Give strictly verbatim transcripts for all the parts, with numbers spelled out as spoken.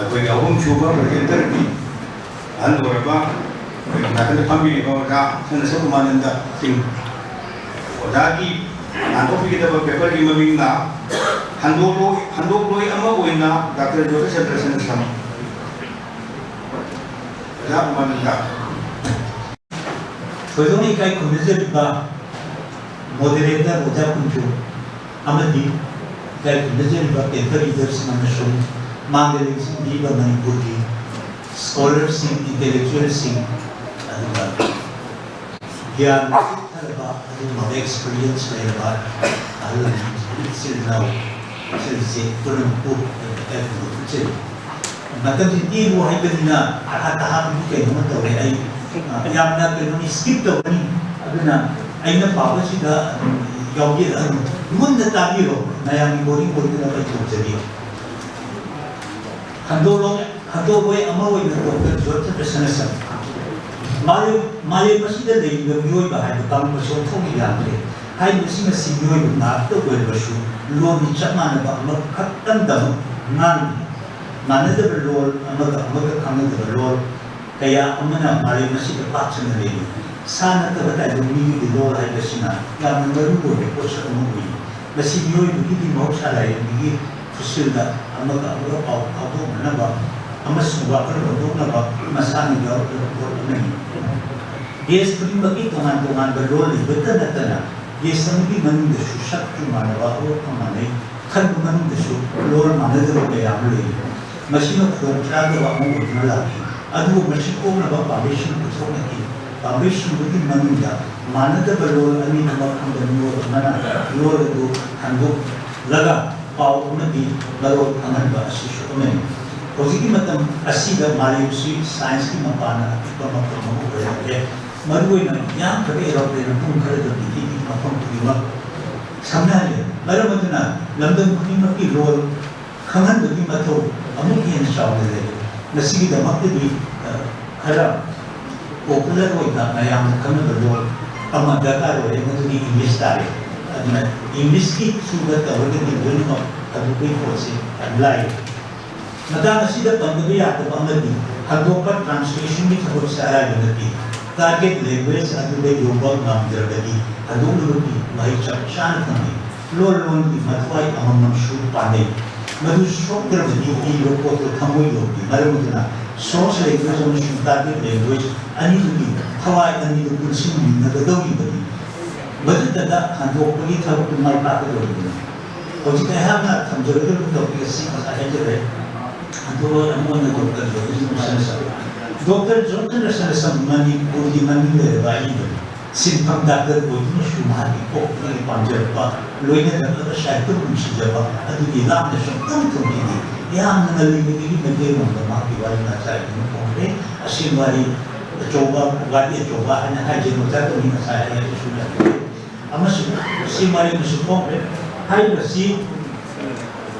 ꯑꯩꯈꯣꯏꯒꯤ ꯑꯍꯨꯝꯁꯨꯕ ꯄ꯭ꯔꯖꯦꯟꯇꯔꯒꯤ ꯑꯍꯜ ꯑꯣꯏꯔꯕ ꯑꯩꯈꯣꯏꯒꯤ ꯅꯥꯀꯟꯗ ꯐꯝꯕꯤꯔꯤꯕ ꯑꯣꯖꯥ ꯁꯅꯥꯁꯝ ꯎꯃꯥꯅꯟꯗ ꯁꯤꯡ, ꯑꯣꯖꯥꯒꯤ ꯂꯥꯟꯊꯣꯛꯄꯤꯒꯗꯕ ꯄꯦꯄꯔꯒꯤ ꯃꯃꯤꯡꯅ ꯍꯟꯗꯣꯛꯂꯣꯏ, ꯍꯟꯗꯣꯛꯂꯣꯏ ꯑꯃ ꯑꯣꯏꯅ ꯗꯥꯛꯇꯔ ꯖꯣꯙꯆꯟꯗ꯭ꯔ ꯁꯅꯥꯁꯝ꯫ ꯑꯣꯖꯥ ꯎꯃꯥꯅꯟꯗ꯫ ꯊꯣꯏꯗꯣꯛꯅ ꯏꯀꯥꯏ ꯈꯨꯝꯅꯖꯔꯤꯕ ꯃꯣꯗꯦꯔꯦꯇꯔ ꯑꯣꯖꯥ ꯀꯨꯟꯖꯨ ꯑꯃꯗꯤ ꯏꯀꯥꯏ ꯈꯨꯝꯅꯖꯔꯤꯕ ꯄꯦꯄꯔ ꯔꯤꯗꯔꯁꯤꯡ ꯑꯃꯁꯨꯡ ꯃꯥꯡꯗ ꯂꯦꯡꯁꯤꯟꯕꯤꯔꯤꯕ ꯃꯅꯤꯄꯨꯔꯒꯤ ꯁ꯭ꯀꯣꯂꯔꯁꯤꯡ, ꯏꯟꯇꯦꯂꯦꯛꯆꯨꯋꯦꯜꯁꯤꯡ, ꯑꯗꯨꯒ ꯒ꯭ꯌꯥꯟ ꯄꯤꯛꯊꯔꯕ ꯑꯗꯨꯒꯨꯝꯂꯕ ꯑꯦꯛꯁꯄꯤꯔꯤꯌꯦꯟꯁ ꯂꯩꯔꯕ ꯑꯍꯜ ꯂꯃꯟꯁꯤꯡ, ꯏꯆꯤꯜ ꯏꯅꯥꯎ, ꯏꯆꯜ ꯏꯆꯦ ꯄꯨꯝꯅꯃꯛꯄꯨ ꯑꯩ ꯏꯀꯥꯏ ꯈꯨꯝꯅꯕ ꯎꯠꯆꯔꯤ꯫ ꯃꯇꯝꯁꯤ ꯇꯦꯜꯂꯨ ꯍꯥꯏꯕꯅꯤꯅ ꯇꯍꯥ ꯇꯍꯥ ꯀꯩꯅꯣꯝꯃ ꯇꯧꯔꯦ꯫ ꯑꯩ, ꯑ, ꯌꯥꯝꯅ ꯀꯩꯅꯣ ꯁ꯭ꯀꯤꯞ ꯇꯧꯒꯅꯤ, ꯑꯗꯨꯅ ꯑꯩꯅ ꯄꯥꯕꯁꯤꯗ ꯑꯗꯨꯝ ꯌꯥꯎꯕꯤꯔꯛꯑꯅꯨ, ꯃꯨꯟꯅ ꯇꯥꯕꯤꯔꯣ, ꯃꯌꯥꯝꯒꯤ ꯕꯣꯔꯤꯡ ꯑꯣꯏꯗꯅꯕ ꯑꯩ ꯇꯧꯖꯒꯦ꯫ ꯍꯟꯗꯣꯛꯂꯣꯏ, ꯍꯟꯗꯣꯛꯂꯣꯏ ꯑꯃ ꯑꯣꯏꯅ ꯗꯣꯛꯇꯔ ꯖꯣꯔꯖ ꯕꯦꯁꯅꯁꯟ꯫ ꯃꯥꯂꯦꯝ, ꯃꯥꯂꯦꯝ ꯑꯁꯤꯗ ꯂꯩꯔꯤꯕ ꯃꯤꯑꯣꯏꯕ ꯍꯥꯏꯕ ꯀꯥꯡꯂꯨꯞ ꯑꯁꯤ ꯑꯣꯟꯊꯣꯛꯅ ꯌꯥꯝꯈ꯭ꯔꯦ꯫ ꯍꯥꯏꯔꯤꯕꯁꯤꯡ ꯑꯁꯤ ꯃꯤꯑꯣꯏꯕ ꯉꯥꯛꯇ ꯑꯣꯏꯔꯕꯁꯨ ꯂꯣꯟꯗꯤ ꯆꯞ ꯃꯥꯟꯅꯕ ꯑꯃꯈꯛꯇꯪꯗꯃꯛ ꯉꯥꯡꯂꯤ꯫ ꯃꯥꯟꯅꯗꯕ ꯂꯣꯜ ꯑꯃꯒ ꯑꯃꯒ ꯈꯪꯅꯗꯕ ꯂꯣꯜ ꯀꯌꯥ ꯑꯃꯅ ꯃꯥꯂꯦꯝ ꯑꯁꯤꯗ ꯄꯥꯛ ꯁꯟꯅ ꯂꯩꯔꯤ꯫ ꯁꯥ ꯅꯠꯇꯕ ꯇꯥꯏꯕꯪ ꯃꯤꯒꯤꯗꯤ ꯂꯣꯜ ꯍꯥꯏꯕꯁꯤꯅ ꯌꯥꯝꯅ ꯃꯔꯨ ꯑꯣꯏꯕ ꯄꯣꯠꯁꯛ ꯑꯃ ꯑꯣꯏꯔꯤ꯫ ꯃꯁꯤ ꯃꯤꯑꯣꯏꯕꯒꯤꯗꯤ ꯃꯍꯧꯁꯥ ꯂꯥꯏꯔꯦꯝꯕꯤꯒꯤ ꯈꯨꯠꯁꯤꯜꯗ ꯑꯃꯒ ꯑꯃꯒ ꯄꯥꯎ ꯐꯥꯎꯗꯣꯛꯅꯅꯕ ꯑꯃꯁꯨꯡ ꯋꯥꯈꯜ ꯐꯣꯡꯗꯣꯛꯅꯕ ꯃꯁꯥꯅ ꯌꯥꯎꯔꯛꯂꯕ ꯄꯣꯠ ꯑꯃꯅꯤ꯫ ꯗꯦꯁ ꯈꯨꯗꯤꯡꯃꯛꯀꯤ ꯇꯣꯉꯥꯟ ꯇꯣꯉꯥꯟꯕ ꯂꯣꯜ ꯂꯩꯕꯇ ꯅꯠꯇꯅ ꯗꯦꯁ ꯑꯃꯒꯤ ꯃꯅꯨꯡꯗꯁꯨ ꯁꯛꯁꯨ ꯃꯥꯟꯅꯕ, ꯍꯧꯔꯛꯐꯝ ꯃꯥꯟꯅꯩ, ꯈꯟꯕ ꯃꯅꯨꯡꯗꯁꯨ ꯂꯣꯜ ꯃꯥꯟꯅꯗꯕ ꯀꯌꯥ ꯑꯃ ꯂꯩꯔꯤ꯫ ꯃꯁꯤꯅ ꯈꯨꯗꯣꯡꯆꯥꯗꯕ ꯑꯃ ꯑꯣꯏꯗꯨꯅ ꯂꯥꯛꯈꯤ꯫ ꯑꯗꯨꯕꯨ ꯃꯁꯤ ꯀꯣꯛꯅꯕ ꯄꯥꯝꯕꯩꯁꯤꯡ ꯄꯨꯊꯣꯛꯅꯈꯤ꯫ ꯄꯥꯝꯕꯩꯁꯤꯡꯗꯨꯒꯤ ꯃꯅꯨꯡꯗ ꯃꯥꯟꯅꯗꯕ ꯂꯣꯜ ꯑꯅꯤꯗꯃꯛ ꯈꯪꯕ ꯃꯤꯑꯣꯏ ꯑꯃꯅ ꯂꯣꯜ ꯑꯗꯨ ꯍꯟꯗꯣꯛꯂꯒ ꯄꯥꯎ ꯑꯃꯗꯤ ꯃꯔꯣꯜ ꯈꯪꯍꯟꯕ ꯑꯁꯤꯁꯨ ꯑꯃꯅꯤ꯫ ꯍꯧꯖꯤꯛꯀꯤ ꯃꯇꯝ ꯑꯁꯤꯗ ꯃꯥꯂꯦꯝꯁꯤ ꯁꯥꯏꯟꯁꯀꯤ ꯃꯄꯥꯟꯅ ꯑꯄꯤꯛꯄ ꯃꯐꯝ ꯑꯃ ꯑꯣꯏꯔꯛꯂꯦ꯫ ꯃꯔꯨꯑꯣꯏꯅ ꯌꯥꯝꯈ꯭ꯔꯕ ꯑꯦꯔꯣꯄ꯭ꯂꯦꯟ ꯄꯨꯡ ꯈꯔꯗ ꯄꯤꯛꯏ ꯃꯐꯝ ꯈꯨꯗꯤꯡꯃꯛ ꯁꯝꯅꯍꯜꯂꯦ꯫ ꯃꯔꯝ ꯑꯗꯨꯅ ꯂꯝꯗꯝ ꯈꯨꯗꯤꯡꯃꯛꯀꯤ ꯂꯣꯜ ꯈꯪꯍꯟꯕꯒꯤ ꯃꯊꯧ ꯑꯃꯨꯛ ꯍꯦꯟꯅ ꯆꯥꯎꯅ ꯂꯩ꯫ ꯃꯁꯤꯒꯤꯗꯃꯛꯇꯗꯤ, ꯑ, ꯈꯔ ꯄꯣꯄꯨꯂꯔ ꯑꯣꯏꯕ ꯃꯌꯥꯝꯅ ꯈꯪꯅꯕ ꯂꯣꯜ ꯑꯃ ꯗꯔꯀꯥꯔ ꯑꯣꯏꯔꯦ, ꯃꯗꯨꯗꯤ ꯏꯪꯂꯤꯁ ꯇꯥꯔꯦ꯫ ꯑꯗꯨꯅ ꯏꯪꯂꯤꯁꯀꯤ ꯊ꯭ꯔꯨꯗ ꯇꯧꯔꯒꯗꯤ ꯂꯣꯏꯅꯃꯛ ꯑꯗꯨꯒꯤ ꯄꯣꯠꯁꯦ ꯌꯥꯝ ꯂꯥꯏ꯫ ꯃꯇꯥꯡ ꯑꯁꯤꯗ ꯄꯟꯗꯕ ꯌꯥꯗꯕ ꯑꯃꯗꯤ ꯍꯟꯗꯣꯛꯄ translationꯒꯤ ꯊꯕꯛꯁꯦ ꯑꯔꯥꯏꯕ ꯅꯠꯇꯦ꯫ Target language ꯑꯗꯨꯗ ꯌꯧꯕ ꯉꯝꯗ꯭ꯔꯕꯗꯤ ꯍꯟꯗꯣꯛꯅꯕꯒꯤ ꯃꯍꯩ ꯆꯞ ꯆꯥꯅ ꯐꯪꯏ꯫ ꯂꯣꯟ ꯂꯣꯟꯒꯤ ꯃꯊ꯭ꯋꯥꯏ ꯑꯃꯃꯝꯁꯨ ꯄꯥꯟꯅꯩ꯫ ꯃꯗꯨ ꯁꯣꯛꯇ꯭ꯔꯕꯗꯤ ꯏꯕ ꯄꯣꯠꯇꯣ ꯊꯃꯣꯏ ꯌꯧꯗꯦ꯫ ꯃꯔꯝ ꯑꯗꯨꯅ source language ꯑꯃꯁꯨꯡ target language ꯑꯅꯤꯗꯨꯒꯤ ꯊꯋꯥꯏ ꯑꯅꯤꯗꯨ ꯄꯨꯟꯁꯤꯟꯃꯤꯟꯅꯒꯗꯧꯔꯤꯕꯅꯤ꯫ ꯃꯗꯨꯗꯇ ꯍꯟꯗꯣꯛꯄꯒꯤ ꯊꯕꯛꯇꯨ ꯃꯥꯏ ꯄꯥꯛꯀꯗꯧꯔꯤꯕꯅꯤ꯫ ꯍꯧꯖꯤꯛ ꯑꯩꯍꯥꯛꯅ ꯊꯝꯖꯒꯗꯧꯔꯤꯕ topic ꯑꯁꯤ ꯉꯁꯥꯏ ꯍꯥꯏꯖꯔꯦ꯫ ꯑꯗꯨꯒ ꯑꯃꯨꯛ ꯍꯟꯅ Doctor ꯖꯣꯟꯁꯟ ꯔꯁꯟꯁꯟ꯫ Doctor ꯖꯣꯟꯁꯟ ꯔꯁꯟꯁꯟ ꯃꯅꯤꯄꯨꯔꯒꯤ ꯃꯃꯤꯡ ꯂꯩꯔꯕ ꯑꯏꯕꯅꯤ꯫ ꯁꯤꯟꯐꯝ ꯗꯥꯛꯇꯔ ꯑꯣꯏꯗꯨꯅꯁꯨ ꯃꯍꯥꯛꯀꯤ ꯄꯣꯛꯄꯗꯒꯤ ꯄꯥꯝꯖꯔꯛꯄ, ꯂꯣꯏꯅꯔꯛꯂꯕ ꯁꯥꯍꯤꯇ꯭ꯌꯕꯨ ꯅꯨꯡꯁꯤꯖꯕ ꯑꯗꯨꯒꯤ ꯂꯥꯞꯅ ꯁꯨꯡꯊꯨꯡ ꯊꯨꯡꯈꯤꯗꯦ꯫ ꯌꯥꯝꯅ ꯉꯜꯂꯤꯉꯩꯗꯒꯤ ꯃꯩꯇꯩꯂꯣꯟꯗ ꯃꯍꯥꯛꯀꯤ ꯋꯥꯔꯤ ꯃꯆꯥ ꯏꯗꯨꯅ ꯐꯣꯡꯈ꯭ꯔꯦ꯫ ꯑꯁꯦꯡ ꯋꯥꯔꯤ ꯑꯆꯧꯕ, ꯋꯥꯔꯤ ꯑꯆꯧꯕ ꯍꯥꯏꯅ ꯍꯥꯏꯖꯩ, ꯑꯣꯖꯥ ꯇꯣꯅꯤ ꯉꯁꯥꯏ ꯍꯥꯏꯔꯁꯨ ꯌꯥꯏ꯫ ꯑꯃꯁꯨꯡ ꯑꯁꯤ ꯋꯥꯔꯤ ꯑꯃꯁꯨ ꯐꯣꯡꯈ꯭ꯔꯦ꯫ ꯍꯥꯏꯔꯤꯕꯁꯤ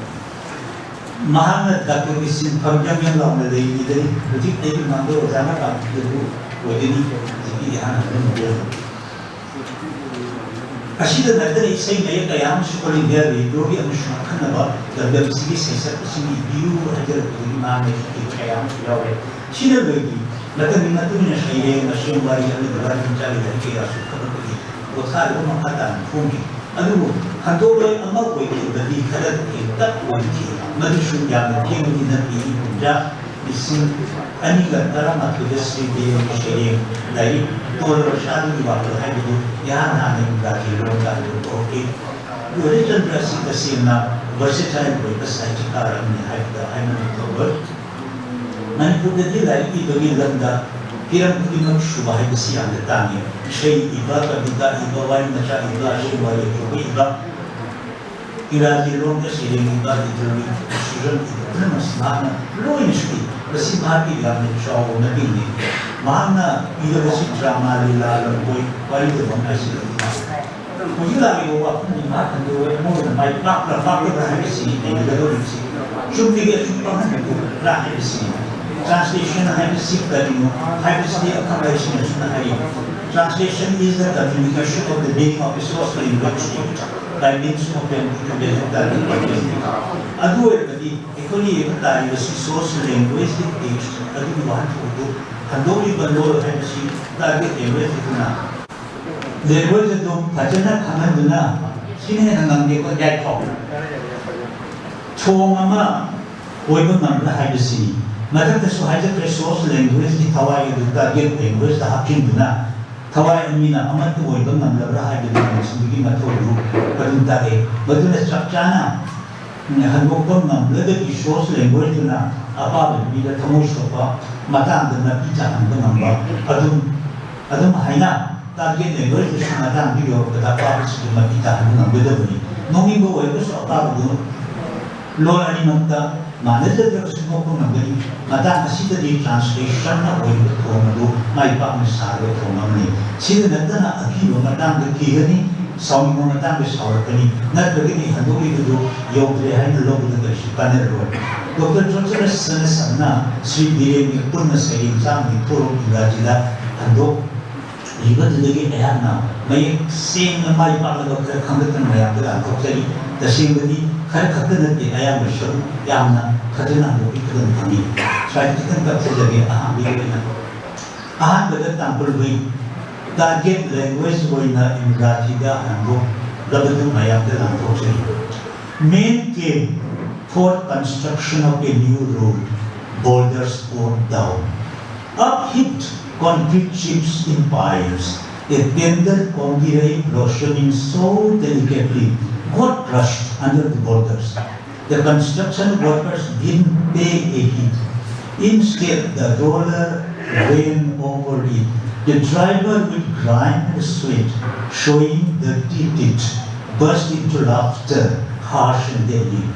ꯃꯍꯥꯛꯅ ꯗꯥꯛꯇꯔꯒꯤ ꯁꯤꯟꯐꯝ ꯌꯥꯝ ꯌꯥꯝ ꯂꯥꯎꯅ ꯂꯩꯔꯤꯉꯩꯗꯅꯤ꯫ ꯍꯧꯖꯤꯛ ꯑꯩꯒꯤ ꯃꯥꯡꯗ ꯑꯣꯖꯥꯅ ꯄꯥꯝꯕꯤꯕꯗꯨ ꯑꯣꯏꯒꯅꯤ꯫ ꯍꯧꯖꯤꯛꯀꯤ ꯏꯍꯥꯟ ꯍꯥꯟꯕ ꯃꯈꯣꯜ꯫ ꯑꯁꯤꯗ ꯅꯠꯇꯅ ꯏꯁꯩ ꯃꯌꯦꯛ ꯀꯌꯥ ꯑꯃꯁꯨ All India Radioꯒꯤ ꯑꯃꯁꯨꯡ ꯑꯈꯟꯅꯕ ꯂꯝꯗꯝꯁꯤꯒꯤ ꯁꯩꯁꯛꯄꯁꯤꯡ ꯏꯕꯤꯌꯨ ꯍꯥꯏꯖꯔꯛꯄꯗꯒꯤ ꯃꯍꯥꯛꯅ ꯏꯁꯩ ꯀꯌꯥ ꯑꯃꯁꯨ ꯌꯥꯎꯔꯦ꯫ ꯁꯤꯅ ꯂꯣꯏꯗ꯭ꯔꯤ꯫ ꯃꯇꯝꯒꯤ ꯃꯇꯨꯡ ꯏꯟꯅ ꯁꯩꯔꯦꯡ, ꯑꯁꯦꯡ ꯋꯥꯔꯤ ꯑꯃꯗꯤ ꯋꯥꯔꯤ ꯃꯆꯥꯒꯤ ꯂꯥꯏꯔꯤꯛ ꯀꯌꯥꯁꯨ ꯊꯕꯛꯇꯒꯤ ꯄꯣꯊꯥꯗꯕ ꯃꯈꯥ ꯇꯥꯅ ꯐꯣꯡꯈꯤ꯫ ꯑꯗꯨꯕꯨ ꯍꯟꯗꯣꯛꯂꯣꯏ ꯑꯃ ꯑꯣꯏꯈꯤꯕꯗꯤ ꯈꯔ ꯊꯦꯡꯇꯛ ꯑꯣꯏꯈꯤ꯫ ꯃꯗꯨꯁꯨ ꯌꯥꯝꯅ ꯊꯦꯡꯕꯗꯤ ꯅꯠꯇꯦ꯫ ꯀꯨꯝꯖꯥ ꯂꯤꯁꯤꯡ ꯑꯅꯤꯒ ꯇꯔꯥꯃꯥꯊꯣꯏꯗ ꯁ꯭ꯔꯤ ꯗꯦꯕꯒꯤ ꯁꯩꯔꯦꯡ ꯂꯥꯏꯔꯤꯛ ꯇꯣꯜꯂꯕ ꯁꯥꯗꯨꯒꯤ ꯋꯥꯈꯜ ꯍꯥꯏꯕꯗꯨ ꯏꯍꯥꯟ ꯍꯥꯟꯅ ꯏꯪꯒ꯭ꯔꯥꯖꯤ ꯂꯣꯟꯗ ꯍꯟꯗꯣꯛꯄ ꯍꯧꯔꯛꯈꯤ꯫ ꯒꯣꯕꯤꯟꯆꯟꯗ꯭ꯔ ꯑꯁꯤ ꯇꯁꯦꯡꯅ versatile ꯑꯣꯏꯕ ꯁꯥꯍꯤꯇ꯭ꯌꯀꯥꯔ ꯑꯃꯅꯤ ꯍꯥꯏꯕꯗ ꯍꯥꯏꯃꯟꯕ ꯊꯣꯛꯂꯣꯏ꯫ ꯃꯅꯤꯄꯨꯔꯗꯗꯤ ꯂꯥꯏꯔꯤꯛ ꯏꯕꯒꯤ ꯂꯝꯗ ꯍꯤꯔꯝ ꯈꯨꯗꯤꯡꯃꯛ ꯁꯨꯕ ꯍꯥꯏꯕꯁꯤ ꯌꯥꯝꯅ ꯇꯥꯡꯉꯤ꯫ ꯏꯁꯩ ꯏꯕ, ꯀꯕꯤꯇꯥ ꯏꯕ, ꯋꯥꯔꯤ ꯃꯆꯥ ꯏꯕ, ꯑꯁꯦꯡ ꯋꯥꯔꯤ ꯑꯆꯧꯕ ꯏꯕ, ꯏꯪꯒ꯭ꯔꯥꯖꯤ ꯂꯣꯟꯗ ꯁꯩꯔꯦꯡ ꯏꯕ, literary criticism ꯏꯕ ꯄꯨꯝꯅꯃꯛꯁꯤ ꯃꯍꯥꯛꯅ ꯂꯣꯏꯅ ꯁꯨꯏ꯫ ꯃꯁꯤ ꯃꯍꯥꯛꯀꯤ ꯌꯥꯝꯅ ꯆꯥꯎꯕ ꯃꯇꯦꯡꯅꯤ꯫ ꯃꯍꯥꯛꯅ ꯏꯔꯕꯁꯤ drama, ꯂꯤꯂꯥ, ꯂꯝꯕꯣꯏ, ꯋꯥꯔꯤꯗ ꯃꯍꯥꯛ ꯍꯥꯏꯁꯤꯜꯂꯛꯏ꯫ ꯍꯧꯖꯤꯛ ꯂꯥꯛꯂꯤꯕ ꯋꯥꯐꯝꯗꯤ ꯃꯍꯥꯛ ꯍꯟꯗꯣꯛꯑꯣꯏ꯫ ꯃꯣꯏꯅ ꯃꯥꯏ ꯄꯥꯛꯄ꯭ꯔꯥ ꯄꯥꯛꯇꯕ꯭ꯔꯥ ꯍꯥꯏꯕꯁꯤ ꯅꯩꯅꯒꯗꯧꯔꯤꯕꯁꯤ ꯆꯨꯝꯅꯒꯤ ꯑꯆꯨꯝꯕ ꯑꯃ ꯍꯟꯗꯣꯛꯄ꯭ꯔꯥ ꯍꯥꯏꯕꯁꯤꯅꯤ꯫ Translation ꯍꯥꯏꯕꯁꯤ ꯀꯔꯤꯅꯣ ꯍꯥꯏꯕꯁꯤꯗꯤ ꯑꯈꯪ ꯑꯍꯩꯁꯤꯡ ꯑꯁꯤꯅ ꯍꯥꯏꯔꯤ꯫ Translation is the communication of the meaning of a source language to it꯫ ꯇꯥꯏꯃꯤꯡꯁꯨ ꯍꯥꯏꯐꯦꯠ ꯍꯥꯏꯐꯦꯠ ꯍꯥꯏꯇꯥꯔꯦ꯫ ꯑꯗꯨ ꯑꯣꯏꯔꯒꯗꯤ ꯑꯩꯈꯣꯏꯅ ꯌꯦꯡꯕ ꯇꯥꯔꯤꯕꯁꯤ ꯁꯣꯔꯁ ꯂꯦꯡꯒ꯭ꯋꯦꯖꯀꯤ ꯇꯦꯛꯁ ꯑꯗꯨꯒꯤ ꯋꯥꯍꯟꯊꯣꯛ ꯑꯗꯨ ꯍꯟꯗꯣꯛꯂꯤꯕ ꯂꯣꯜ ꯍꯥꯏꯕꯁꯤ ꯇꯥꯔꯒꯦꯠ ꯂꯦꯡꯒ꯭ꯋꯦꯖ ꯑꯗꯨꯅ ꯂꯦꯡꯒ꯭ꯋꯦꯖ ꯑꯗꯨ ꯐꯖꯅ ꯈꯪꯍꯟꯗꯨꯅ ꯁꯤꯅ ꯍꯦꯟꯅ ꯉꯝꯗꯦꯀꯣ ꯌꯥꯏꯐꯥꯎ ꯊꯣꯡ ꯑꯃ ꯑꯣꯏꯕ ꯉꯝꯕ ꯍꯥꯏꯕꯁꯤꯅꯤ꯫ ꯃꯊꯛꯇꯁꯨ ꯍꯥꯏꯖꯈ꯭ꯔꯦ, ꯁꯣꯔꯁ ꯂꯦꯡꯒ꯭ꯋꯦꯖꯀꯤ ꯊꯋꯥꯏ ꯑꯗꯨ ꯇꯥꯔꯒꯦꯠ ꯂꯦꯡꯒ꯭ꯋꯦꯖꯇ ꯍꯥꯞꯆꯤꯟꯗꯨꯅ ꯊꯋꯥꯏ ꯑꯅꯤꯅ ꯑꯃꯠꯇ ꯑꯣꯏꯕ ꯉꯝꯂꯕ꯭ꯔꯥ ꯍꯥꯏꯕꯗꯨ ꯌꯦꯡꯁꯤꯟꯕꯒꯤ ꯃꯊꯧꯗꯨ ꯑꯗꯨꯝ ꯇꯥꯛꯑꯦ꯫ ꯃꯗꯨꯅ ꯆꯞ ꯆꯥꯅ ꯍꯟꯗꯣꯛꯄ ꯉꯝꯂꯒꯗꯤ ꯁꯣꯔꯁ ꯂꯦꯡꯒ꯭ꯋꯦꯖꯇꯨꯅ ꯑꯄꯥꯕ ꯅꯨꯄꯤꯗ ꯊꯃꯣꯏ ꯁꯣꯛꯄ ꯃꯇꯥꯡꯗ ꯅꯥꯄꯤ ꯆꯥꯍꯟꯕ ꯉꯝꯕ ꯑꯗꯨꯝ ꯑꯗꯨꯝ ꯍꯥꯏꯅ ꯇꯥꯔꯒꯦꯠ ꯂꯦꯡꯒ꯭ꯋꯦꯖꯇꯁꯨ ꯃꯇꯥꯡꯗꯨ ꯌꯧꯔꯛꯄꯗ ꯑꯄꯥꯕꯁꯤꯡꯗꯨ ꯃꯥꯏꯄꯤ ꯇꯥꯍꯟꯕ ꯉꯝꯒꯗꯕꯅꯤ꯫ ꯅꯣꯛꯅꯤꯡꯕ ꯑꯣꯏꯔꯒꯁꯨ ꯑꯄꯥꯕꯗꯨ ꯂꯣꯟ ꯑꯅꯤꯃꯛꯇ ꯃꯥꯟꯅꯖꯗ꯭ꯔꯕꯁꯨ ꯅꯣꯛꯄ ꯉꯝꯒꯅꯤ꯫ ꯃꯇꯥꯡ ꯑꯁꯤꯗꯗꯤ ꯇ꯭ꯔꯥꯟꯁꯂꯦꯁꯟꯅ ꯑꯣꯏꯔꯤꯕ ꯊꯣꯡ ꯑꯗꯨ ꯃꯥꯏ ꯄꯥꯛꯅ ꯁꯥꯔꯕ ꯊꯣꯡ ꯑꯃꯅꯤ꯫ ꯁꯤꯗ ꯅꯠꯇꯅ ꯑꯀꯤꯕ ꯃꯇꯥꯡꯗ ꯀꯤꯒꯅꯤ, ꯁꯥꯎꯅꯤꯡꯕ ꯃꯇꯥꯡꯗ ꯁꯥꯎꯔꯛꯀꯅꯤ, ꯅꯠꯇ꯭ꯔꯒꯗꯤ ꯍꯟꯗꯣꯛꯂꯤꯕꯗꯨ ꯌꯧꯗ꯭ꯔꯦ ꯍꯥꯏꯅ ꯂꯧꯕꯗ ꯀꯔꯤꯁꯨ ꯀꯥꯟꯅꯔꯣꯏ꯫ ꯗꯣꯛꯇꯔ ꯖꯣꯟꯁꯟ ꯁꯅꯁꯟꯅ ꯁ꯭ꯔꯤ ꯕꯤꯔꯦꯟꯒꯤ ꯄꯨꯟꯅ ꯁꯩꯔꯦꯡ ꯆꯥꯝꯃ ꯅꯤꯐꯨ ꯔꯣꯝ ꯏꯪꯒ꯭ꯔꯥꯖꯤꯗ ꯍꯟꯗꯣꯛ ꯏꯕꯗꯨꯗꯒꯤ ꯑꯩꯍꯥꯛꯅ ꯃꯌꯦꯛ ꯁꯦꯡꯅ ꯃꯥꯏ ꯄꯥꯛꯂꯕ ꯈꯔ ꯈꯪꯒꯠꯇꯅ ꯃꯌꯥꯝꯗ ꯂꯥꯟꯊꯣꯛꯆꯔꯤ꯫ ꯇꯁꯦꯡꯕꯗꯤ ꯈꯔ ꯈꯛꯇ ꯅꯠꯇꯦ, ꯑꯌꯥꯝꯕ ꯁꯔꯨꯛ ꯌꯥꯝꯅ ꯐꯖꯅ ꯍꯟꯗꯣꯛꯄꯤꯒꯗꯕ ꯐꯪꯉꯤ꯫ ꯁ꯭ꯋꯥꯏꯗ ꯈꯤꯇꯪ ꯀꯛꯆꯖꯒꯦ꯫ ꯑꯍꯥꯟꯕꯒꯤ ꯑꯣꯏꯅ ꯑꯍꯥꯟꯕꯗ ꯇꯥꯡꯈꯨꯜ ꯍꯨꯏ ꯇꯥꯔꯒꯦꯠ ꯂꯦꯡꯒ꯭ꯋꯦꯖ ꯑꯣꯏꯅ ꯏꯪꯒ꯭ꯔꯥꯖꯤꯗ ꯍꯟꯗꯣꯛꯂꯕꯗꯨ ꯃꯌꯥꯝꯗ ꯂꯥꯟꯊꯣꯛꯆꯔꯤ꯫ Men came for construction of a new road, boulders poured down. Upheaved concrete chips in piles, a tender congirai blossoming so delicately, got crushed under the boulders. The construction workers didn't pay a heed. Instead, the roller ran over it. The driver, with grime and sweat showing dirty teeth, burst into laughter, harsh and deadly.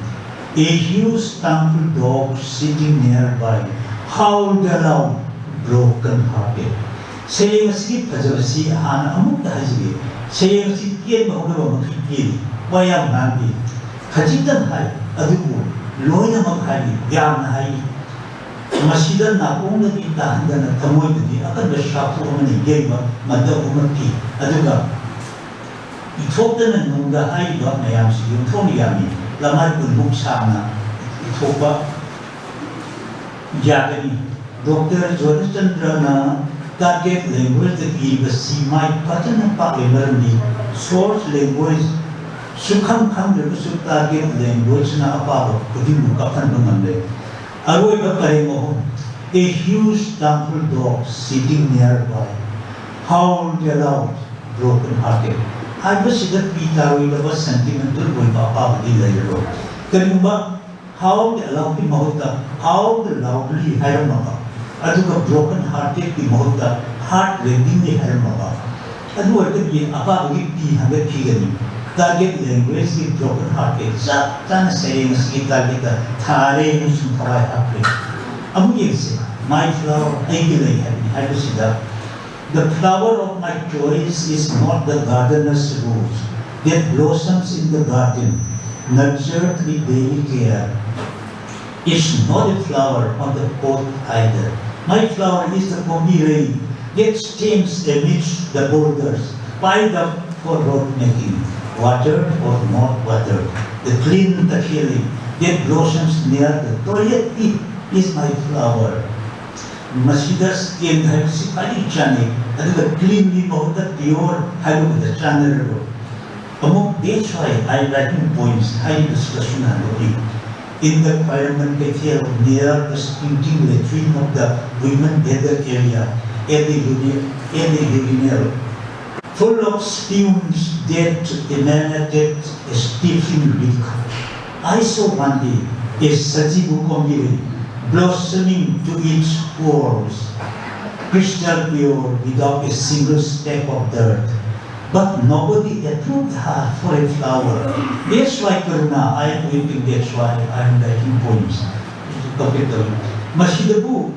A huge Tangkhul dog sitting nearby howled aloud, broken-hearted. ꯁꯩꯔꯦꯡ ꯑꯁꯤꯒꯤ ꯐꯖꯕꯁꯤ ꯍꯥꯟꯅ ꯑꯃꯨꯛꯇ ꯍꯥꯏꯖꯒꯦ꯫ ꯁꯩꯔꯦꯡ ꯑꯁꯤ ꯇꯦꯟꯕ ꯍꯧꯅꯕ ꯃꯈꯩ ꯇꯦꯜꯂꯤ, ꯋꯥ ꯌꯥꯝ ꯉꯥꯡꯗꯦ꯫ ꯈꯖꯤꯛꯇꯪ ꯍꯥꯏ, ꯑꯗꯨꯕꯨ ꯂꯣꯏꯅꯃꯛ ꯍꯥꯏꯔꯤ, ꯌꯥꯝꯅ ꯍꯥꯏꯔꯤ꯫ ꯃꯁꯤꯗ ꯅꯥꯀꯣꯡꯗꯗꯤ ꯇꯥꯍꯟꯗꯅ ꯊꯃꯣꯏꯗꯗꯤ ꯑꯀꯟꯕ ꯁꯥꯐꯨ ꯑꯃꯅ ꯌꯩꯕ ꯃꯇꯧ ꯑꯃ ꯄꯤ꯫ ꯑꯗꯨꯒ ꯏꯊꯣꯛꯇꯅ ꯅꯨꯡꯗ ꯍꯥꯏꯔꯤꯕ ꯃꯌꯥꯝꯁꯤ ꯑꯣꯟꯊꯣꯛꯅ ꯌꯥꯝꯃꯤ꯫ ꯂꯃꯥꯏ ꯀꯨꯟꯃꯨꯛ ꯁꯥꯡꯅ ꯏꯊꯣꯛꯄ ꯌꯥꯒꯅꯤ꯫ ꯗꯣꯛꯇꯔ ꯖꯣꯙꯆꯟꯗ꯭ꯔꯅ target languageꯇ ꯏꯔꯤꯕꯁꯤ ꯃꯥꯏ ꯐꯖꯅ ꯄꯥꯛꯂꯦ, ꯃꯔꯝꯗꯤ source language ꯁꯨꯈꯪ ꯈꯪꯗ꯭ꯔꯒꯁꯨ target languageꯅ ꯑꯄꯥꯕ ꯈꯨꯗꯤꯡꯃꯛ ꯀꯥꯞꯍꯟꯕ ꯉꯝꯂꯦ꯫ ꯑꯔꯣꯏꯕ ꯄꯔꯦꯡ ꯑꯍꯨꯝ, "A huge Tangkhul dog sitting nearby howled aloud, broken hearted" ꯍꯥꯏꯕꯁꯤꯗ ꯄꯤ ꯇꯥꯔꯣꯏꯗꯕ sentimental ꯑꯣꯏꯕ ꯑꯄꯥꯕꯗꯤ ꯂꯩꯔꯔꯣꯏ꯫ ꯀꯔꯤꯒꯨꯝꯕ "howled aloudꯀꯤ" ꯃꯍꯨꯠꯇ "howled loudly" ꯍꯥꯏꯔꯝꯃꯕ, ꯑꯗꯨꯒ "broken heartedꯀꯤ" ꯃꯍꯨꯠꯇ "heart rendingly" ꯍꯥꯏꯔꯝꯃꯕ, ꯑꯗꯨ ꯑꯣꯏꯔꯒꯗꯤ ꯑꯄꯥꯕꯒꯤ ꯄꯤ ꯍꯟꯒꯠꯈꯤꯒꯅꯤ꯫ Target languageꯀꯤ broken hearted ꯆꯞ ꯆꯥꯅ ꯁꯩꯔꯦꯡ ꯑꯁꯤꯒꯤ targetꯇ ꯊꯥꯔꯦ ꯑꯃꯁꯨꯡ ꯊꯋꯥꯏ ꯍꯥꯞꯈ꯭ꯔꯦ꯫ ꯑꯃꯨꯛ ꯌꯦꯡꯁꯤ, "My flower, ꯑꯩꯒꯤ ꯂꯩ" ꯍꯥꯏꯕꯅꯤ ꯍꯥꯏꯕꯁꯤꯗ, "The flower of my choice is not the gardener's rose that blossoms in the garden, nurtured with daily care. It's not a flower on the pot either. My flower is the kombirei that stands amidst the boulders piled up for road making, watered or not watered. The clean takheli that blossoms near the toilet pit is my flower." ꯃꯁꯤꯗ "stand" ꯍꯥꯏꯕꯁꯤ ꯈ꯭ꯋꯥꯏꯗꯒꯤ ꯆꯥꯅꯩ, ꯑꯗꯨꯒ "clean"ꯒꯤ ꯃꯍꯨꯠꯇ "pure" ꯍꯥꯏꯕꯕꯨꯗ ꯆꯥꯟꯅꯔꯔꯣꯏ꯫ ꯑꯃꯨꯛ "That's why I writing poems" ꯍꯥꯏꯔꯤꯕꯁꯤꯗꯁꯨ ꯍꯟꯗꯣꯛꯏ꯫ "In the Khwairamband Keithel, near the stinking latrine of the women bather area at the uni-, at the urinal, full of spumes that emanated a stifling reek, I saw one day a Sajibu kombirei blossoming to its pearls, crystal pure, without a single speck of dirt. But nobody approved her for a flower. That's why, Karuna, I am weeping, that's why I am writing poems." ꯀꯞꯀꯦ ꯇꯧꯏ꯫ ꯃꯁꯤꯗꯕꯨ,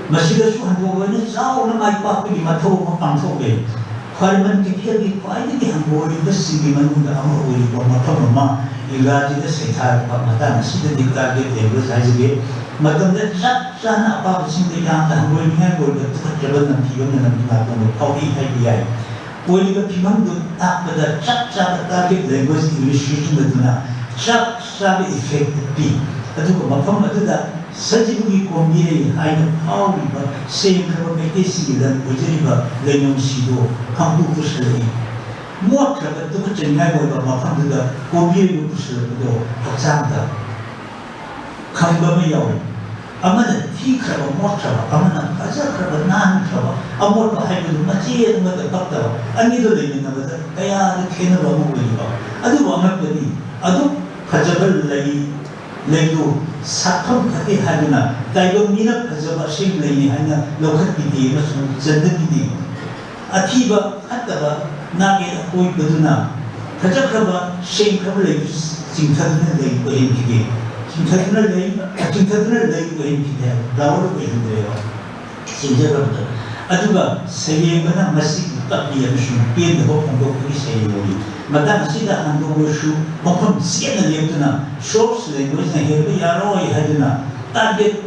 ꯃꯁꯤꯗꯁꯨ ꯍꯟꯗꯣꯛ ꯂꯣꯏꯅ ꯆꯥꯎꯅ ꯃꯥꯏ ꯄꯥꯛꯄꯒꯤ ꯃꯊꯧ ꯑꯃ ꯄꯥꯡꯊꯣꯛꯂꯦ꯫ ꯈ꯭ꯋꯥꯏꯔꯝꯕꯟ ꯀꯩꯊꯦꯜꯒꯤ ꯈ꯭ꯋꯥꯏꯗꯒꯤ ꯍꯪꯒꯣꯏꯔꯤꯕꯁꯤꯡꯒꯤ ꯃꯅꯨꯡꯗ ꯑꯃ ꯑꯣꯏꯔꯤꯕ ꯃꯐꯝ ꯑꯃ ꯏꯪꯒ꯭ꯔꯥꯖꯤꯗ ꯁꯩꯊꯥꯔꯛꯄ ꯃꯇꯥꯡ ꯑꯁꯤꯗꯗꯤ target language ꯍꯥꯏꯖꯒꯦ꯫ ꯃꯇꯝꯗ ꯆꯞ ꯆꯥꯅ ꯑꯄꯥꯕꯁꯤꯡꯗ ꯌꯥꯝꯅ ꯍꯪꯒꯣꯏꯅꯤꯡꯉꯥꯏ ꯑꯣꯏꯕ ꯇꯨꯀꯠꯆꯕ ꯅꯝꯊꯤꯕ ꯃꯅꯝ ꯉꯥꯛꯄ ꯑꯃ ꯐꯥꯎꯏ ꯍꯥꯏꯕ ꯌꯥꯏ꯫ ꯑꯣꯏꯔꯤꯕ ꯐꯤꯕꯝꯗꯨ ꯇꯥꯛꯄꯗ ꯆꯞ ꯆꯥꯕ target language illustration ꯑꯗꯨꯅ ꯆꯞ ꯆꯥꯕ effect ꯄꯤ꯫ ꯑꯗꯨꯒ ꯃꯐꯝ ꯑꯗꯨꯗ ꯁꯖꯤꯕꯨꯒꯤ ꯀꯣꯝꯕꯤꯔꯩ ꯍꯥꯏꯅ ꯐꯥꯎꯔꯤꯕ ꯁꯦꯡꯈ꯭ꯔꯕ ꯃꯩꯇꯩꯁꯤꯡꯒꯤ ꯂꯝ ꯑꯣꯏꯖꯔꯤꯕ ꯂꯩꯅꯨꯡꯁꯤꯗꯣ ꯈꯪꯄꯨ ꯄꯨꯁꯜꯂꯛꯏ꯫ ꯃꯣꯠꯈ꯭ꯔꯕ ꯇꯨꯀꯠꯆꯅꯤꯡꯉꯥꯏ ꯑꯣꯏꯕ ꯃꯐꯝꯗꯨꯗ ꯀꯣꯝꯕꯤꯔꯩꯕꯨ ꯄꯨꯁꯜꯂꯛꯄꯗꯣ ꯍꯛꯆꯥꯡꯗ ꯈꯪꯕ ꯑꯃ ꯌꯥꯎꯏ꯫ ꯑꯃꯅ ꯊꯤꯈ꯭ꯔꯕ, ꯃꯣꯠꯈ꯭ꯔꯕ, ꯑꯃꯅ ꯐꯖꯈ꯭ꯔꯕ, ꯅꯥꯟꯈ꯭ꯔꯕ, ꯑꯃꯣꯠꯄ ꯍꯥꯏꯕꯗꯨ ꯃꯆꯦꯠ ꯑꯃꯗ ꯄꯛꯇꯕ, ꯑꯅꯤꯗꯨ ꯂꯩꯃꯤꯟꯅꯕꯗ ꯀꯌꯥꯗ ꯈꯦꯠꯅꯕ ꯑꯃ ꯑꯣꯏꯔꯤꯕ꯫ ꯑꯗꯨꯕꯨ ꯑꯉꯛꯄꯗꯤ, ꯑꯗꯨꯛ ꯐꯖꯕ ꯂꯩ, ꯂꯩꯗꯨ ꯁꯥꯠꯐꯝ ꯐꯠꯇꯦ ꯍꯥꯏꯗꯨꯅ ꯇꯥꯏꯕꯪ ꯃꯤꯅ ꯐꯖꯕ ꯑꯁꯦꯡꯕ ꯂꯩꯅꯤ ꯍꯥꯏꯅ ꯂꯧꯈꯠꯄꯤꯗꯦ ꯑꯃꯁꯨꯡ ꯆꯟꯅꯕꯤꯗꯦ꯫ ꯑꯊꯤꯕ ꯐꯠꯇꯕ ꯅꯥꯛꯌꯦꯠ ꯑꯀꯣꯏꯕꯗꯨꯅ ꯐꯖꯈ꯭ꯔꯕ ꯁꯦꯡꯈ꯭ꯔꯕ ꯂꯩꯗꯨ ꯆꯤꯡꯊꯗꯨꯅ ꯂꯩ ꯑꯣꯏꯍꯟꯈꯤꯗꯦ꯫ ꯆꯤꯡꯊꯗꯨꯅ ꯂꯩ, ꯆꯤꯡꯊꯗꯨꯅ ꯂꯩ ꯑꯣꯏꯍꯟꯈꯤꯗꯦ ꯍꯥꯏꯕ, flower ꯑꯣꯏꯍꯟꯗ꯭ꯔꯦꯕ꯫ ꯆꯤꯡꯊꯈ꯭ꯔꯕꯗ꯫ ꯑꯗꯨꯒ ꯁꯩꯔꯦꯡꯕꯅ ꯃꯁꯤꯒꯤ ꯀꯞꯄꯤ ꯑꯃꯁꯨꯡ ꯄꯦꯟꯗꯕ ꯐꯣꯡꯗꯣꯛꯄꯒꯤ ꯁꯩꯔꯦꯡ ꯑꯣꯏ꯫ ꯃꯇꯥꯡ ꯑꯁꯤꯗ ꯍꯥꯟꯗꯣꯛꯂꯁꯨ ꯃꯐꯝ ꯆꯦꯠꯅ ꯂꯦꯞꯇꯨꯅ source language ꯅ ꯍꯦꯟꯕ ꯌꯥꯔꯣꯏ ꯍꯥꯏꯗꯨꯅ target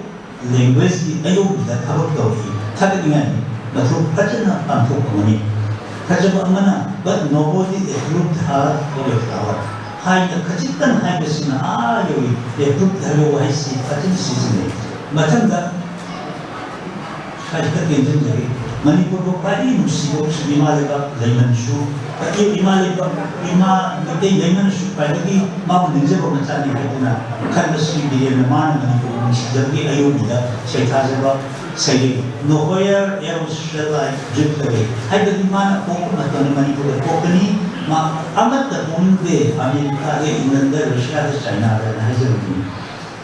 language ꯀꯤ ꯑꯌꯧꯕꯗ ꯊꯕꯛ ꯇꯧꯔꯤ꯫ ꯊꯥꯒꯠꯅꯤꯡꯉꯥꯏꯅꯤ꯫ ꯃꯊꯧ ꯐꯖꯅ ꯄꯥꯡꯊꯣꯛꯄ ꯉꯝꯃꯤ꯫ ꯐꯖꯕ ꯑꯃꯅ, "But nobody approved her for a flower" ꯍꯥꯏꯅ ꯈꯖꯤꯛꯇꯪ ꯍꯥꯏꯕꯁꯤꯅ ꯑꯥ ꯌꯧꯏ꯫ Approved ꯍꯥꯏꯕ ꯋꯥꯍꯩꯁꯤ ꯐꯖꯅ ꯁꯤꯖꯤꯟꯅꯩ꯫ ꯃꯊꯪꯗ ꯁ꯭ꯋꯥꯏꯁꯤꯗ ꯇꯦꯟꯁꯤꯟꯖꯔꯤ꯫ ꯃꯅꯤꯄꯨꯔꯕꯨ ꯈ꯭ꯋꯥꯏꯗꯒꯤ ꯅꯨꯡꯁꯤꯕ ꯏꯃꯥ ꯂꯩꯕꯥꯛ ꯂꯩꯃꯟꯁꯨ, ꯏꯃꯥ ꯂꯩꯕꯥꯛ, ꯏꯃꯥ ꯃꯩꯇꯩ ꯂꯩꯃꯟꯁꯨ ꯈ꯭ꯋꯥꯏꯗꯒꯤ ꯃꯥꯕꯨ ꯅꯤꯡꯖꯕ ꯃꯆꯥꯅꯤ ꯍꯥꯏꯗꯨꯅ ꯈꯟꯕ ꯁ꯭ꯔꯤ ꯕꯤꯔꯦꯟꯅ ꯃꯥꯅ ꯃꯅꯤꯄꯨꯔꯕꯨ ꯅꯨꯡꯁꯤꯖꯕꯒꯤ ꯑꯌꯧꯕꯤꯗ ꯁꯩꯊꯥꯖꯕ ꯁꯩꯔꯦꯡ "Nowhere else shall I drift away" ꯍꯥꯏꯕꯗꯤ ꯃꯥꯅ ꯄꯣꯛꯄ ꯃꯇꯝꯗ ꯃꯅꯤꯄꯨꯔꯗ ꯄꯣꯛꯄꯅꯤ, ꯃꯥ ꯑꯃꯠꯇ ꯄꯣꯛꯅꯤꯡꯗꯦ, ꯑꯃꯦꯔꯤꯀꯥꯗ, ꯏꯪꯂꯟꯗ, ꯔꯁꯤꯌꯥꯗ, ꯆꯥꯏꯅꯥꯗꯅ ꯍꯥꯏꯖꯕꯗꯨꯅꯤ꯫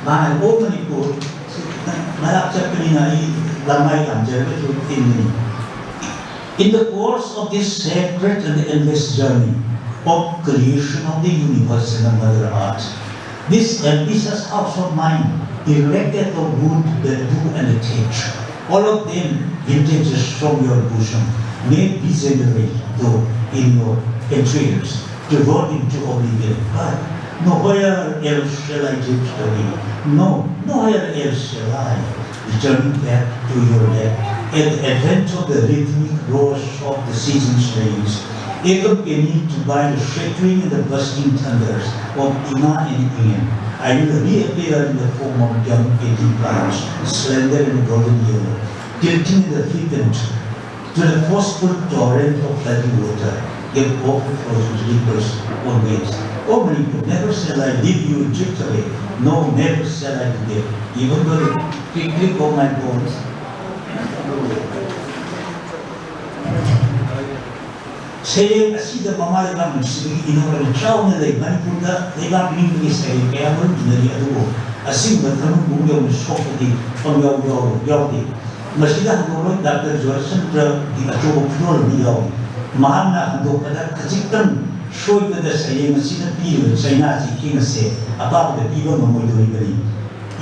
ꯃꯥꯅ "ꯑꯣ ꯃꯅꯤꯄꯨꯔ", ꯁꯤ ꯈꯤꯇꯪ ꯃꯔꯥꯛ ꯆꯠꯄꯅꯤꯅ ꯑꯩ ꯂꯃꯥꯏ ꯌꯥꯝꯖꯔꯒꯁꯨ ꯇꯤꯟꯒꯅꯤ꯫ In the course of this sacred and endless journey of creation of the universe and the Mother Earth, this ambitious house of mine, erected of wood, bamboo, and thatch, all of them vintages from your bosom, may degenerate though in your entrails, to roll into oblivion. But nowhere else shall I drift away. No, nowhere else shall I, returning back to your lap At the advent of the rhythmic roars of the season's rains, accompanied by the shattering and the bursting thunders of Ima and Ingen, I will reappear in the form of young eddy plants, slender and golden yellow, tilting in the frequent to the forceful torrent of flooding water, gave awful frozen ripples on waves. Oh Manipur, never shall I leave you drift away, no, never shall I be there, even though the quickly of my bones. ꯁꯩꯔꯦꯡ ꯑꯁꯤꯗ ꯃꯃꯥ ꯂꯩꯕꯥꯛ ꯅꯨꯡꯁꯤꯕꯒꯤ ꯏꯅꯣꯠ ꯑꯃ ꯆꯥꯎꯅ ꯂꯩ꯫ ꯃꯅꯤꯄꯨꯔꯗ ꯂꯩꯕꯥꯛ ꯅꯤꯡꯕꯒꯤ ꯁꯩꯔꯦꯡ ꯀꯌꯥ ꯃꯔꯨꯝ ꯏꯅꯔꯤ, ꯑꯗꯨꯕꯨ ꯑꯁꯤꯒꯨꯝꯕ ꯊꯃꯣꯏꯕꯨꯡ ꯌꯧꯅ ꯁꯣꯛꯄꯗꯤ ꯄꯪꯌꯥꯎ ꯌꯥꯎ-, ꯌꯥꯎꯗꯦ꯫ ꯃꯁꯤꯗ ꯍꯟꯗꯣꯛꯂꯣꯏ ꯗꯥꯛꯇꯔ ꯖꯣꯔꯁꯆꯟꯗ꯭ꯔꯒꯤ ꯑꯆꯧꯕ ꯈꯨꯗꯣꯜ ꯑꯃ ꯌꯥꯎꯏ꯫ ꯃꯍꯥꯛꯅ ꯍꯟꯗꯣꯛꯄꯗ ꯈꯖꯤꯛꯇꯪ ꯁꯣꯏꯕꯗ ꯁꯩꯔꯦꯡ ꯑꯁꯤꯅ ꯄꯤꯔꯤꯕ ꯆꯩꯅꯥꯁꯤ ꯏꯈꯦꯡ ꯑꯁꯦ ꯑꯄꯥꯕꯗ ꯄꯤꯕ ꯉꯝꯃꯣꯏꯗꯧꯔꯤꯕꯅꯤ꯫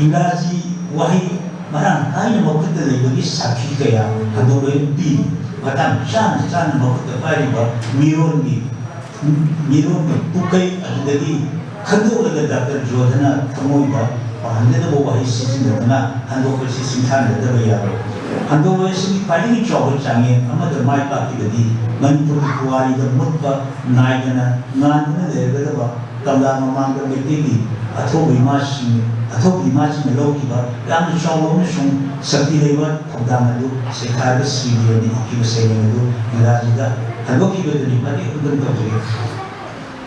ꯏꯪꯒ꯭ꯔꯥꯖꯤ ꯋꯥꯍꯩ ꯃꯔꯥꯡ ꯀꯥꯏꯅ ꯃꯈꯨꯠꯇ ꯂꯩꯕꯒꯤ ꯁꯥꯈꯤ ꯀꯌꯥ ꯍꯟꯗꯣꯛꯂꯣꯏꯅ ꯄꯤꯔꯤ꯫ ꯃꯇꯥꯡ ꯆꯥꯅ ꯆꯥꯅ ꯃꯈꯨꯠꯇ ꯄꯥꯏꯔꯤꯕ ꯃꯤꯔꯣꯟꯒꯤ, ꯃꯤꯔꯣꯟꯒꯤ ꯄꯨꯀꯩ ꯑꯗꯨꯗꯒꯤ ꯈꯟꯗꯣꯛꯂꯒ ꯗꯥꯛꯇꯔ ꯖꯣꯙꯅ ꯊꯃꯣꯏꯗ ꯄꯥꯍꯟꯒꯗꯕ ꯋꯥꯍꯩ ꯁꯤꯖꯤꯟꯅꯗꯨꯅ ꯍꯟꯗꯣꯛꯄꯁꯤ ꯁꯤꯡꯊꯥꯅꯗꯕ ꯌꯥꯔꯣꯏ꯫ ꯍꯟꯗꯣꯛꯂꯣꯏ ꯑꯁꯤꯒꯤ ꯈ꯭ꯋꯥꯏꯗꯒꯤ ꯆꯥꯎꯕ ꯆꯥꯡꯌꯦꯡ ꯑꯃꯗ ꯃꯥꯏ ꯄꯥꯛꯈꯤꯕꯗꯤ ꯃꯅꯤꯄꯨꯔꯒꯤ ꯄꯨꯋꯥꯔꯤꯗ ꯃꯨꯠꯄ ꯅꯥꯏꯗꯅ ꯉꯥꯟꯗꯨꯅ ꯂꯩꯔꯒꯗꯕ ꯀꯪꯂꯥ ꯃꯃꯥꯡꯗ ꯃꯩꯇꯩꯒꯤ ꯑꯊꯧꯕ ꯏꯃꯥꯁꯤꯡ, ꯑꯊꯧꯕ ꯏꯃꯥꯁꯤꯡꯅ ꯂꯧꯈꯤꯕ ꯌꯥꯝꯅ ꯆꯥꯎꯕ ꯑꯃꯁꯨꯡ ꯁꯛꯇꯤ ꯂꯩꯕ ꯊꯧꯗꯥꯡ ꯑꯗꯨ ꯁꯩꯊꯥꯔꯒ ꯁꯤꯔꯤꯌꯦꯅ ꯏꯈꯤꯕ ꯁꯩꯔꯦꯡ ꯑꯗꯨ ꯏꯪꯒ꯭ꯔꯥꯖꯤꯗ ꯍꯟꯗꯣꯛꯈꯤꯕꯗꯨꯅꯤ꯫ ꯃꯇꯦꯛ ꯑꯃꯇꯪ ꯇꯧꯖꯒꯦ꯫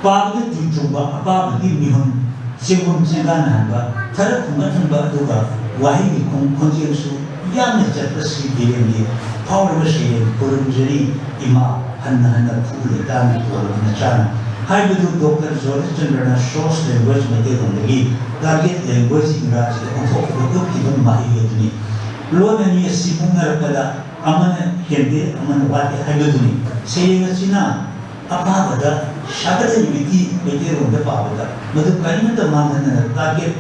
ꯄꯥꯕꯗ ꯇꯨꯏ ꯆꯨꯝꯕ, ꯑꯄꯥꯕꯒꯤ ꯃꯤꯍꯨꯟ ꯆꯦꯡꯒꯨꯝ ꯆꯦꯡꯒꯥꯟꯍꯟꯕ, ꯊꯔꯛ ꯈꯨꯝꯒꯠꯍꯟꯕ, ꯑꯗꯨꯒ ꯋꯥꯍꯩꯒꯤ ꯈꯣꯡ-, ꯈꯣꯟꯖꯦꯜꯁꯨ ꯌꯥꯡꯅ ꯆꯠꯄ ꯁꯤꯔꯤꯌꯦꯅꯤ꯫ ꯐꯥꯎꯔꯕ ꯁꯩꯔꯦꯡ ꯈꯨꯔꯨꯝꯖꯔꯤ ꯏꯃꯥ, ꯍꯟꯅ ꯍꯟꯅ ꯐꯨꯕ ꯂꯩꯇꯥꯅ ꯀꯣꯜꯂꯕ ꯅꯆꯥꯅ ꯍꯥꯏꯕꯗꯨ ꯗꯣꯛꯇꯔ ꯖꯣꯔꯖ ꯆꯟꯗ꯭ꯔꯅ source language ꯃꯩꯇꯩꯂꯣꯟꯗꯒꯤ target language ꯏꯪꯒ꯭ꯔꯥꯖꯤꯗ ꯑꯣꯟꯊꯣꯛꯄꯗ ꯎꯠꯈꯤꯕ ꯃꯍꯩ ꯑꯗꯨꯅꯤ꯫ ꯂꯣꯟ ꯑꯅꯤ ꯑꯁꯤ ꯃꯨꯛꯅꯔꯛꯄꯗ ꯑꯃꯅ ꯍꯦꯟꯗꯦ, ꯑꯃꯅ ꯋꯥꯠꯇꯦ ꯍꯥꯏꯕꯗꯨꯅꯤ꯫ ꯁꯩꯔꯦꯡ ꯑꯁꯤꯅ ꯑꯄꯥꯕꯗ ꯁꯥꯒꯠꯍꯟꯕꯒꯤ ꯃꯩꯇꯩꯂꯣꯟꯗ ꯄꯥꯕꯗ ꯃꯗꯨ ꯀꯔꯤꯃꯠꯇ ꯃꯥꯡꯍꯟꯗꯅ target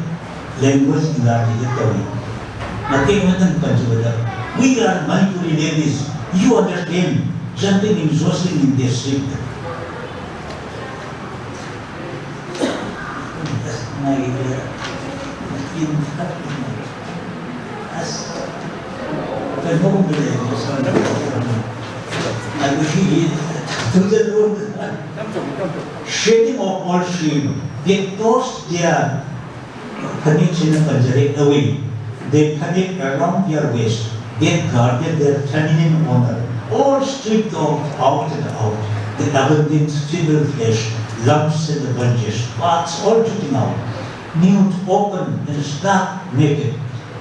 language ꯏꯪꯒ꯭ꯔꯥꯖꯤꯗ ꯇꯧꯏ꯫ ꯃꯇꯦꯛ ꯑꯃꯇꯪ ꯄꯟꯖꯕꯗ, "We are Manipuri ladies, you understand, jumping in, jostling in the street." ꯑꯁ, ꯅꯨꯡꯉꯥꯏꯈꯤꯗ꯭ꯔꯦ꯫ ꯑꯁ꯫ ꯀꯩꯅꯣꯒꯨꯝꯕ ꯂꯩ, ꯃꯁꯥꯅ ꯑꯗꯨꯒꯤ ꯊꯝꯖꯜꯂꯨ꯫ Shedding of all shame. They closed their ꯐꯅꯦꯛꯁꯤꯅ ꯄꯟꯖꯔꯦ, away. They phanek around their waist. They guarded their feminine honor. All stripped off, out and out. The abundant feeble flesh, lumps and the bulges, parts all jutting out. Nude, open and stark naked.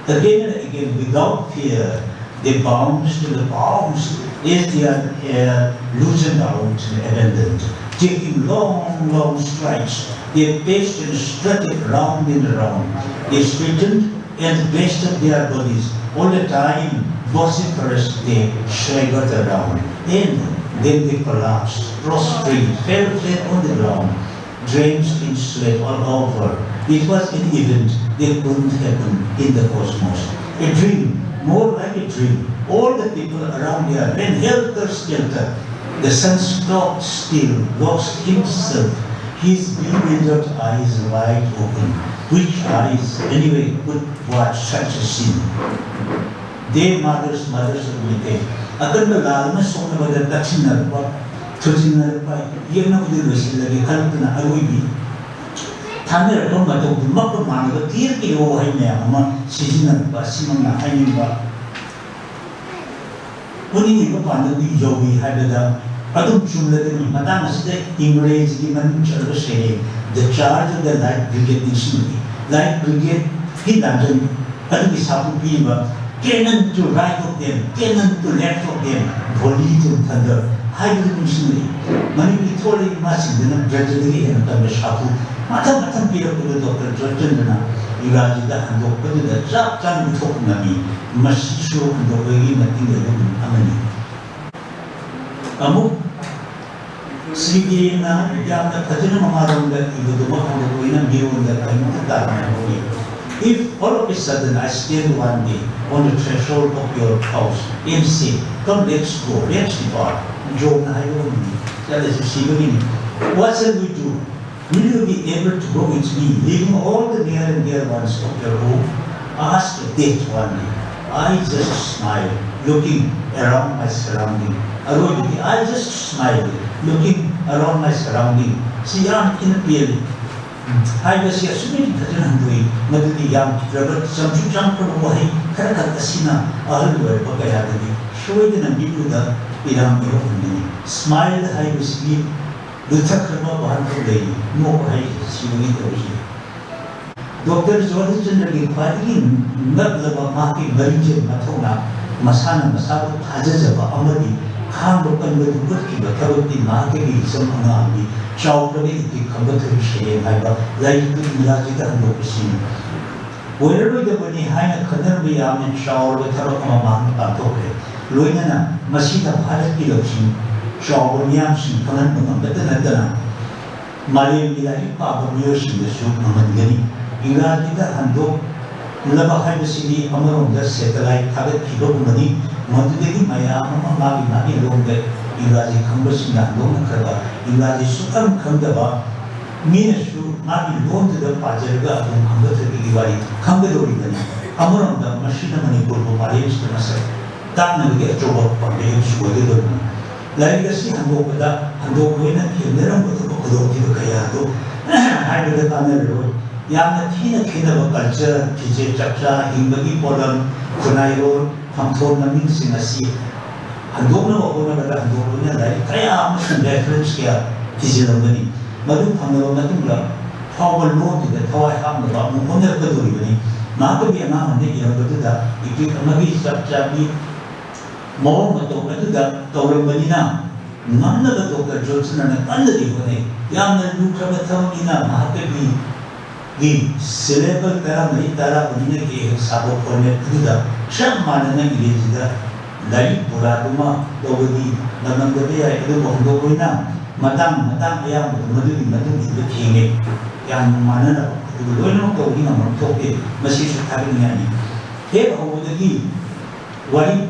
Again and again, without fear, they bounced and bounced as their hair loosened out and abandoned, taking long, long strides. They paced and strutted round and round. They straightened and wasted their bodies. All the time, vociferous, they swaggered around. And then they collapsed, prostrate, fell flat on the ground, drenched in sweat all over. It was an event that couldn't happen in the cosmos. A dream, more like a dream. All the people around there ran helter-skelter. The sun stopped still, lost himself, his bewildered eyes wide open. Which eyes, anyway, could watch such a scene? Dear mothers, mothers of my day. ꯑꯀꯟꯕ ꯂꯥꯜ ꯑꯃ ꯁꯣꯛꯅꯕꯗ ꯇꯛꯁꯤꯟꯅꯔꯛꯄ, ꯊꯨꯖꯤꯟꯅꯔꯛꯄ, ꯌꯦꯛꯅꯕꯗꯨ ꯂꯣꯏꯁꯤꯜꯂꯒꯦ ꯈꯜꯂꯛꯇꯨꯅ ꯑꯔꯣꯏꯕꯤ ꯊꯥꯅꯔꯛꯄ ꯃꯇꯧꯗꯨꯃꯛꯀ ꯃꯥꯟꯅꯕ ꯇꯦꯔ ꯀꯦꯔꯕ ꯋꯥꯍꯩ ꯃꯌꯥꯝ ꯑꯃ ꯁꯤꯖꯤꯟꯅꯔꯛꯄ ꯑꯁꯤꯃꯛꯅ ꯍꯥꯏꯅꯤꯡꯕ꯫ ꯎꯅꯤꯡꯉꯤꯕ ꯄꯥꯟꯗꯝꯗꯨ ꯌꯧꯏ ꯍꯥꯏꯕꯗ ꯑꯗꯨꯝ ꯆꯨꯝꯂꯒꯅꯤ꯫ ꯃꯇꯥꯡ ꯑꯁꯤꯗ ꯏꯪꯒ꯭ꯔꯦꯖꯤꯒꯤ ꯃꯅꯨꯡ ꯆꯜꯂꯕ ꯁꯩꯔꯦꯡ The Charge of the Light Brigade ꯅꯤꯡꯁꯤꯡꯂꯛꯏ꯫ Light Brigadeꯀꯤ ꯂꯥꯟꯖꯟ ꯑꯗꯨꯒꯤ ꯁꯥꯐꯨ ꯄꯤꯔꯤꯕ Cannon to right of them, cannon to left of them, volley to thunder ꯍꯥꯏꯕꯗꯨ ꯅꯤꯡꯁꯤꯡꯂꯛꯏ꯫ ꯃꯅꯤꯄꯨꯔꯤ ꯊꯣꯛꯂꯛꯏꯕ ꯏꯃꯥꯁꯤꯡꯗꯨꯅ ꯕ꯭ꯔꯤꯇꯦꯟꯗꯒꯤ ꯍꯦꯟꯅ ꯀꯟꯕ ꯁꯥꯐꯨ ꯃꯊꯪ ꯃꯊꯪ ꯄꯤꯔꯛꯄꯗꯨ ꯗꯣꯛꯇꯔ ꯖꯣꯟꯁꯟꯗꯨꯅ ꯏꯪꯒ꯭ꯔꯥꯖꯤꯗ ꯍꯟꯗꯣꯛꯄꯗꯨꯗ ꯆꯞ ꯆꯥꯅ ꯎꯠꯊꯣꯛꯄ ꯉꯝꯃꯤ꯫ ꯃꯁꯤꯁꯨ ꯍꯟꯗꯣꯛꯄꯒꯤ ꯃꯇꯤꯡ ꯂꯩꯕ ꯅꯨꯃꯤꯠ ꯑꯃꯅꯤ꯫ ꯑꯃꯨꯛ ꯁ꯭ꯔꯤꯗꯦꯕꯅ ꯌꯥꯝꯅ ꯐꯖꯅ ꯃꯃꯥꯂꯣꯝꯗ ꯏꯕꯗꯨꯃꯛ ꯍꯟꯗꯣꯛꯄ ꯑꯣꯏꯅ ꯃꯤꯔꯣꯟꯗ ꯀꯔꯤꯃꯇ ꯇꯥꯗꯅ ꯍꯧꯏ꯫ If all of a sudden I stand one day on the threshold of your house and say, "Come, let's go, let's depart," ꯖꯣꯕꯅ ꯍꯥꯏꯕ ꯉꯝꯃꯤ꯫ ꯆꯠꯂꯁꯤ ꯁꯤꯕꯒꯤꯅꯤ꯫ What shall we do? Will you be able to go with me, leaving all the near and dear ones of your home? Ask death one day. I just smile, looking around my surrounding. ꯑꯔꯣꯏꯕꯒꯤ "I just smile, looking around my surrounding" ꯁꯤ ꯌꯥꯝ ꯊꯤꯅ ꯄꯦꯜꯂꯤ꯫ ꯍꯥꯏꯕꯁꯤ ꯑꯁꯨꯛꯀꯤ ꯃꯇꯤꯛ ꯐꯖꯅ ꯍꯟꯗꯣꯛꯏ꯫ ꯃꯗꯨꯗꯤ ꯌꯥꯝꯈꯤꯗ꯭ꯔꯕ, ꯆꯝꯁꯨ ꯆꯝꯈ꯭ꯔꯕ ꯋꯥꯍꯩ ꯈꯔꯈꯛ ꯑꯁꯤꯅ ꯑꯍꯜ ꯑꯣꯏꯔꯕ ꯀꯌꯥꯗꯗꯤ ꯁꯣꯏꯗꯅ ꯃꯤꯠꯂꯨꯗ ꯄꯤꯔꯥꯡ ꯌꯧꯍꯟꯒꯅꯤ꯫ Smile ꯍꯥꯏꯕꯁꯤꯒꯤ ꯂꯨꯊꯈ꯭ꯔꯕ ꯋꯥꯍꯟꯊꯣꯛ ꯂꯩꯔꯤ꯫ ꯅꯣꯛꯄ ꯍꯥꯏꯔꯤꯁꯤ ꯁꯤꯕꯒꯤ ꯇꯧꯔꯤꯁꯤ꯫ ꯗꯣꯛꯇꯔ ꯖꯣꯙꯆꯟꯗ꯭ꯔꯒꯤ ꯈ꯭ꯋꯥꯏꯗꯒꯤ ꯅꯛꯂꯕ ꯃꯍꯥꯛꯀꯤ ꯃꯔꯤꯡꯖꯦꯜ ꯃꯊꯧꯅꯥ, ꯃꯁꯥꯅ ꯃꯁꯥꯕꯨ ꯊꯥꯖꯖꯕ ꯑꯃꯗꯤ ꯈꯥꯡꯕ ꯀꯟꯕꯗꯨ ꯎꯠꯈꯤꯕ ꯊꯕꯛꯇꯤ ꯃꯍꯥꯛꯀꯤ ꯏꯆꯝ ꯑꯉꯥꯡꯒꯤ ꯆꯥꯎꯈ꯭ꯔꯕ ꯏꯊꯤꯛ ꯈꯝꯕ ꯊꯣꯏꯕꯤ ꯁꯩꯔꯦꯡ ꯍꯥꯏꯕ ꯂꯥꯏꯔꯤꯛꯇꯨ ꯏꯪꯒ꯭ꯔꯥꯖꯤꯗ ꯍꯟꯗꯣꯛꯄꯁꯤꯅꯤ꯫ ꯑꯣꯏꯔꯔꯣꯏꯗꯕꯅꯤ ꯍꯥꯏꯅ ꯈꯟꯅꯔꯝꯕ ꯌꯥꯝꯅ ꯆꯥꯎꯔꯕ ꯊꯕꯛ ꯑꯃ ꯃꯍꯥꯛꯅ ꯄꯥꯡꯊꯣꯛꯈ꯭ꯔꯦ꯫ ꯂꯣꯏꯅꯅ ꯃꯁꯤꯗ ꯚꯥꯔꯠꯀꯤ ꯂꯧꯁꯤꯡ ꯆꯥꯎꯕ ꯃꯤꯌꯥꯝꯁꯤꯡ ꯈꯪꯍꯟꯕ ꯉꯝꯕꯇ ꯅꯠꯇꯅ ꯃꯥꯂꯦꯝꯒꯤ ꯂꯥꯏꯔꯤꯛ ꯄꯥꯕ ꯃꯤꯑꯣꯏꯁꯤꯡꯗꯁꯨ ꯉꯝꯍꯟꯒꯅꯤ꯫ ꯏꯪꯒ꯭ꯔꯥꯖꯤꯗ ꯍꯟꯗꯣꯛꯂꯕ ꯍꯥꯏꯕꯁꯤꯗꯤ ꯑꯃꯔꯣꯝꯗ satellite ꯊꯥꯒꯠꯈꯤꯕꯒꯨꯝꯕꯅꯤ꯫ ꯃꯗꯨꯗꯒꯤ ꯃꯌꯥꯝ ꯑꯃ ꯃꯥꯒꯤ ꯃꯥꯒꯤ ꯂꯣꯟꯗ ꯏꯪꯒ꯭ꯔꯥꯖꯤ ꯈꯪꯕꯁꯤꯡꯅ ꯍꯟꯗꯣꯛꯅꯈ꯭ꯔꯕ, ꯏꯪꯒ꯭ꯔꯥꯖꯤ ꯁꯨꯛꯈꯪ ꯈꯪꯗꯕ ꯃꯤꯅꯁꯨ ꯃꯥꯒꯤ ꯂꯣꯟꯗꯨꯗ ꯄꯥꯖꯔꯒ ꯑꯗꯨꯝ ꯈꯝꯕ ꯊꯣꯏꯕꯤꯒꯤ ꯋꯥꯔꯤ ꯈꯪꯒꯗꯧꯔꯤꯕꯅꯤ꯫ ꯑꯃꯔꯣꯝꯗ ꯃꯁꯤꯅ ꯃꯅꯤꯄꯨꯔꯕꯨ ꯃꯥꯂꯦꯝꯁꯤꯗ ꯃꯁꯛ ꯇꯥꯛꯅꯕꯒꯤ ꯑꯆꯧꯕ ꯄꯥꯝꯕꯩ ꯑꯃꯁꯨ ꯑꯣꯏꯒꯗꯧꯔꯤꯕꯅꯤ꯫ ꯂꯥꯏꯔꯤꯛ ꯑꯁꯤ ꯍꯟꯗꯣꯛꯄꯗ ꯍꯟꯗꯣꯛꯄ ꯑꯣꯏꯅ ꯊꯦꯡꯅꯔꯝꯒꯗꯕ ꯈꯨꯗꯣꯡꯊꯤꯕ ꯀꯌꯥ ꯑꯗꯨ ꯍꯥꯏꯕꯗ ꯀꯥꯟꯅꯔꯔꯣꯏ꯫ ꯌꯥꯝꯅ ꯊꯤꯅ ꯈꯦꯠꯅꯕ culture, ꯐꯤꯖꯦꯠ ꯆꯥꯛꯆꯥ, ꯍꯤꯡꯕꯒꯤ ꯄꯣꯠꯂꯝ, ꯈꯨꯟꯅꯥꯏꯔꯣꯜ, ꯐꯝꯊꯣꯟ ꯃꯃꯤꯡꯁꯤꯡ ꯑꯁꯤ ꯍꯟꯗꯣꯛꯅꯕ ꯍꯣꯠꯅꯕꯗ ꯍꯟꯗꯣꯛꯄꯅ ꯂꯥꯏꯔꯤꯛ ꯀꯌꯥ ꯑꯃꯁꯨꯡ reference ꯀꯌꯥ ꯊꯤꯖꯤꯜꯂꯝꯒꯅꯤ꯫ ꯃꯗꯨ ꯐꯪꯂꯕ ꯃꯇꯨꯡꯗ ꯐꯥꯎꯕ ꯂꯣꯟꯗꯨꯗ ꯊꯋꯥꯏ ꯍꯥꯞꯅꯕ ꯑꯃꯨꯛ ꯍꯣꯠꯅꯔꯛꯀꯗꯧꯔꯤꯕꯅꯤ꯫ ꯃꯍꯥꯛꯀꯤ ꯑꯉꯥꯡ ꯑꯃꯅ ꯏꯔꯝꯕꯗꯨꯗ ꯏꯄꯤꯛ ꯑꯃꯒꯤ ꯆꯞ ꯆꯥꯕꯤ ꯃꯑꯣꯡ ꯃꯇꯧ ꯑꯗꯨꯗ ꯇꯧꯔꯝꯕꯅꯤꯅ ꯉꯝꯅꯕ ꯗꯣꯛꯇꯔ ꯖꯣꯟꯁꯟꯅ ꯀꯟꯅꯗꯤ ꯍꯣꯠꯅꯩ꯫ ꯌꯥꯝꯅ ꯂꯨꯈ꯭ꯔꯕ ꯊꯕꯛꯅꯤꯅ ꯃꯍꯥꯛꯀꯤ ꯒꯤ syllable ꯇꯔꯥꯃꯔꯤ ꯇꯔꯥꯃꯔꯤꯅ ꯀꯦꯛ ꯁꯥꯕ format ꯑꯗꯨꯗ ꯆꯞ ꯃꯥꯟꯅꯅ ꯏꯪꯒ꯭ꯔꯦꯖꯤꯗ ꯂꯥꯏꯔꯤꯛ ꯕꯣꯔꯥꯗꯨꯃ ꯂꯧꯕꯗꯤ ꯉꯝꯂꯝꯗꯕ ꯌꯥꯏ, ꯑꯗꯨꯕꯨ ꯍꯟꯗꯣꯛ ꯑꯣꯏꯅ ꯃꯇꯥꯡ ꯃꯇꯥꯡ ꯑꯌꯥꯝꯕꯗ ꯃꯗꯨꯒꯤ ꯃꯇꯨꯡ ꯏꯟꯕ ꯊꯦꯡꯅꯩ꯫ ꯌꯥꯝꯅ ꯃꯥꯟꯅꯅ ꯑꯗꯨꯒ ꯂꯣꯏꯅꯃꯛ ꯇꯧꯕꯗꯤ ꯉꯝꯐꯝ ꯊꯣꯛꯇꯦ꯫ ꯃꯁꯤꯁꯨ ꯊꯥꯒꯠꯅꯤꯡꯉꯥꯏꯅꯤ꯫ ꯍꯦꯛ ꯍꯧꯕꯗꯒꯤ ꯋꯥꯔꯤ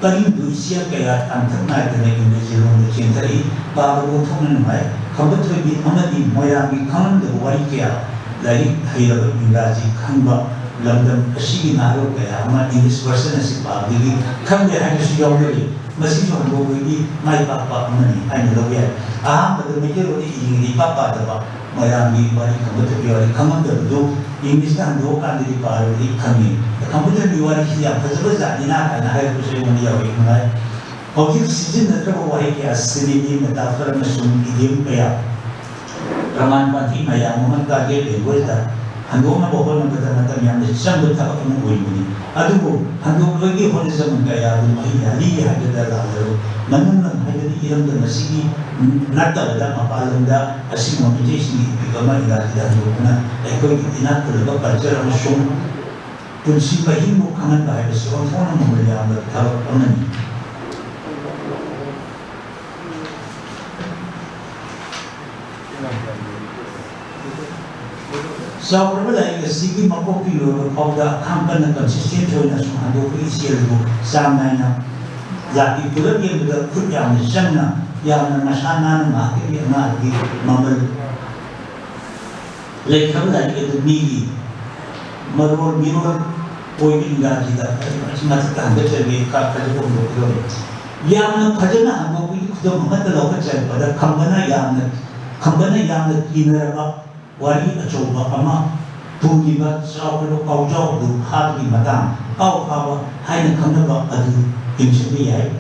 ꯄꯔꯤꯡꯗꯨ ꯏꯆꯦꯜ ꯀꯌꯥ ꯇꯥꯡꯊꯛ ꯅꯥꯏꯗꯅ ꯏꯪꯒ꯭ꯔꯦꯖꯤ ꯂꯣꯟꯗ ꯆꯦꯟꯊꯔꯛꯏ꯫ ꯄꯥꯕꯗ ꯑꯣꯟꯊꯣꯛꯅ ꯅꯨꯡꯉꯥꯏ꯫ ꯈꯝꯕ ꯊꯣꯏꯕꯤ ꯑꯃꯗꯤ ꯃꯣꯏꯔꯥꯡꯒꯤ ꯈꯪꯂꯝꯗꯕ ꯋꯥꯔꯤ ꯀꯌꯥ ꯂꯥꯏꯔꯤꯛ ꯍꯩꯔꯕ ꯏꯪꯒ꯭ꯔꯥꯖꯤ ꯈꯪꯕ ꯂꯝꯗꯝ ꯑꯁꯤꯒꯤ ꯅꯍꯥꯔꯣꯜ ꯀꯌꯥ ꯑꯃ English version ꯑꯁꯤ ꯄꯥꯕꯗꯒꯤ ꯈꯪꯗꯦ ꯍꯥꯏꯕꯁꯨ ꯌꯥꯎꯅꯔꯤ꯫ ꯃꯁꯤꯁꯨ ꯍꯟꯗꯣꯛꯄꯒꯤ ꯃꯥꯏ ꯄꯥꯛꯄ ꯑꯃꯅꯤ ꯍꯥꯏꯅ ꯂꯧꯕ ꯌꯥꯏ꯫ ꯑꯍꯥꯟꯕꯗ ꯃꯩꯇꯩꯂꯣꯟꯗ ꯏꯔꯤꯉꯩꯗ ꯏꯄꯥ ꯄꯥꯗꯕ, ꯃꯌꯥꯝꯒꯤ ꯋꯥꯔꯤ, ꯈꯝꯕ ꯊꯣꯏꯕꯤ ꯋꯥꯔꯤ ꯈꯪꯉꯝꯗꯕꯗꯨ English ꯇ ꯍꯟꯗꯣꯛꯑꯀꯥꯟꯗꯗꯤ ꯄꯥꯔꯕꯗꯤ ꯈꯪꯉꯤ꯫ ꯈꯝꯕ ꯊꯣꯏꯕꯤ ꯋꯥꯔꯤꯁꯤ ꯌꯥꯝ ꯐꯖꯕ ꯖꯥꯠꯅꯤꯅ ꯀꯥꯏꯅ ꯍꯥꯏꯔꯛꯄꯁꯨ ꯑꯩꯉꯣꯟꯗ ꯌꯥꯎꯔꯛꯏ꯫ ꯅꯨꯡꯉꯥꯏ꯫ ꯍꯧꯖꯤꯛ ꯁꯤꯖꯤꯟꯅꯗ꯭ꯔꯕ ꯋꯥꯍꯩ ꯀꯌꯥ, simile, metaphor ꯑꯃꯁꯨꯡ idiom ꯀꯌꯥ, ꯄ꯭ꯔꯃꯥꯟ ꯄꯥꯟꯊꯤ ꯃꯌꯥꯝ ꯑꯃ target language ꯇ ꯍꯟꯗꯣꯛꯅꯕ ꯍꯣꯠꯅꯕꯗ ꯃꯇꯝ ꯌꯥꯝꯅ ꯆꯪꯕ ꯊꯕꯛ ꯑꯃ ꯑꯣꯏꯕꯅꯤ꯫ ꯑꯗꯨꯕꯨ ꯍꯟꯗꯣꯛꯄꯒꯤ ꯍꯣꯠꯅꯖꯃꯟ ꯀꯌꯥ ꯑꯗꯨ ꯃꯍꯩ ꯌꯥꯜꯂꯤ ꯍꯥꯏꯕꯗ ꯂꯥꯜꯂꯔꯣꯏ꯫ ꯃꯅꯨꯡ ꯂꯝ ꯍꯥꯏꯕꯗꯤ ꯏꯔꯝꯗꯝ ꯑꯁꯤꯒꯤ ꯅꯠꯇꯕꯗ ꯃꯄꯥꯟ ꯂꯝꯗ ꯑꯁꯤꯒꯨꯝꯕ ꯃꯩꯇꯩꯁꯤꯡꯒꯤ ꯏꯄꯤꯛ ꯑꯃ ꯏꯪꯒ꯭ꯔꯥꯖꯤꯗ ꯍꯟꯗꯣꯛꯇꯨꯅ ꯑꯩꯈꯣꯏꯒꯤ ꯏꯅꯥꯛ ꯈꯨꯜꯂꯕ culture ꯑꯃꯁꯨꯡ ꯄꯨꯟꯁꯤ ꯃꯍꯤꯡꯕꯨ ꯈꯪꯍꯟꯕ ꯍꯥꯏꯕꯁꯤ ꯑꯣꯟꯊꯣꯛꯅ ꯃꯃꯜ ꯌꯥꯝꯂꯕ ꯊꯕꯛ ꯑꯃꯅꯤ꯫ ꯆꯥꯎꯔꯕ ꯂꯥꯏꯔꯤꯛ ꯑꯁꯤꯒꯤ ꯃꯀꯣꯛꯇꯒꯤ ꯂꯣꯏꯕ ꯐꯥꯎꯗ ꯑꯈꯥꯡ ꯀꯟꯅ consistent ꯑꯣꯏꯅ ꯁꯨꯝ ꯍꯟꯗꯣꯛꯄꯒꯤ ꯏꯆꯦꯜ ꯑꯗꯨ ꯆꯥꯡ ꯅꯥꯏꯅ ꯂꯥꯛꯄꯤ꯫ ꯄꯨꯂꯞ ꯌꯦꯡꯕꯗ ꯈꯨꯠ ꯌꯥꯝꯅ ꯆꯪꯅ, ꯌꯥꯝꯅ ꯃꯁꯥ ꯅꯥꯟꯅ ꯉꯥꯛꯄꯒꯤ ꯑꯉꯥꯡꯒꯤ ꯃꯃꯜ ꯂꯩꯈ꯭ꯔꯕ ꯂꯥꯏꯔꯤꯛ ꯑꯗꯨ ꯃꯤꯒꯤ ꯃꯔꯣꯜ ꯃꯤꯔꯣꯜ ꯑꯣꯏꯕ ꯏꯪꯒ꯭ꯔꯥꯖꯤꯗ ꯃꯁꯤ ꯃꯊꯛꯇ ꯍꯟꯒꯠꯆꯔꯒꯦ ꯀꯥ ꯈꯖꯤꯛ ꯍꯣꯡꯗꯣꯛꯀꯗꯧꯔꯦ꯫ ꯌꯥꯝꯅ ꯐꯖꯅ ꯍꯟꯗꯣꯛꯄꯒꯤ ꯈꯨꯗꯝ ꯑꯃꯠꯇ ꯂꯧꯈꯠꯆꯔꯛꯄꯗ ꯈꯝꯕꯅ ꯌꯥꯝꯅ, ꯈꯝꯕꯅ ꯌꯥꯝꯅ ꯀꯤꯅꯔꯕ ꯋꯥꯔꯤ ꯑꯆꯧꯕ ꯑꯃ ꯄꯨꯔꯤꯕ ꯆꯥꯎꯈ꯭ꯔꯕ ꯀꯥꯎꯖꯥꯎ ꯑꯗꯨ ꯐꯥꯕꯒꯤ ꯃꯇꯥꯡ, ꯀꯥꯎ ꯐꯥꯕ ꯍꯥꯏꯅ ꯈꯪꯅꯕ ꯑꯗꯨ ꯌꯦꯡꯁꯤꯟꯕ ꯌꯥꯏ꯫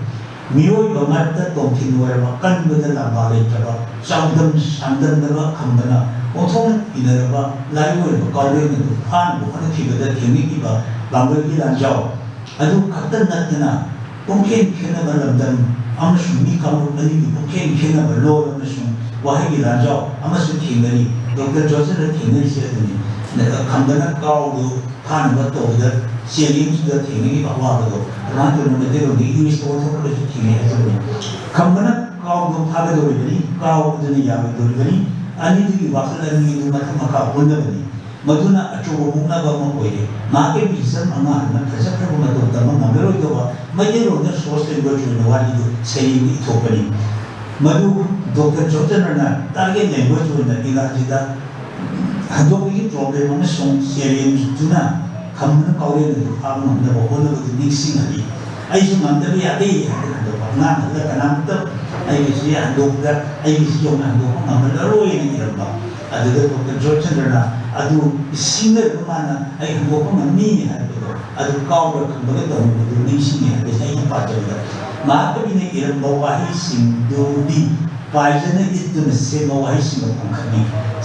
ꯃꯤꯑꯣꯏꯕ ꯃꯔꯛꯇ ꯇꯣꯝꯊꯤꯟ ꯑꯣꯏꯔꯕ, ꯀꯟꯕꯗ ꯂꯥꯝꯕꯥ ꯂꯩꯇ꯭ꯔꯕ, ꯆꯥꯎꯗꯝ ꯁꯥꯡꯗꯝꯅꯕ ꯈꯝꯕꯅ ꯑꯣꯟꯊꯣꯛꯅ ꯀꯤꯅꯔꯕ ꯂꯥꯏꯑꯣꯏꯔꯕ ꯀꯥꯎꯔꯦꯟ ꯑꯗꯨ ꯐꯥꯅꯕ ꯍꯣꯠꯅꯈꯤꯕꯗ ꯊꯦꯡꯅꯈꯤꯕ ꯄꯥꯡꯒꯜꯒꯤ ꯂꯥꯟꯖꯥꯎ ꯑꯗꯨ ꯈꯛꯇ ꯅꯠꯇꯅ, ꯄꯨꯡꯈꯦꯟ ꯈꯦꯠꯅꯕ ꯂꯝꯗꯝ ꯑꯃꯁꯨꯡ ꯃꯤ ꯀꯥꯡꯂꯨꯞ ꯑꯅꯤꯒꯤ ꯄꯨꯡꯈꯦꯟ ꯈꯦꯠꯅꯕ ꯂꯣꯜ ꯑꯃꯁꯨꯡ ꯋꯥꯍꯩꯒꯤ ꯂꯥꯟꯖꯥꯎ ꯑꯃꯁꯨ ꯊꯦꯡꯅꯔꯤ꯫ ꯗꯣꯛꯇꯔ ꯖꯣꯟꯁꯟꯅ ꯊꯦꯡꯅꯔꯤꯁꯦ ꯑꯗꯨꯅꯤ꯫ ꯈꯝꯕꯅ ꯀꯥꯎꯗꯨ ꯐꯥꯅꯕ ꯇꯧꯕꯗ ꯆꯦꯜꯂꯤꯡꯗꯨꯗ ꯊꯦꯡꯅꯈꯤꯕ ꯑꯋꯥꯕꯗꯣ ꯑꯗꯨꯃꯥꯏꯅ ꯇꯧꯗꯅ ꯃꯩꯇꯩꯂꯣꯟꯗ ꯏꯪꯂꯤꯁꯇ ꯑꯣꯟꯊꯣꯛꯄꯗꯁꯨ ꯊꯦꯡꯅꯩ ꯍꯥꯏꯖꯕꯅꯤ꯫ ꯈꯝꯕꯅ ꯀꯥꯎꯗꯨ ꯐꯥꯒꯗꯧꯔꯤꯕꯅꯤ, ꯀꯥꯎ ꯑꯗꯨꯅ ꯌꯥꯔꯣꯏꯗꯧꯔꯤꯕꯅꯤ꯫ ꯑꯅꯤꯗꯨꯒꯤ ꯋꯥꯈꯜ ꯑꯅꯤ ꯑꯗꯨ ꯃꯊꯛ ꯃꯈꯥ ꯑꯣꯟꯅꯕꯅꯤ꯫ ꯃꯗꯨꯅ ꯑꯆꯧꯕ ꯃꯨꯛꯅꯕ ꯑꯃ ꯑꯣꯏꯔꯦ꯫ ꯉꯥꯏꯍꯥꯛꯀꯤ ꯃ꯭ꯌꯨꯖꯤꯁꯤꯌꯥꯟ ꯑꯉꯥꯡ ꯑꯃꯅ ꯐꯖꯈ꯭ꯔꯕ ꯃꯇꯧ ꯇꯝꯕ ꯉꯝꯂꯔꯣꯏꯗꯧꯕ ꯃꯩꯇꯩꯂꯣꯟꯗ source language ꯑꯣꯏꯅ ꯋꯥꯔꯤꯗꯨ ꯁꯩꯔꯦꯡꯗ ꯏꯊꯣꯛꯄꯅꯤ꯫ ꯃꯗꯨ ꯗꯣꯛꯇꯔ ꯖꯣꯟꯁꯟꯅ target language ꯑꯣꯏꯅ ꯏꯪꯒ꯭ꯔꯥꯖꯤꯗ ꯍꯟꯗꯣꯛꯄꯒꯤ ꯄ꯭ꯔꯣꯕ꯭ꯂꯦꯝ ꯑꯃꯁꯨꯡ ꯆꯦꯂꯦꯟꯖꯇꯨꯅ ꯈꯝꯕꯅ ꯀꯥꯎꯔꯦꯟ ꯑꯗꯨ ꯐꯥꯕ ꯉꯝꯅꯕ ꯍꯣꯠꯅꯕꯗꯨ ꯅꯤꯡꯁꯤꯡꯍꯜꯂꯤ꯫ ꯑꯩꯁꯨ ꯉꯝꯗꯕ ꯌꯥꯗꯦ ꯍꯥꯏꯗꯅ ꯍꯟꯗꯣꯛꯄ ꯑꯉꯥꯡ ꯑꯗꯨꯗ ꯀꯅꯥꯃꯠꯇ ꯑꯩꯒꯤꯁꯤ ꯍꯟꯗꯣꯛꯄꯗ ꯑꯩꯒꯤꯁꯤ ꯌꯧꯅ ꯍꯟꯗꯣꯛꯄ ꯉꯝꯍꯜꯂꯔꯣꯏꯅ ꯏꯔꯝꯕ ꯑꯗꯨꯗ ꯗꯣꯛꯇꯔ ꯖꯣꯔꯖꯆꯟꯗ꯭ꯔꯅ ꯑꯗꯨ ꯁꯤꯡꯅꯔꯕ ꯃꯥꯅ ꯑꯩ ꯍꯟꯗꯣꯛꯄ ꯉꯝꯅꯤ ꯍꯥꯏꯕꯗꯣ ꯑꯗꯨ ꯀꯥꯎꯕ꯭ꯔꯥ ꯈꯪꯕꯒ ꯇꯧꯅꯕꯗꯨ ꯅꯤꯡꯁꯤꯡꯉꯤ ꯍꯥꯏꯕꯁꯤ ꯑꯩꯅ ꯄꯥꯖꯕꯗ ꯃꯍꯥꯛꯀꯕꯤꯅ ꯏꯔꯝꯕ ꯋꯥꯍꯩꯁꯤꯡꯗꯨꯗꯤ ꯄꯥꯏꯖꯅ ꯏꯠꯇꯨꯅ ꯁꯦꯝꯕ ꯋꯥꯍꯩꯁꯤꯡꯒ ꯄꯥꯡꯈꯛꯅꯤ꯫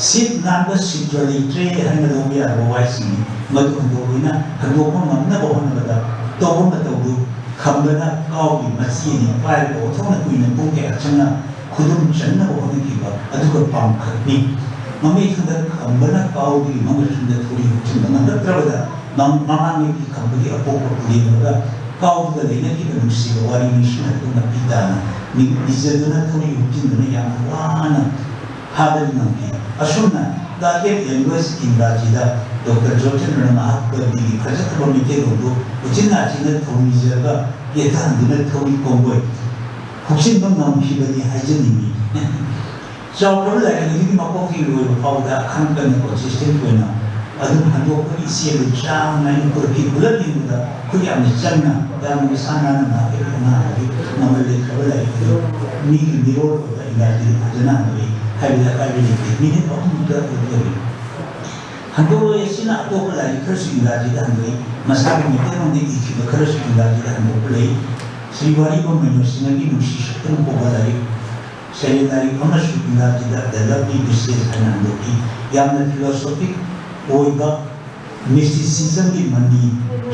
ꯁꯤꯠ ꯅꯥꯟꯕ ꯁꯤꯠꯇ꯭ꯔ ꯂꯩꯇ꯭ꯔꯦ ꯍꯥꯏꯅ ꯂꯧꯕ ꯌꯥꯔꯕ ꯋꯥꯍꯩꯁꯤꯡꯅꯤ꯫ ꯃꯗꯨ ꯍꯟꯗꯣꯛ ꯑꯣꯏꯅ ꯍꯟꯗꯣꯛꯄ ꯉꯝꯅꯕ ꯍꯣꯠꯅꯕꯗ ꯇꯧꯕ ꯃꯇꯧꯗꯨ ꯈꯝꯕꯅ ꯀꯥꯎꯒꯤ ꯃꯆꯤ ꯑꯅꯤ ꯄꯥꯏꯔꯒ ꯑꯣꯟꯊꯣꯛꯅ ꯀꯨꯏꯅ ꯄꯨꯡ ꯀꯌꯥ ꯆꯪꯅ ꯈꯨꯗꯨꯝ ꯆꯟꯅꯕ ꯍꯣꯠꯅꯈꯤꯕ ꯑꯗꯨꯒ ꯄꯥꯡꯈꯛꯅꯤ꯫ ꯃꯃꯤꯠ ꯈꯪꯗ ꯈꯝꯕꯅ ꯀꯥꯎꯒꯤ ꯃꯃꯤꯠ ꯈꯪꯗ ꯊꯧꯔꯤ ꯍꯨꯞꯆꯤꯟꯕ ꯉꯝꯂꯛꯇ꯭ꯔꯕꯗ ꯃꯃꯥꯡꯉꯩꯒꯤ ꯈꯝꯕꯒꯤ ꯑꯄꯣꯛꯄ ꯄꯨꯔꯦꯜꯂꯒ ꯀꯥꯎꯗꯨꯗ ꯂꯩꯅꯈꯤꯕ ꯅꯨꯡꯁꯤꯕ ꯋꯥꯔꯤ ꯅꯤꯡꯁꯤꯡꯂꯛꯇꯨꯅ ꯄꯤ ꯇꯥꯅ ꯅꯤꯖꯗꯨꯅ ꯊꯧꯔꯤ ꯍꯨꯞꯆꯤꯟꯗꯨꯅ ꯌꯥꯝꯅ ꯋꯥꯅ ꯐꯥꯕꯗꯤ ꯉꯝꯈꯤ꯫ ꯑꯁꯨꯝꯅ ꯇꯥꯔꯒꯦꯠ ꯂꯦꯡꯒ꯭ꯋꯦꯖ ꯏꯪꯒ꯭ꯔꯥꯖꯤꯗ ꯗꯣꯛꯇꯔ ꯖꯣꯔꯖꯟꯗ꯭ꯔꯅ ꯃꯍꯥꯛꯀꯤ ꯐꯖꯈ꯭ꯔꯕ ꯃꯩꯇꯩꯂꯣꯟꯗꯨ ꯎꯆꯤꯟ ꯅꯥꯆꯤꯟꯅ ꯊꯧꯅꯤꯖꯔꯒ ꯌꯦꯠꯊꯍꯟꯗꯨꯅ ꯊꯧꯔꯤ ꯀꯣꯡꯒꯣꯏ ꯍꯨꯞꯆꯤꯟꯕ ꯉꯝꯈꯤꯕꯅꯤ ꯍꯥꯏꯖꯅꯤꯡꯏ꯫ ꯆꯥꯎꯈ꯭ꯔꯕ ꯂꯥꯏꯔꯤꯛ ꯑꯗꯨꯒꯤ ꯃꯀꯣꯛꯇꯒꯤ ꯂꯣꯏꯕ ꯐꯥꯎꯕꯗ ꯑꯈꯪ ꯀꯟꯅ ꯀꯣꯟꯁꯤꯁꯇꯦꯟ ꯑꯣꯏꯅ ꯑꯗꯨꯝ ꯍꯟꯗꯣꯛꯄꯒꯤ ꯏꯆꯦꯜꯗꯨ ꯆꯥꯡ ꯅꯥꯏꯅ ꯄꯨꯔꯛꯈꯤ꯫ ꯄꯨꯂꯞ ꯌꯦꯡꯕꯗ ꯈꯨꯠ ꯌꯥꯝꯅ ꯆꯪꯅ ꯌꯥꯝꯅ ꯃꯁꯥ ꯅꯥꯟꯅ ꯉꯥꯛꯄꯒꯤ ꯑꯉꯥꯡ ꯑꯗꯨꯒꯤ ꯃꯃꯜ ꯂꯩꯈ꯭ꯔꯕ ꯂꯥꯏꯔꯤꯛ ꯑꯗꯨ ꯃꯤꯒꯤ ꯃꯤꯔꯣꯜ ꯑꯣꯏꯕ ꯏꯪꯒ꯭ꯔꯥꯖꯤꯗ ꯐꯖꯅ ꯍꯟꯗꯣꯛꯏ꯫ ꯍꯥꯏꯕꯗ ꯑꯀꯥꯏꯕ ꯂꯩꯇꯦ꯫ ꯃꯤꯅꯤꯠ ꯑꯍꯨꯝꯃꯨꯛꯇ ꯑꯗꯨ ꯇꯧꯏ꯫ ꯍꯟꯗꯣꯛꯂꯣꯏ ꯑꯁꯤꯅ ꯑꯇꯣꯞꯄ ꯂꯥꯏꯔꯤꯛ ꯈꯔꯁꯨ ꯏꯪꯒ꯭ꯔꯥꯖꯤꯗ ꯍꯟꯗꯣꯛꯏ꯫ ꯃꯁꯥꯒꯤ ꯃꯩꯇꯩꯂꯣꯟꯗ ꯏꯈꯤꯕ ꯈꯔꯁꯨ ꯏꯪꯒ꯭ꯔꯥꯖꯤꯗ ꯍꯟꯗꯣꯛꯄ ꯂꯩ꯫ ꯁ꯭ꯔꯤ ꯋꯥꯔꯤꯕ ꯃꯩꯅꯣ ꯁꯤꯡꯍꯒꯤ ꯅꯨꯡꯁꯤ ꯁꯛꯇꯝ ꯀꯧꯕ ꯂꯥꯏꯔꯤꯛ, ꯁꯩꯔꯦꯡ ꯂꯥꯏꯔꯤꯛ ꯑꯃꯁꯨ ꯏꯪꯒ꯭ꯔꯥꯖꯤꯗ The Lovely Visages ꯍꯥꯏꯅ ꯍꯟꯗꯣꯛꯈꯤ꯫ ꯌꯥꯝꯅ ꯐꯤꯂꯣꯁꯣꯐꯤꯛ ꯑꯣꯏꯕ ꯃꯤꯁꯇꯤꯁꯤꯖꯝꯒꯤ ꯃꯅꯤ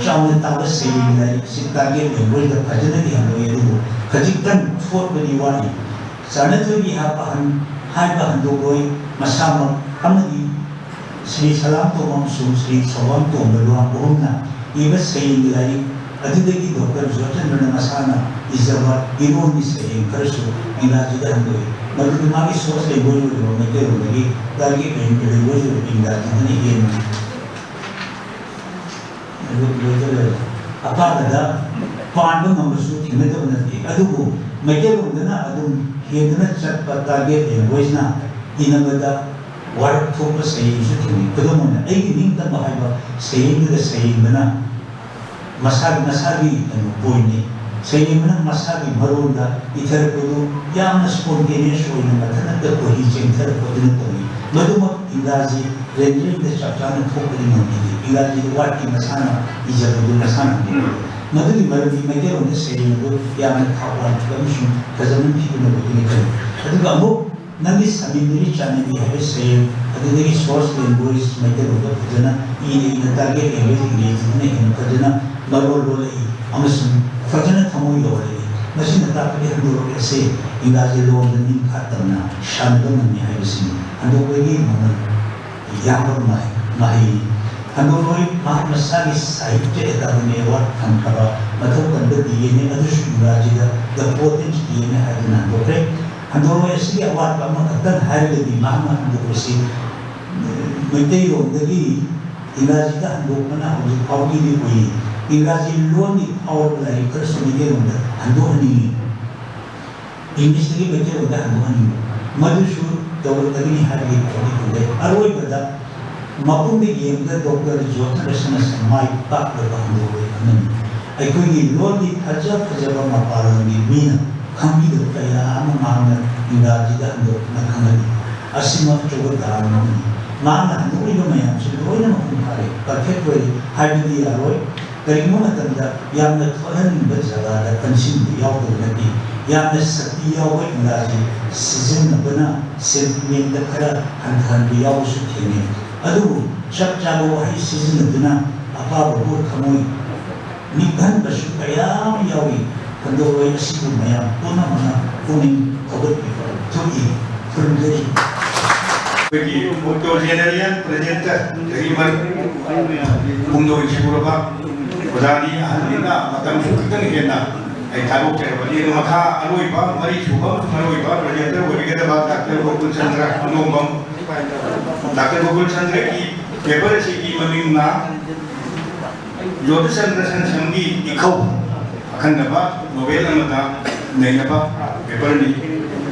ꯆꯥꯎꯅ ꯇꯥꯕ ꯁꯩꯔꯦꯡ ꯂꯥꯏꯔꯤꯛꯁꯤ ꯇꯥꯔꯒꯦꯠ ꯂꯦꯡꯒ꯭ꯋꯦꯖꯇ ꯐꯖꯅꯗꯤ ꯍꯟꯗꯣꯛꯏ, ꯑꯗꯨꯕꯨ ꯈꯖꯤꯛꯇꯪ ꯊꯣꯠꯄꯗꯤ ꯋꯥꯠꯂꯤ꯫ ꯆꯥꯅꯊꯣꯏꯕꯤ ꯍꯥꯞꯄ ꯍꯟ-, ꯍꯥꯏꯕ ꯍꯟꯗꯣꯛꯂꯣꯏ ꯃꯁꯥꯃꯛ ꯑꯃꯗꯤ ꯁ꯭ꯔꯤ ꯁꯂꯥꯝ ꯇꯣꯝꯕ ꯑꯃꯁꯨꯡ ꯁ꯭ꯔꯤ ꯁꯣꯕꯥꯝ ꯇꯣꯝꯕ ꯂꯨꯋꯥꯡ ꯀꯣꯍꯨꯝꯅ ꯏꯕ ꯁꯩꯔꯦꯡꯒꯤ ꯂꯥꯏꯔꯤꯛ ꯑꯗꯨꯗꯒꯤ ꯗꯣꯛꯇꯔ ꯖꯣꯔꯆꯟꯗ꯭ꯔꯅ ꯃꯁꯥꯅ ꯏꯖꯕ ꯏꯔꯣꯟꯒꯤ ꯁꯩꯔꯦꯡ ꯈꯔꯁꯨ ꯏꯪꯒ꯭ꯔꯥꯖꯤꯗ ꯍꯟꯗꯣꯛꯏ꯫ ꯃꯗꯨꯗꯤ ꯃꯥꯒꯤ ꯁꯣꯔꯁ ꯂꯦꯡꯒ꯭ꯋꯦꯖ ꯑꯣꯏꯔꯤꯕ ꯃꯩꯇꯩꯂꯣꯟꯗꯒꯤ ꯇꯥꯔꯒꯦꯠ ꯂꯦꯡꯒ꯭ꯋꯦꯖ ꯑꯣꯏꯔꯤꯕ ꯏꯪꯒ꯭ꯔꯥꯖꯤꯗꯅ ꯍꯦꯟꯅ ꯑꯄꯥꯕꯗ ꯄꯥꯟꯕ ꯉꯝꯕꯁꯨ ꯊꯦꯡꯅꯗꯕ ꯅꯠꯇꯦ꯫ ꯑꯗꯨꯕꯨ ꯃꯩꯇꯩꯂꯣꯟꯗꯅ ꯑꯗꯨꯝ ꯍꯦꯟꯗꯨꯅ ꯆꯠꯄ ꯇꯥꯔꯒꯦꯠ ꯂꯦꯡꯒ꯭ꯋꯦꯖꯅ ꯏꯅꯕꯗ ꯋꯥꯔꯛ ꯊꯣꯛꯄ ꯁꯩꯔꯦꯡꯁꯨ ꯊꯦꯡꯅꯩ꯫ ꯈꯨꯗꯝ ꯑꯣꯏꯅ, "ꯑꯩꯒꯤ ꯅꯤꯡꯇꯝꯕ" ꯍꯥꯏꯕ ꯁꯩꯔꯦꯡꯗꯨꯗ ꯁꯩꯔꯦꯡꯕꯅ ꯃꯁꯥꯒꯤ, ꯃꯁꯥꯒꯤ ꯀꯩꯅꯣ ꯄꯣꯏꯟꯅꯤ꯫ ꯁꯩꯔꯦꯡꯕꯅ ꯃꯁꯥꯒꯤ ꯃꯔꯣꯟꯗ ꯏꯊꯔꯛꯄꯗꯨ ꯌꯥꯝꯅ ꯁ꯭ꯄꯣꯟꯇꯦꯅꯤꯌꯁ ꯑꯣꯏꯅ ꯃꯊꯟꯇ ꯈꯣꯏꯍꯤ ꯆꯦꯟꯊꯔꯛꯄꯗꯨꯅ ꯇꯧꯏ꯫ ꯃꯗꯨꯃꯛ ꯏꯪꯒ꯭ꯔꯥꯖꯤ ꯔꯦꯟꯗꯔꯤꯡꯗ ꯆꯞ ꯆꯥꯅ ꯊꯣꯛꯄꯗꯤ ꯉꯝꯈꯤꯗꯦ꯫ ꯏꯪꯒ꯭ꯔꯥꯖꯤꯗ ꯋꯥꯔꯗꯀꯤ ꯃꯁꯥꯅ ꯏꯖꯕꯗꯨ ꯃꯁꯥꯅ ꯉꯝꯈꯤꯗꯦ꯫ ꯃꯗꯨꯒꯤ ꯃꯔꯝꯗꯤ ꯃꯩꯇꯩꯂꯣꯟꯗ ꯁꯩꯔꯦꯡ ꯑꯗꯨ ꯌꯥꯝꯅ ꯊꯥꯛ ꯋꯥꯡꯈꯤꯕ ꯑꯃꯁꯨꯡ ꯐꯖꯃꯟꯈꯤꯕꯅꯕꯨꯗꯤ ꯈꯜꯂꯤ꯫ ꯑꯗꯨꯒ ꯑꯃꯨꯛ ꯅꯪꯒꯤ ꯁꯃꯤꯟꯗꯨꯔꯤ ꯆꯥꯟꯅꯕꯤ ꯍꯥꯏꯕ ꯁꯩꯔꯦꯡ ꯑꯗꯨꯗꯒꯤ ꯁꯣꯔꯁ ꯂꯦꯡꯒ꯭ꯋꯦꯖ ꯃꯩꯇꯩꯂꯣꯟꯗ ꯐꯖꯅ ꯏꯅ ꯏꯅ ꯇꯥꯔꯒꯦꯠ ꯂꯦꯡꯒ꯭ꯋꯦꯖ ꯏꯪꯒ꯭ꯔꯦꯖꯤꯗꯨꯅ ꯍꯦꯟꯅ ꯐꯖꯅ ꯃꯔꯣꯜ ꯂꯣꯜꯂꯛꯏ ꯑꯃꯁꯨꯡ ꯐꯖꯅ ꯊꯃꯣꯏ ꯌꯧꯔꯛꯏ꯫ ꯃꯁꯤꯅ ꯇꯥꯛꯄꯗꯤ ꯍꯟꯗꯣꯔꯛꯂꯤꯕ ꯑꯁꯤ ꯏꯪꯒ꯭ꯔꯥꯖꯤ ꯂꯣꯟꯗ ꯅꯤꯡꯈꯥ ꯇꯝꯅ ꯁꯥꯟꯅꯕ ꯉꯝꯃꯤ ꯍꯥꯏꯕꯁꯤꯅꯤ꯫ ꯍꯟꯗꯣꯛꯄꯒꯤ ꯃꯃꯜ ꯌꯥꯝꯕ ꯃꯍꯩ-, ꯃꯍꯩꯅꯤ꯫ ꯍꯟꯗꯣꯛꯂꯣꯏ ꯃꯍꯥꯛ ꯃꯁꯥꯒꯤ ꯁꯥꯍꯤꯇ꯭ꯌ ꯑꯦꯀꯥꯗꯃꯤ ꯑꯦꯋꯥꯔꯗ ꯐꯪꯈ꯭ꯔꯕ ꯃꯊꯧ ꯇꯟꯕ ꯗꯤ ꯑꯦꯟ ꯑꯦ ꯑꯗꯨꯁꯨ ꯏꯪꯒ꯭ꯔꯥꯖꯤꯗ ꯗ ꯄꯣꯇꯦꯟꯁ ꯗꯤ ꯑꯦꯟ ꯑꯦ ꯍꯥꯏꯗꯨꯅ ꯍꯟꯗꯣꯛꯈ꯭ꯔꯦ꯫ ꯍꯟꯗꯣꯛꯂꯣꯏ ꯑꯁꯤꯒꯤ ꯑꯋꯥꯠꯄ ꯑꯃꯈꯛꯇꯪ ꯍꯥꯏꯔꯒꯗꯤ ꯃꯍꯥꯛꯅ ꯍꯟꯗꯣꯛꯄꯁꯤ ꯃꯩꯇꯩꯂꯣꯟꯗꯒꯤ ꯏꯪꯒ꯭ꯔꯥꯖꯤꯗ ꯍꯟꯗꯣꯛꯄꯅ ꯍꯧꯖꯤꯛ ꯐꯥꯎꯒꯤꯗꯤ ꯑꯣꯏꯔꯤ꯫ ꯏꯪꯒ꯭ꯔꯥꯖꯤ ꯂꯣꯟꯒꯤ ꯐꯥꯎꯔꯕ ꯂꯥꯏꯔꯤꯛ ꯈꯔꯁꯨ ꯃꯩꯇꯩꯂꯣꯟꯗ ꯍꯟꯗꯣꯛꯍꯟꯅꯤꯡꯉꯤ꯫ ꯏꯪꯂꯤꯁꯇꯒꯤ ꯃꯩꯇꯩꯂꯣꯟꯗ ꯍꯟꯗꯣꯛꯍꯟꯅꯤꯡꯕ, ꯃꯗꯨꯁꯨ ꯇꯧꯔꯛꯀꯅꯤ ꯍꯥꯏꯕꯒꯤ ꯄꯥꯎꯗꯤ ꯐꯪꯂꯦ꯫ ꯑꯔꯣꯏꯕꯗ ꯃꯄꯨꯝꯗ ꯌꯦꯡꯕꯗ ꯗꯣꯛꯇꯔ ꯖꯣꯟꯁꯟ ꯔꯁꯟ ꯑꯁꯤ ꯃꯥꯏ ꯄꯥꯛꯂꯕ ꯍꯟꯗꯣꯛꯂꯣꯏ ꯑꯃꯅꯤ꯫ ꯑꯩꯈꯣꯏꯒꯤ ꯂꯣꯟꯒꯤ ꯐꯖ ꯐꯖꯕ ꯃꯄꯥꯟꯂꯣꯝꯒꯤ ꯃꯤꯅ ꯈꯪꯕꯤꯗꯕ ꯀꯌꯥ ꯑꯃ ꯃꯍꯥꯛꯅ ꯏꯪꯒ꯭ꯔꯥꯖꯤꯗ ꯍꯟꯗꯣꯛꯇꯨꯅ ꯈꯪꯍꯜꯂꯤ꯫ ꯑꯁꯤꯃꯛ ꯑꯆꯧꯕ ꯗꯥꯟ ꯑꯃꯅꯤ꯫ ꯃꯍꯥꯛꯅ ꯍꯟꯗꯣꯛꯂꯤꯕ ꯃꯌꯥꯝꯁꯤ ꯂꯣꯏꯅ ꯃꯄꯨꯡ ꯐꯥꯔꯦ, ꯄꯔꯐꯦꯛ ꯑꯣꯏꯔꯦ ꯍꯥꯏꯕꯗꯤ ꯌꯥꯔꯣꯏ꯫ ꯀꯔꯤꯒꯨꯝꯕ ꯃꯇꯝꯗ ꯌꯥꯝꯅ ꯊꯣꯠꯍꯟꯅꯤꯡꯕ ꯖꯒꯥꯗ ꯀꯟꯁꯤꯟꯕ ꯌꯥꯎꯗꯕ ꯅꯠꯇꯦ꯫ ꯌꯥꯝꯅ ꯁꯛꯇꯤ ꯌꯥꯎꯕ ꯏꯪꯒ꯭ꯔꯥꯖꯤ ꯁꯤꯖꯤꯟꯅꯕꯅ ꯁꯦꯟꯇꯤꯃꯦꯟꯇ ꯈꯔ ꯍꯟꯊꯍꯟꯕ ꯌꯥꯎꯕꯁꯨ ꯊꯦꯡꯅꯩ꯫ ꯑꯗꯨꯕꯨ ꯆꯞ ꯆꯥꯕ ꯋꯥꯍꯩ ꯁꯤꯖꯤꯟꯅꯗꯨꯅ ꯑꯄꯥꯕꯕꯨ ꯊꯃꯣꯏ ꯅꯤꯛꯍꯟꯕꯁꯨ ꯀꯌꯥ ꯑꯃ ꯌꯥꯎꯏ꯫ ꯍꯟꯗꯣꯛꯂꯣꯏ ꯑꯁꯤꯕꯨ ꯃꯌꯥꯝ ꯄꯨꯝꯅꯃꯛꯅ ꯄꯨꯛꯅꯤꯡ ꯊꯧꯒꯠꯄꯤꯕ ꯊꯣꯛꯏ꯫ ꯈꯨꯔꯨꯝꯖꯔꯤ꯫ ꯑꯩꯈꯣꯏꯒꯤ ꯑꯣꯛꯇꯣꯖꯦꯅꯔꯤꯌꯟ ꯄ꯭ꯔꯦꯖꯦꯟꯇꯔ ꯆꯍꯤ ꯃꯔꯤ ꯍꯨꯝꯗꯣꯏ ꯁꯨꯔꯕ ꯑꯣꯖꯥꯅꯤ꯫ ꯑꯍꯜꯅꯤꯅ ꯃꯇꯝꯁꯨ ꯈꯤꯇꯪ ꯍꯦꯟꯅ ꯑꯩ ꯊꯥꯗꯣꯛꯆꯔꯕꯅꯤ꯫ ꯑꯗꯨ ꯃꯈꯥ ꯑꯔꯣꯏꯕ, ꯃꯔꯤ ꯁꯨꯕ ꯑꯃꯁꯨꯡ ꯑꯔꯣꯏꯕ ꯄ꯭ꯔꯦꯖꯦꯟꯇꯔ ꯑꯣꯏꯕꯤꯒꯗꯕ ꯗꯥꯛꯇꯔ ꯒꯣꯀꯨꯜ ꯆꯟꯗ꯭ꯔ ꯀꯨꯟꯗꯣꯡꯕꯝ꯫ ꯗꯥꯛꯇꯔ ꯒꯣꯀꯨꯜ ꯆꯟꯗ꯭ꯔꯒꯤ ꯄꯦꯄꯔ ꯑꯁꯤꯒꯤ ꯃꯃꯤꯡꯅ ꯖꯣꯇꯤꯆꯟꯗ꯭ꯔ ꯁꯟꯁꯝꯒꯤ ꯏꯈꯧ ꯑꯈꯟꯅꯕ ꯅꯣꯕꯦꯜ ꯑꯃꯗ ꯅꯩꯅꯕ ꯄꯦꯄꯔꯅꯤ꯫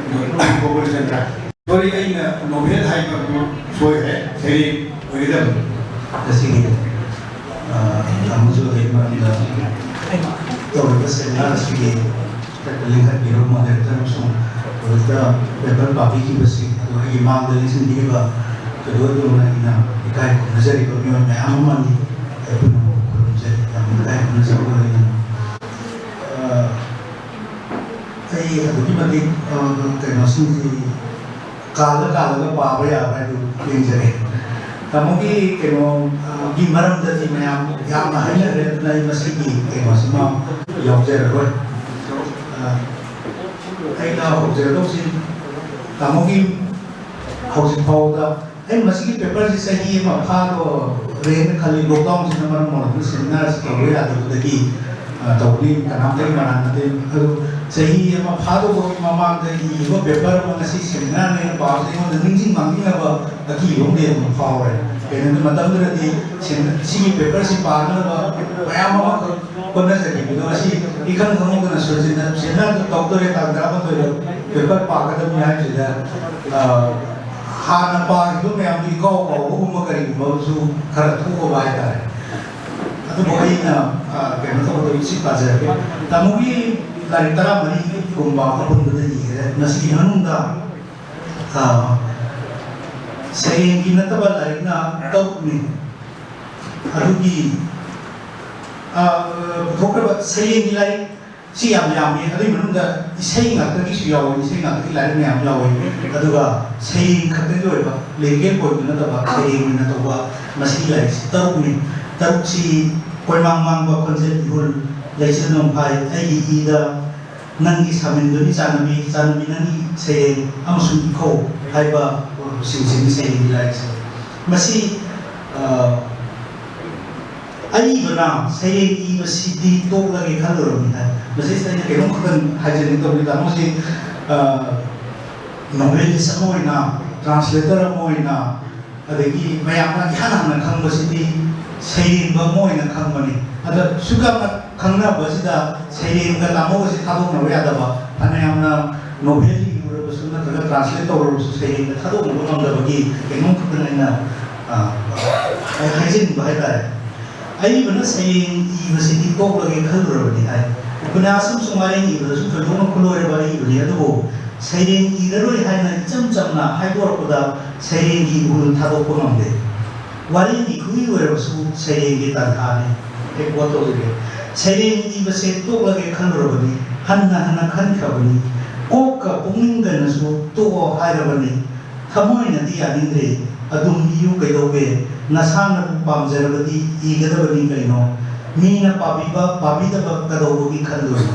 ꯒꯣꯀꯨꯜ ꯆꯟꯗ꯭ꯔ꯫ ꯁꯣꯔꯤ, ꯑꯩꯅ ꯅꯣꯚꯦꯜ ꯍꯥꯏꯕꯗꯨ ꯁꯣꯏꯈ꯭ꯔꯦ, ꯁꯩꯔꯦꯡ ꯑꯣꯏꯒꯗꯕꯅꯤ꯫ ꯉꯁꯤꯒꯤ ꯑꯃꯁꯨ ꯑꯩ ꯃꯔꯝꯗ ꯇꯧꯔꯤꯕ ꯁꯦꯃꯤꯅꯥꯔ ꯑꯁꯤꯒꯤ ꯂꯤꯡꯈꯠꯄꯤꯔꯕ ꯃꯣꯗꯦꯔꯦꯇꯔ ꯑꯃꯁꯨꯡ ꯍꯧꯖꯤꯛꯇ ꯄꯦꯄꯔ ꯄꯥꯕꯤꯈꯤꯕꯁꯤꯡ ꯑꯗꯨ ꯑꯩꯒꯤ ꯃꯥꯡꯗ ꯂꯦꯡꯁꯤꯟꯕꯤꯔꯤꯕ ꯀꯩꯗꯧꯗꯨꯅ ꯑꯩꯅ ꯏꯀꯥꯏ ꯈꯨꯝꯅꯖꯔꯤꯕ ꯃꯤꯑꯣꯏ ꯃꯌꯥꯝ ꯑꯃꯅꯤ꯫ ꯑꯩꯈꯣꯏꯅ ꯈꯨꯔꯨꯝꯖꯔꯤ, ꯌꯥꯝ ꯏꯀꯥꯏ ꯈꯨꯝꯅꯖꯕ ꯑꯣꯏꯅ꯫ ꯑꯩ ꯑꯗꯨꯛꯀꯤ ꯃꯇꯤꯛ ꯀꯩꯅꯣꯁꯤꯡꯁꯤ ꯀꯥꯜꯂ ꯀꯥꯜꯂꯒ ꯄꯥꯕ ꯌꯥꯕ꯭ꯔꯥ ꯍꯥꯏꯗꯨ ꯌꯦꯡꯖꯔꯦ꯫ ꯇꯥꯃꯣꯒꯤ ꯀꯩꯅꯣꯒꯤ ꯃꯔꯝꯗꯗꯤ ꯃꯌꯥꯝ ꯌꯥꯝꯅ ꯍꯥꯏꯅꯈ꯭ꯔꯦ, ꯑꯗꯨꯅ ꯑꯩ ꯃꯁꯤꯒꯤ ꯀꯩꯅꯣꯁꯤꯃ ꯌꯥꯎꯖꯔꯔꯣꯏ꯫ ꯑꯩꯅ ꯍꯧꯖꯔꯗꯧꯁꯤ ꯇꯥꯃꯣꯒꯤ ꯍꯧꯖꯤꯛ ꯐꯥꯎꯕꯗ ꯑꯩ ꯃꯁꯤꯒꯤ ꯄꯦꯄꯔꯁꯤ ꯆꯍꯤ ꯑꯃ ꯐꯥꯗꯣꯔꯦꯅ ꯈꯜꯂꯤ꯫ ꯂꯣꯛꯗꯥꯎꯟꯁꯤꯅ ꯃꯔꯝ ꯑꯣꯏꯔꯒ ꯁꯦꯃꯤꯅꯥꯔꯁꯤ ꯇꯧꯕ ꯌꯥꯗꯕꯗꯒꯤ ꯇꯧꯕꯅꯤ, ꯀꯅꯥꯝꯇꯒꯤ ꯃꯔꯥꯟ ꯅꯠꯇꯦ꯫ ꯑꯗꯨ ꯆꯍꯤ ꯑꯃ ꯐꯥꯗꯧꯕꯒꯤ ꯃꯃꯥꯡꯗ ꯏꯈꯤꯕ ꯄꯦꯄꯔ ꯑꯃ ꯉꯁꯤ ꯁꯦꯃꯤꯅꯥꯔꯅꯦꯅ ꯄꯥꯕꯁꯦ ꯑꯩꯉꯣꯟꯗ ꯅꯤꯡꯁꯤꯡ ꯃꯥꯡꯅꯤꯡꯅꯕ ꯑꯀꯤꯕ ꯑꯃ ꯀꯩ ꯑꯃ ꯐꯥꯎꯔꯦ꯫ ꯀꯩꯅꯣꯗ ꯃꯇꯝꯗꯨꯗꯗꯤ ꯁꯤꯒꯤ ꯄꯦꯄꯔꯁꯤ ꯄꯥꯅꯅꯕ ꯃꯌꯥꯝ ꯑꯃꯈꯛ ꯍꯣꯠꯅꯖꯈꯤꯕꯗꯣ ꯉꯁꯤ ꯏꯈꯪ ꯈꯪꯍꯧꯗꯅ ꯁꯨꯔꯖꯤꯠꯅ ꯁꯦꯃꯤꯅꯥꯔꯗꯨ ꯇꯧꯗꯣꯔꯦ, ꯇꯥꯡ ꯇꯔꯥꯃꯥꯊꯣꯏꯗ ꯄꯦꯄꯔ ꯄꯥꯒꯗꯕꯅꯤ ꯍꯥꯏꯕꯁꯤꯗ ꯍꯥꯟꯅ ꯄꯥꯈꯤꯕ ꯃꯌꯥꯝꯗꯨ ꯏꯀꯥꯎ ꯀꯥꯎꯕꯒꯨꯝꯕ ꯀꯔꯤꯒꯨꯝꯕꯁꯨ ꯈꯔ ꯊꯣꯛꯑꯕ ꯍꯥꯏꯇꯥꯔꯦ꯫ ꯑꯗꯨꯕꯨ ꯑꯩꯅ ꯀꯩꯅꯣ ꯇꯧꯒꯗꯕ ꯁꯤ ꯄꯥꯖꯔꯒꯦ꯫ ꯇꯥꯃꯣꯒꯤ ꯂꯥꯏꯔꯤꯛ ꯇꯔꯥꯃꯔꯤꯒꯨꯝꯕ ꯑꯄꯨꯟꯕꯗ ꯏꯈ꯭ꯔꯦ꯫ ꯃꯁꯤꯒꯤ ꯃꯅꯨꯡꯗ ꯁꯩꯔꯦꯡꯒꯤ ꯅꯠꯇꯕ ꯂꯥꯏꯔꯤꯛꯅ ꯇꯔꯨꯛꯅꯤ꯫ ꯑꯗꯨꯒꯤ ꯄꯨꯊꯣꯛꯈ꯭ꯔꯕ ꯁꯩꯔꯦꯡꯒꯤ ꯂꯥꯏꯔꯤꯛ ꯁꯤ ꯌꯥꯝ ꯌꯥꯝꯃꯤ꯫ ꯑꯗꯨꯒꯤ ꯃꯅꯨꯡꯗ ꯏꯁꯩ ꯉꯥꯛꯇꯒꯤꯁꯨ ꯌꯥꯎꯋꯤ, ꯏꯁꯩ ꯉꯥꯛꯇꯒꯤ ꯂꯥꯏꯔꯤꯛ ꯃꯌꯥꯝ ꯌꯥꯎꯋꯤ꯫ ꯑꯗꯨꯒ ꯁꯩꯔꯦꯡ ꯈꯛꯇꯒꯤ ꯑꯣꯏꯕ, ꯂꯤꯔꯤꯀꯦꯜ ꯄꯣꯏꯝꯗꯨ ꯅꯠꯇꯕ ꯁꯩꯔꯦꯡ ꯑꯣꯏꯅ ꯇꯧꯕ ꯃꯁꯤꯒꯤ ꯂꯥꯏꯔꯤꯛꯁꯤ ꯇꯔꯨꯛꯅꯤ꯫ ꯇꯔꯨꯛꯁꯤ ꯀꯣꯏꯃꯥꯡ ꯃꯥꯡꯕ ꯈꯣꯟꯖꯦꯜ ꯏꯍꯨꯜ, ꯂꯩꯆꯤꯜ ꯅꯣꯡꯐꯥꯏ, ꯑꯩꯒꯤ ꯏꯗ ꯅꯪꯒꯤ ꯁꯥꯃꯤꯟꯗꯨꯅꯤ ꯆꯥꯟꯅꯕꯤ, ꯆꯥꯟꯅꯕꯤ ꯅꯪꯒꯤ ꯁꯩꯔꯦꯡ ꯑꯃꯁꯨꯡ ꯏꯈꯧ ꯍꯥꯏꯕ ꯁꯤꯡꯁꯤꯅꯤ ꯁꯩꯔꯦꯡꯒꯤ ꯂꯥꯏꯔꯤꯛꯁꯦ꯫ ꯃꯁꯤ ꯑꯏꯕꯅ ꯁꯩꯔꯦꯡ ꯏꯕꯁꯤꯗꯤ ꯇꯣꯛꯂꯒꯦ ꯈꯜꯂꯨꯔꯕꯅꯤ ꯍꯥꯏ꯫ ꯃꯁꯤꯁꯤꯗ ꯑꯩꯅ ꯀꯩꯅꯣꯝ ꯈꯛꯇꯪ ꯍꯥꯏꯖꯅꯤꯡꯗꯕꯅꯤ꯫ ꯇꯥꯃꯣꯁꯤ ꯅꯣꯕꯦꯂꯤꯁ ꯑꯃ ꯑꯣꯏꯅ, ꯇ꯭ꯔꯥꯟꯁꯂꯦꯇꯔ ꯑꯃ ꯑꯣꯏꯅ, ꯑꯗꯒꯤ ꯃꯌꯥꯝꯅ ꯏꯍꯥꯟ ꯍꯥꯟꯅ ꯈꯪꯕꯁꯤꯗꯤ ꯁꯩꯔꯦꯡꯕ ꯑꯃ ꯑꯣꯏꯅ ꯈꯪꯕꯅꯤ꯫ ꯑꯗ ꯁꯨꯛ ꯌꯥꯝꯅ ꯈꯪꯅꯕꯁꯤꯗ ꯁꯩꯔꯦꯡꯒ ꯇꯥꯃꯣꯒꯁꯤ ꯊꯥꯗꯣꯛꯅꯕ ꯌꯥꯗꯕ꯫ ꯐꯅꯌꯥꯝꯅ ꯅꯣꯕꯦꯜ ꯏꯔꯨꯔꯕꯁꯨ ꯅꯠꯇ꯭ꯔꯒ ꯇ꯭ꯔꯥꯟꯁꯂꯦꯠ ꯇꯧꯔꯕꯁꯨ ꯁꯩꯔꯦꯡꯗ ꯊꯥꯗꯣꯛꯅꯕ ꯉꯝꯗꯕꯒꯤ ꯀꯩꯅꯣꯝ ꯈꯛꯇꯪ ꯑꯩꯅ, ꯑ, ꯍꯥꯏꯖꯅꯤꯡꯕ ꯍꯥꯏꯇꯥꯔꯦ꯫ ꯑꯏꯕꯅ ꯁꯩꯔꯦꯡ ꯏꯕꯁꯤꯗꯤ ꯇꯣꯛꯂꯒꯦ ꯈꯜꯂꯨꯔꯕꯅꯤ ꯍꯥꯏ꯫ ꯎꯄꯅ꯭ꯌꯥꯁ ꯑꯃꯁꯨꯡ ꯋꯥꯔꯦꯡ ꯏꯕꯗꯁꯨ ꯊꯣꯏꯗꯣꯛꯅ ꯈꯨꯠꯂꯣꯏꯔꯕ ꯑꯏꯕꯅꯤ, ꯑꯗꯨꯕꯨ ꯁꯩꯔꯦꯡ ꯏꯔꯔꯣꯏ ꯍꯥꯏꯅ ꯏꯆꯝ ꯆꯝꯅ ꯍꯥꯏꯗꯣꯔꯛꯄꯗ ꯁꯩꯔꯦꯡꯒꯤ ꯏꯍꯨꯜ ꯊꯥꯗꯣꯛꯄ ꯉꯝꯗꯦ꯫ ꯋꯥꯔꯦꯡꯒꯤ ꯈꯨꯏ ꯑꯣꯏꯔꯕꯁꯨ ꯁꯩꯔꯦꯡꯒꯤ ꯇꯥꯟꯊꯥꯅꯤ꯫ ꯑꯩ ꯀꯣꯠ ꯇꯧꯖꯒꯦ꯫ "ꯁꯩꯔꯦꯡ ꯏꯕꯁꯦ ꯇꯣꯛꯂꯒꯦ ꯈꯜꯂꯨꯔꯕꯅꯤ, ꯍꯟꯅ ꯍꯟꯅ ꯈꯟꯈ꯭ꯔꯕꯅꯤ, ꯀꯣꯛꯀ ꯄꯨꯛꯅꯤꯡꯒꯅꯁꯨ ꯇꯣꯛꯑꯣ ꯍꯥꯏꯔꯕꯅꯤ꯫ ꯊꯃꯣꯏꯅꯗꯤ ꯌꯥꯅꯤꯡꯗ꯭ꯔꯦ꯫ ꯑꯗꯨꯝ ꯏꯌꯨ ꯀꯩꯗꯧꯒꯦ? ꯅꯁꯥꯅꯕꯨ ꯄꯥꯝꯖꯔꯕꯗꯤ ꯏꯒꯗꯕꯅꯤ ꯀꯩꯅꯣ? ꯃꯤꯅ ꯄꯥꯕꯤꯕ ꯄꯥꯕꯤꯗꯕ ꯀꯗꯧꯕꯒꯤ ꯈꯟꯗꯣꯏꯅꯣ?"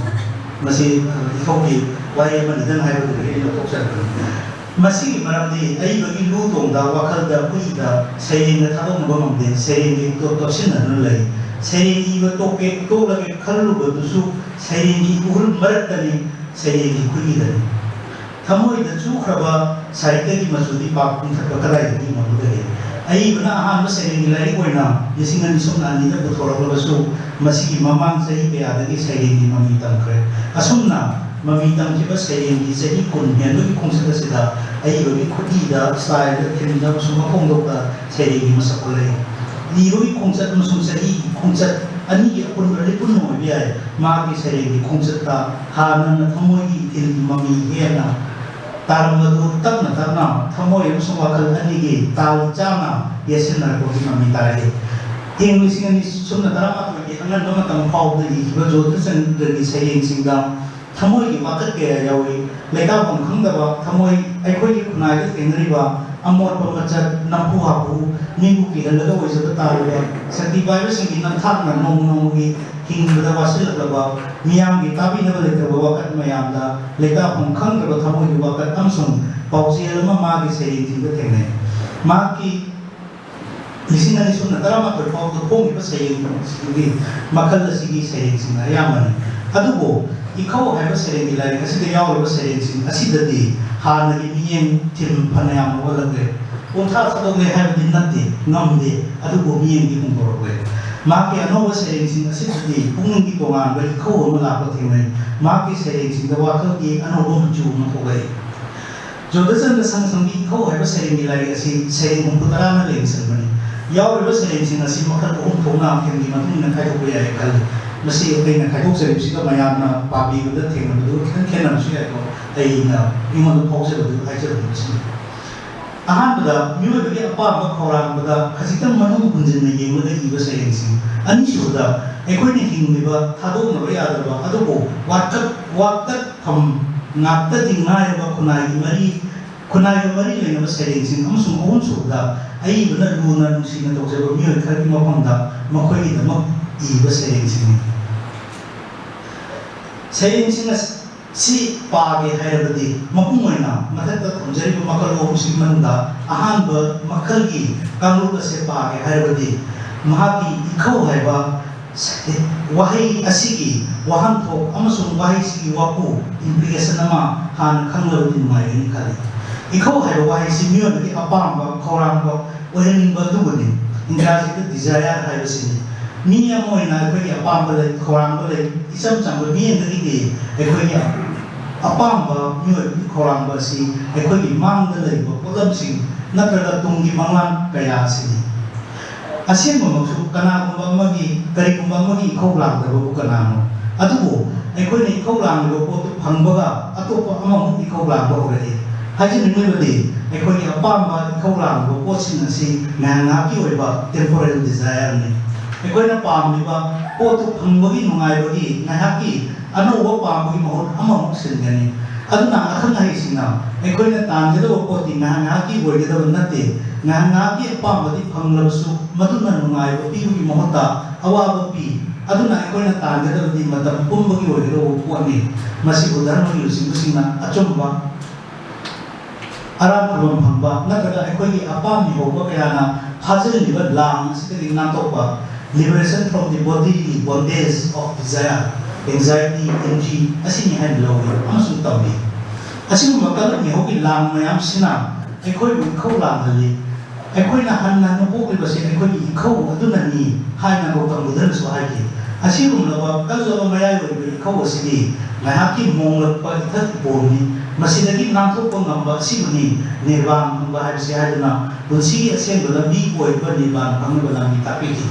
ꯃꯁꯤ, ꯑ, ꯏꯊꯧꯒꯤ ꯋꯥꯍꯩ ꯑꯃꯅꯤꯗꯪ ꯍꯥꯏꯕꯗꯨꯗꯒꯤ ꯑꯩ ꯂꯧꯊꯣꯛꯆꯔꯛꯄꯅꯤ꯫ ꯃꯁꯤꯒꯤ ꯃꯔꯝꯗꯤ ꯑꯏꯕꯒꯤ ꯂꯨ ꯇꯣꯡꯗ, ꯋꯥꯈꯜꯗ, ꯈꯨꯠꯏꯗ ꯁꯩꯔꯦꯡꯗ ꯊꯥꯗꯣꯛꯅꯕ ꯉꯝꯗꯦ꯫ ꯁꯩꯔꯦꯡꯒꯤ ꯇꯣ-, ꯇꯣꯠꯁꯤꯟꯅꯗꯨꯅ ꯂꯩ꯫ ꯁꯩꯔꯦꯡ ꯏꯕ ꯇꯣꯛꯀꯦ, ꯇꯣꯛꯂꯒꯦ ꯈꯜꯂꯨꯕꯗꯨꯁꯨ ꯁꯩꯔꯦꯡꯒꯤ ꯎꯍꯨꯜ ꯃꯔꯛꯇꯅꯤ, ꯁꯩꯔꯦꯡꯒꯤ ꯈꯨꯠꯏꯗꯅꯤ꯫ ꯊꯃꯣꯏꯗ ꯆꯨꯈ꯭ꯔꯕ ꯁꯥꯍꯤꯇ꯭ꯌꯒꯤ ꯃꯆꯨꯗꯤ ꯄꯥꯛ ꯄꯨꯝꯊꯠꯄ ꯀꯗꯥꯏꯗꯒꯤ ꯉꯝꯒꯗꯒꯦ? ꯑꯏꯕꯅ ꯑꯍꯥꯟꯕ ꯁꯩꯔꯦꯡꯒꯤ ꯂꯥꯏꯔꯤꯛ ꯑꯣꯏꯅ ꯂꯤꯁꯤꯡ ꯑꯅꯤ ꯁꯨꯞꯅ ꯑꯅꯤꯗ ꯄꯨꯊꯣꯔꯛꯂꯕꯁꯨ, ꯃꯁꯤꯒꯤ ꯃꯃꯥꯡ ꯆꯍꯤ ꯀꯌꯥꯗꯒꯤ ꯁꯩꯔꯦꯡꯒꯤ ꯃꯃꯤ ꯇꯝꯈ꯭ꯔꯦ꯫ ꯑꯁꯨꯝꯅ ꯃꯃꯤ ꯇꯝꯈꯤꯕ ꯁꯩꯔꯦꯡꯒꯤ ꯆꯍꯤ ꯀꯨꯟ ꯍꯦꯟꯕꯒꯤ ꯈꯣꯡꯆꯠ ꯑꯁꯤꯗ ꯑꯏꯕꯒꯤ ꯈꯨꯠꯏꯗ, ꯁ꯭ꯇꯥꯏꯜꯗ, ꯊꯤꯝꯗ ꯑꯃꯁꯨꯡ ꯃꯈꯣꯡꯗꯣꯛꯇ ꯁꯩꯔꯦꯡꯒꯤ ꯃꯁꯛ ꯑꯣꯜꯂꯛꯏ꯫ ꯏꯕꯒꯤ ꯈꯣꯡꯆꯠ ꯑꯃꯁꯨꯡ ꯆꯍꯤꯒꯤ ꯈꯣꯡꯆꯠ ꯑꯅꯤꯒꯤ ꯑꯄꯨꯟꯕ ꯂꯤꯄꯨꯟ ꯑꯣꯏꯕ ꯌꯥꯏ꯫ ꯃꯍꯥꯛꯀꯤ ꯁꯩꯔꯦꯡꯒꯤ ꯈꯣꯡꯆꯠꯇ ꯍꯥꯟꯅꯅ ꯊꯃꯣꯏꯒꯤ ꯏꯊꯤꯜꯒꯤ ꯃꯃꯤ ꯍꯦꯟꯅ ꯇꯥꯔꯝꯕꯗꯨ ꯇꯞꯅ ꯇꯞꯅ ꯊꯃꯣꯏ ꯑꯃꯁꯨꯡ ꯋꯥꯈꯜ ꯑꯅꯤꯒꯤ ꯇꯥꯜ ꯆꯥꯅ ꯌꯦꯠꯁꯤꯟꯅꯔꯛꯄꯒꯤ ꯃꯃꯤ ꯇꯥꯔꯛꯏ꯫ ꯏꯪ ꯂꯤꯁꯤꯡ ꯑꯅꯤ ꯁꯨꯞꯅ ꯇꯔꯥꯃꯥꯊꯣꯏꯒꯤ ꯑꯉꯟꯕ ꯃꯇꯝ ꯐꯥꯎꯕꯗ ꯏꯈꯤꯕ ꯖꯣꯙꯆꯟꯗ꯭ꯔꯒꯤ ꯁꯩꯔꯦꯡꯁꯤꯡꯗ ꯊꯃꯣꯏꯒꯤ ꯋꯥꯀꯠ ꯀꯌꯥ ꯌꯥꯎꯏ꯫ ꯂꯩꯇꯥꯐꯝ ꯈꯪꯗꯕ ꯊꯃꯣꯏ, ꯑꯩꯈꯣꯏꯒꯤ ꯈꯨꯟꯅꯥꯏꯗ ꯊꯦꯡꯅꯔꯤꯕ ꯑꯃꯣꯠꯄ ꯃꯆꯠ, ꯅꯝꯐꯨ ꯍꯥꯐꯨ, ꯃꯤꯕꯨ ꯀꯤꯍꯜꯂꯒ ꯑꯣꯏꯖꯕ ꯇꯥꯔꯕ, ꯁꯛꯇꯤ ꯄꯥꯏꯕꯁꯤꯡꯒꯤ ꯅꯝꯊꯥꯛꯅ ꯅꯣꯡꯃ ꯅꯣꯡꯃꯒꯤ ꯍꯤꯡꯕꯗ ꯋꯥꯁꯤꯜꯂꯛꯂꯕ, ꯃꯤꯌꯥꯝꯒꯤ ꯇꯥꯕꯤꯅꯕ ꯂꯩꯇ꯭ꯔꯕ ꯋꯥꯀꯠ ꯃꯌꯥꯝꯗ ꯂꯩꯇꯥꯐꯝ ꯈꯪꯗ꯭ꯔꯕ ꯊꯃꯣꯏꯒꯤ ꯋꯥꯀꯠ ꯑꯃꯁꯨꯡ ꯄꯥꯎꯖꯦꯜ ꯑꯃ ꯃꯥꯒꯤ ꯁꯩꯔꯦꯡꯁꯤꯡꯗ ꯊꯦꯡꯅꯩ꯫ ꯃꯍꯥꯛꯀꯤ ꯂꯤꯁꯤꯡ ꯑꯅꯤ ꯁꯨꯞꯅ ꯇꯔꯥꯃꯥꯄꯜ ꯐꯥꯎꯕꯗ ꯐꯣꯡꯈꯤꯕ ꯁꯩꯔꯦꯡꯁꯤꯡꯒꯤ ꯃꯈꯜ ꯑꯁꯤꯒꯤ ꯁꯩꯔꯦꯡꯁꯤꯡꯅ ꯑꯌꯥꯝꯕꯅꯤ꯫ ꯑꯗꯨꯕꯨ ꯏꯈꯧ ꯍꯥꯏꯕ ꯁꯩꯔꯦꯡꯒꯤ ꯂꯥꯏꯔꯤꯛ ꯑꯁꯤꯗ ꯌꯥꯎꯔꯤꯕ ꯁꯩꯔꯦꯡꯁꯤꯡ ꯑꯁꯤꯗꯗꯤ ꯍꯥꯟꯅꯒꯤ ꯃꯤꯠꯌꯦꯡ ꯊꯤꯝ ꯐꯅꯌꯥꯝ ꯑꯣꯜꯂꯛꯂꯦ꯫ ꯄꯣꯊꯥ ꯊꯥꯗꯣꯛꯂꯦ ꯍꯥꯏꯕꯗꯤ ꯅꯠꯇꯦ, ꯉꯝꯗꯦ, ꯑꯗꯨꯕꯨ ꯃꯤꯠꯌꯦꯡꯗꯤ ꯍꯣꯡꯗꯣꯔꯛꯂꯦ꯫ ꯃꯍꯥꯛꯀꯤ ꯑꯅꯧꯕ ꯁꯩꯔꯦꯡꯁꯤꯡ ꯑꯁꯤꯗꯗꯤ ꯄꯨꯛꯅꯤꯡꯒꯤ ꯇꯣꯉꯥꯟꯕ ꯏꯈꯧ ꯑꯃ ꯂꯥꯛꯄ ꯊꯦꯡꯅꯩ꯫ ꯃꯍꯥꯛꯀꯤ ꯁꯩꯔꯦꯡꯁꯤꯡꯗ ꯋꯥꯈꯜꯒꯤ ꯑꯅꯧꯕ ꯃꯆꯨ ꯑꯃ ꯊꯣꯛꯂꯛꯏ꯫ ꯖꯣꯙꯆꯟꯗ꯭ꯔ ꯁꯪꯁꯝꯒꯤ ꯏꯈꯧ ꯍꯥꯏꯕ ꯁꯩꯔꯦꯡꯒꯤ ꯂꯥꯏꯔꯤꯛ ꯑꯁꯤ ꯁꯩꯔꯦꯡ ꯍꯨꯝꯐꯨ ꯇꯔꯥꯅ ꯂꯦꯡꯁꯤꯟꯕꯅꯤ꯫ ꯌꯥꯎꯔꯤꯕ ꯁꯩꯔꯦꯡꯁꯤꯡ ꯑꯁꯤ ꯃꯈꯜ ꯑꯍꯨꯝ ꯊꯣꯛꯅ ꯊꯦꯝꯒꯤ ꯃꯇꯨꯡ ꯏꯟꯅ ꯈꯥꯏꯗꯣꯛꯄ ꯌꯥꯏ ꯈꯜꯂꯤ꯫ ꯃꯁꯤ ꯑꯩꯅ ꯈꯥꯏꯗꯣꯛꯆꯔꯤꯕꯁꯤꯒ ꯃꯌꯥꯝꯅ ꯄꯥꯕꯤꯕꯗ ꯊꯦꯡꯅꯕꯗꯨ ꯈꯤꯇꯪ ꯈꯦꯠꯅꯔꯝꯕꯁꯨ ꯌꯥꯏꯀꯣ꯫ ꯑꯩꯅ ꯑꯩꯉꯣꯟꯗ ꯐꯥꯎꯖꯕꯗꯨ ꯍꯥꯏꯖꯕꯅꯤ꯫ ꯃꯁꯤꯅꯤ꯫ ꯑꯍꯥꯟꯕꯗ, ꯃꯤꯑꯣꯏꯕꯒꯤ ꯑꯄꯥꯝꯕ ꯈꯧꯔꯥꯡꯕꯗ ꯈꯖꯤꯛꯇꯪ ꯃꯅꯨꯡ ꯍꯨꯟꯖꯤꯟꯅ ꯌꯦꯡꯂꯒ ꯏꯕ ꯁꯩꯔꯦꯡꯁꯤꯡ꯫ ꯑꯅꯤꯁꯨꯕꯗ, ꯑꯩꯈꯣꯏꯅ ꯍꯤꯡꯂꯤꯕ ꯊꯥꯗꯣꯛꯅꯕ ꯌꯥꯗ꯭ꯔꯕ ꯑꯗꯨꯕꯨ ꯋꯥꯇꯛ ꯋꯥꯇꯛꯐꯝ ꯉꯥꯛꯇꯗꯤ ꯉꯥꯏꯔꯕ ꯈꯨꯟꯅꯥꯏꯒꯤ ꯃꯔꯤ ꯈꯨꯟꯅꯥꯏꯒ ꯃꯔꯤ ꯂꯩꯅꯕ ꯁꯩꯔꯦꯡꯁꯤꯡ ꯑꯃꯁꯨꯡ ꯑꯍꯨꯝꯁꯨꯕꯗ, ꯑꯏꯕꯅ ꯂꯨꯅ ꯅꯨꯡꯁꯤꯅ ꯇꯧꯖꯕ ꯃꯤꯑꯣꯏ ꯈꯔꯒꯤ ꯃꯐꯝꯗ ꯃꯈꯣꯏꯒꯤꯗꯃꯛ ꯏꯕ ꯁꯩꯔꯦꯡꯁꯤꯡꯅꯤ꯫ ꯁꯩꯔꯦꯡꯁꯤꯡ ꯑꯁꯤ ꯄꯥꯒꯦ ꯍꯥꯏꯔꯕꯗꯤ, ꯃꯄꯨꯡ ꯑꯣꯏꯅ ꯃꯊꯛꯇ ꯊꯝꯖꯔꯤꯕ ꯃꯈꯜ ꯑꯍꯨꯝꯁꯤꯒꯤ ꯃꯅꯨꯡꯗ ꯑꯍꯥꯟꯕ ꯃꯈꯜꯒꯤ ꯀꯥꯡꯂꯨꯞ ꯑꯁꯤ ꯄꯥꯒꯦ ꯍꯥꯏꯔꯕꯗꯤ, ꯃꯍꯥꯛꯀꯤ ꯏꯈꯧ ꯍꯥꯏꯕ ꯋꯥꯍꯩ ꯑꯁꯤꯒꯤ ꯋꯥꯍꯟꯊꯣꯛ ꯑꯃꯁꯨꯡ ꯋꯥꯍꯩꯁꯤꯒꯤ ꯋꯥꯄꯨ, implication, ꯑꯃ ꯍꯥꯟꯅ ꯈꯪꯂꯕꯗꯤ ꯅꯨꯡꯉꯥꯏꯒꯅꯤ ꯈꯜꯂꯤ꯫ ꯏꯈꯧ ꯍꯥꯏꯕ ꯋꯥꯍꯩꯁꯤ ꯃꯤꯑꯣꯏꯕꯒꯤ ꯑꯄꯥꯝꯕ, ꯈꯧꯔꯥꯡꯕ ꯑꯣꯏꯍꯟꯅꯤꯡꯕ ꯑꯗꯨꯕꯨꯅꯤ꯫ ꯏꯪꯒ꯭ꯔꯥꯖꯤꯗ desire ꯍꯥꯏꯕꯁꯤꯅꯤ꯫ ꯃꯤ ꯑꯃ ꯑꯣꯏꯅ ꯑꯩꯈꯣꯏꯒꯤ ꯑꯄꯥꯝꯕ ꯂꯩ, ꯈꯧꯔꯥꯡꯕ ꯂꯩ, ꯏꯆꯝ ꯆꯝꯕ ꯃꯤꯠꯌꯦꯡꯗꯒꯤꯗꯤ ꯑꯩꯈꯣꯏꯒꯤ ꯑꯄꯥꯝꯕ, ꯃꯤꯑꯣꯏꯕꯒꯤ ꯈꯧꯔꯥꯡꯕ ꯑꯁꯤ ꯑꯩꯈꯣꯏꯒꯤ ꯃꯥꯡꯗ ꯂꯩꯕ ꯄꯣꯠꯂꯝꯁꯤꯡ ꯅꯠꯇ꯭ꯔꯒ ꯇꯨꯡꯒꯤ ꯃꯪꯂꯥꯟ ꯀꯌꯥ ꯑꯁꯤꯅꯤ꯫ ꯑꯁꯦꯡꯕꯃꯛꯁꯨ ꯀꯅꯥꯒꯨꯝꯕ ꯑꯃꯒꯤ, ꯀꯔꯤꯒꯨꯝꯕ ꯑꯃꯒꯤ ꯏꯈꯧ ꯂꯥꯡꯗꯕꯕꯨ ꯀꯅꯥꯅꯣ? ꯑꯗꯨꯕꯨ ꯑꯩꯈꯣꯏꯅ ꯏꯈꯧ ꯂꯥꯡꯂꯤꯕ ꯄꯣꯠꯇꯨ ꯐꯪꯕꯒ ꯑꯇꯣꯞꯄ ꯑꯃꯃꯨꯛ ꯏꯈꯧ ꯂꯥꯡꯕ ꯍꯧꯔꯛꯏ꯫ ꯍꯥꯏꯖꯅꯤꯡꯂꯤꯕꯗꯤ, ꯑꯩꯈꯣꯏꯒꯤ ꯑꯄꯥꯝꯕ ꯏꯈꯧ ꯂꯥꯡꯂꯤꯕ ꯄꯣꯠꯁꯤꯡ ꯑꯁꯤ ꯉꯥꯏꯍꯥꯛ ꯉꯥꯏꯍꯥꯛꯀꯤ ꯑꯣꯏꯕ temporal desireꯅꯤ꯫ ꯑꯩꯈꯣꯏꯅ ꯄꯥꯝꯂꯤꯕ ꯄꯣꯠꯇꯨ ꯐꯪꯕꯒꯤ ꯅꯨꯡꯉꯥꯏꯕꯒꯤ ꯉꯥꯏꯍꯥꯛꯀꯤ ꯑꯅꯧꯕ ꯄꯥꯝꯕꯒꯤ ꯃꯍꯨꯠ ꯑꯃꯃꯨꯛ ꯁꯤꯟꯒꯅꯤ꯫ ꯑꯗꯨꯅ ꯑꯈꯪ ꯑꯍꯩꯁꯤꯡꯅ ꯑꯩꯈꯣꯏꯅ ꯇꯥꯟꯒꯗꯕ ꯄꯣꯠꯇꯤ ꯉꯥꯏꯍꯥꯛ ꯉꯥꯏꯍꯥꯛꯀꯤ ꯑꯣꯏꯒꯗꯕ ꯅꯠꯇꯦ, ꯉꯥꯏꯍꯥꯛ ꯉꯥꯏꯍꯥꯛꯀꯤ ꯑꯄꯥꯝꯕꯗꯤ ꯐꯪꯂꯕꯁꯨ ꯃꯗꯨꯅ ꯅꯨꯡꯉꯥꯏꯕ ꯄꯤꯕꯒꯤ ꯃꯍꯨꯠꯇ ꯑꯋꯥꯕ ꯄꯤ꯫ ꯑꯗꯨꯅ ꯑꯩꯈꯣꯏꯅ ꯇꯥꯟꯒꯗꯕꯗꯤ ꯃꯇꯝ ꯄꯨꯝꯕꯒꯤ ꯑꯣꯏꯒꯗꯧꯕ ꯄꯣꯠꯅꯤ꯫ ꯃꯁꯤꯕꯨ ꯙꯔꯃꯒꯤ ꯂꯨꯆꯤꯡꯕꯁꯤꯡꯅ ꯑꯆꯨꯝꯕ ꯑꯔꯥꯟ ꯈꯨꯕꯝ ꯐꯪꯕ ꯅꯠꯇ꯭ꯔꯒ ꯑꯩꯈꯣꯏꯒꯤ ꯑꯄꯥꯝꯕ ꯍꯧꯕ ꯀꯌꯥꯅ ꯐꯥꯖꯤꯜꯂꯤꯕ ꯂꯥꯡ ꯑꯁꯤꯗꯒꯤ ꯅꯥꯟꯊꯣꯛꯄ, liberation from the bodily bondage of desire, anxiety, envy ꯑꯁꯤꯅꯤ ꯍꯥꯏꯅ ꯂꯧꯏ ꯑꯃꯁꯨꯡ ꯇꯝꯃꯤ꯫ ꯑꯁꯤꯒꯨꯝꯕ ꯀꯂꯛ ꯃꯤꯍꯧꯒꯤ ꯂꯥꯡ ꯃꯌꯥꯝꯁꯤꯅ ꯑꯩꯈꯣꯏꯕꯨ ꯏꯈꯧ ꯂꯥꯡꯍꯜꯂꯤ꯫ ꯑꯩꯈꯣꯏꯅ ꯍꯟꯅ ꯍꯟꯅ ꯄꯣꯛꯂꯤꯕꯁꯤ ꯑꯩꯈꯣꯏꯒꯤ ꯏꯈꯧ ꯑꯗꯨꯅꯅꯤ ꯍꯥꯏꯅ ꯒꯧꯇꯝ ꯕꯨꯙꯅꯁꯨ ꯍꯥꯏꯈꯤ꯫ ꯑꯁꯤꯒꯨꯝꯂꯕ ꯀꯜꯂꯕ ꯃꯌꯥꯏ ꯑꯣꯏꯔꯤꯕ ꯏꯈꯧ ꯑꯁꯤꯗꯤ ꯉꯥꯏꯍꯥꯛꯀꯤ ꯃꯣꯡꯂꯛꯄ ꯏꯊꯛ ꯏꯄꯣꯝꯅꯤ꯫ ꯃꯁꯤꯗꯒꯤ ꯅꯥꯟꯊꯣꯛꯄ ꯉꯝꯕ ꯑꯁꯤꯕꯨꯅꯤ ꯅꯤꯔꯕꯥꯟ ꯐꯪꯕ ꯍꯥꯏꯕꯁꯤ ꯍꯥꯏꯗꯨꯅ ꯄꯨꯟꯁꯤꯒꯤ ꯑꯁꯦꯡꯕ ꯂꯝꯕꯤ ꯑꯣꯏꯔꯤꯕ ꯅꯤꯔꯕꯥꯟ ꯐꯪꯅꯕ ꯂꯝꯕꯤ ꯇꯥꯛꯄꯤꯈꯤ꯫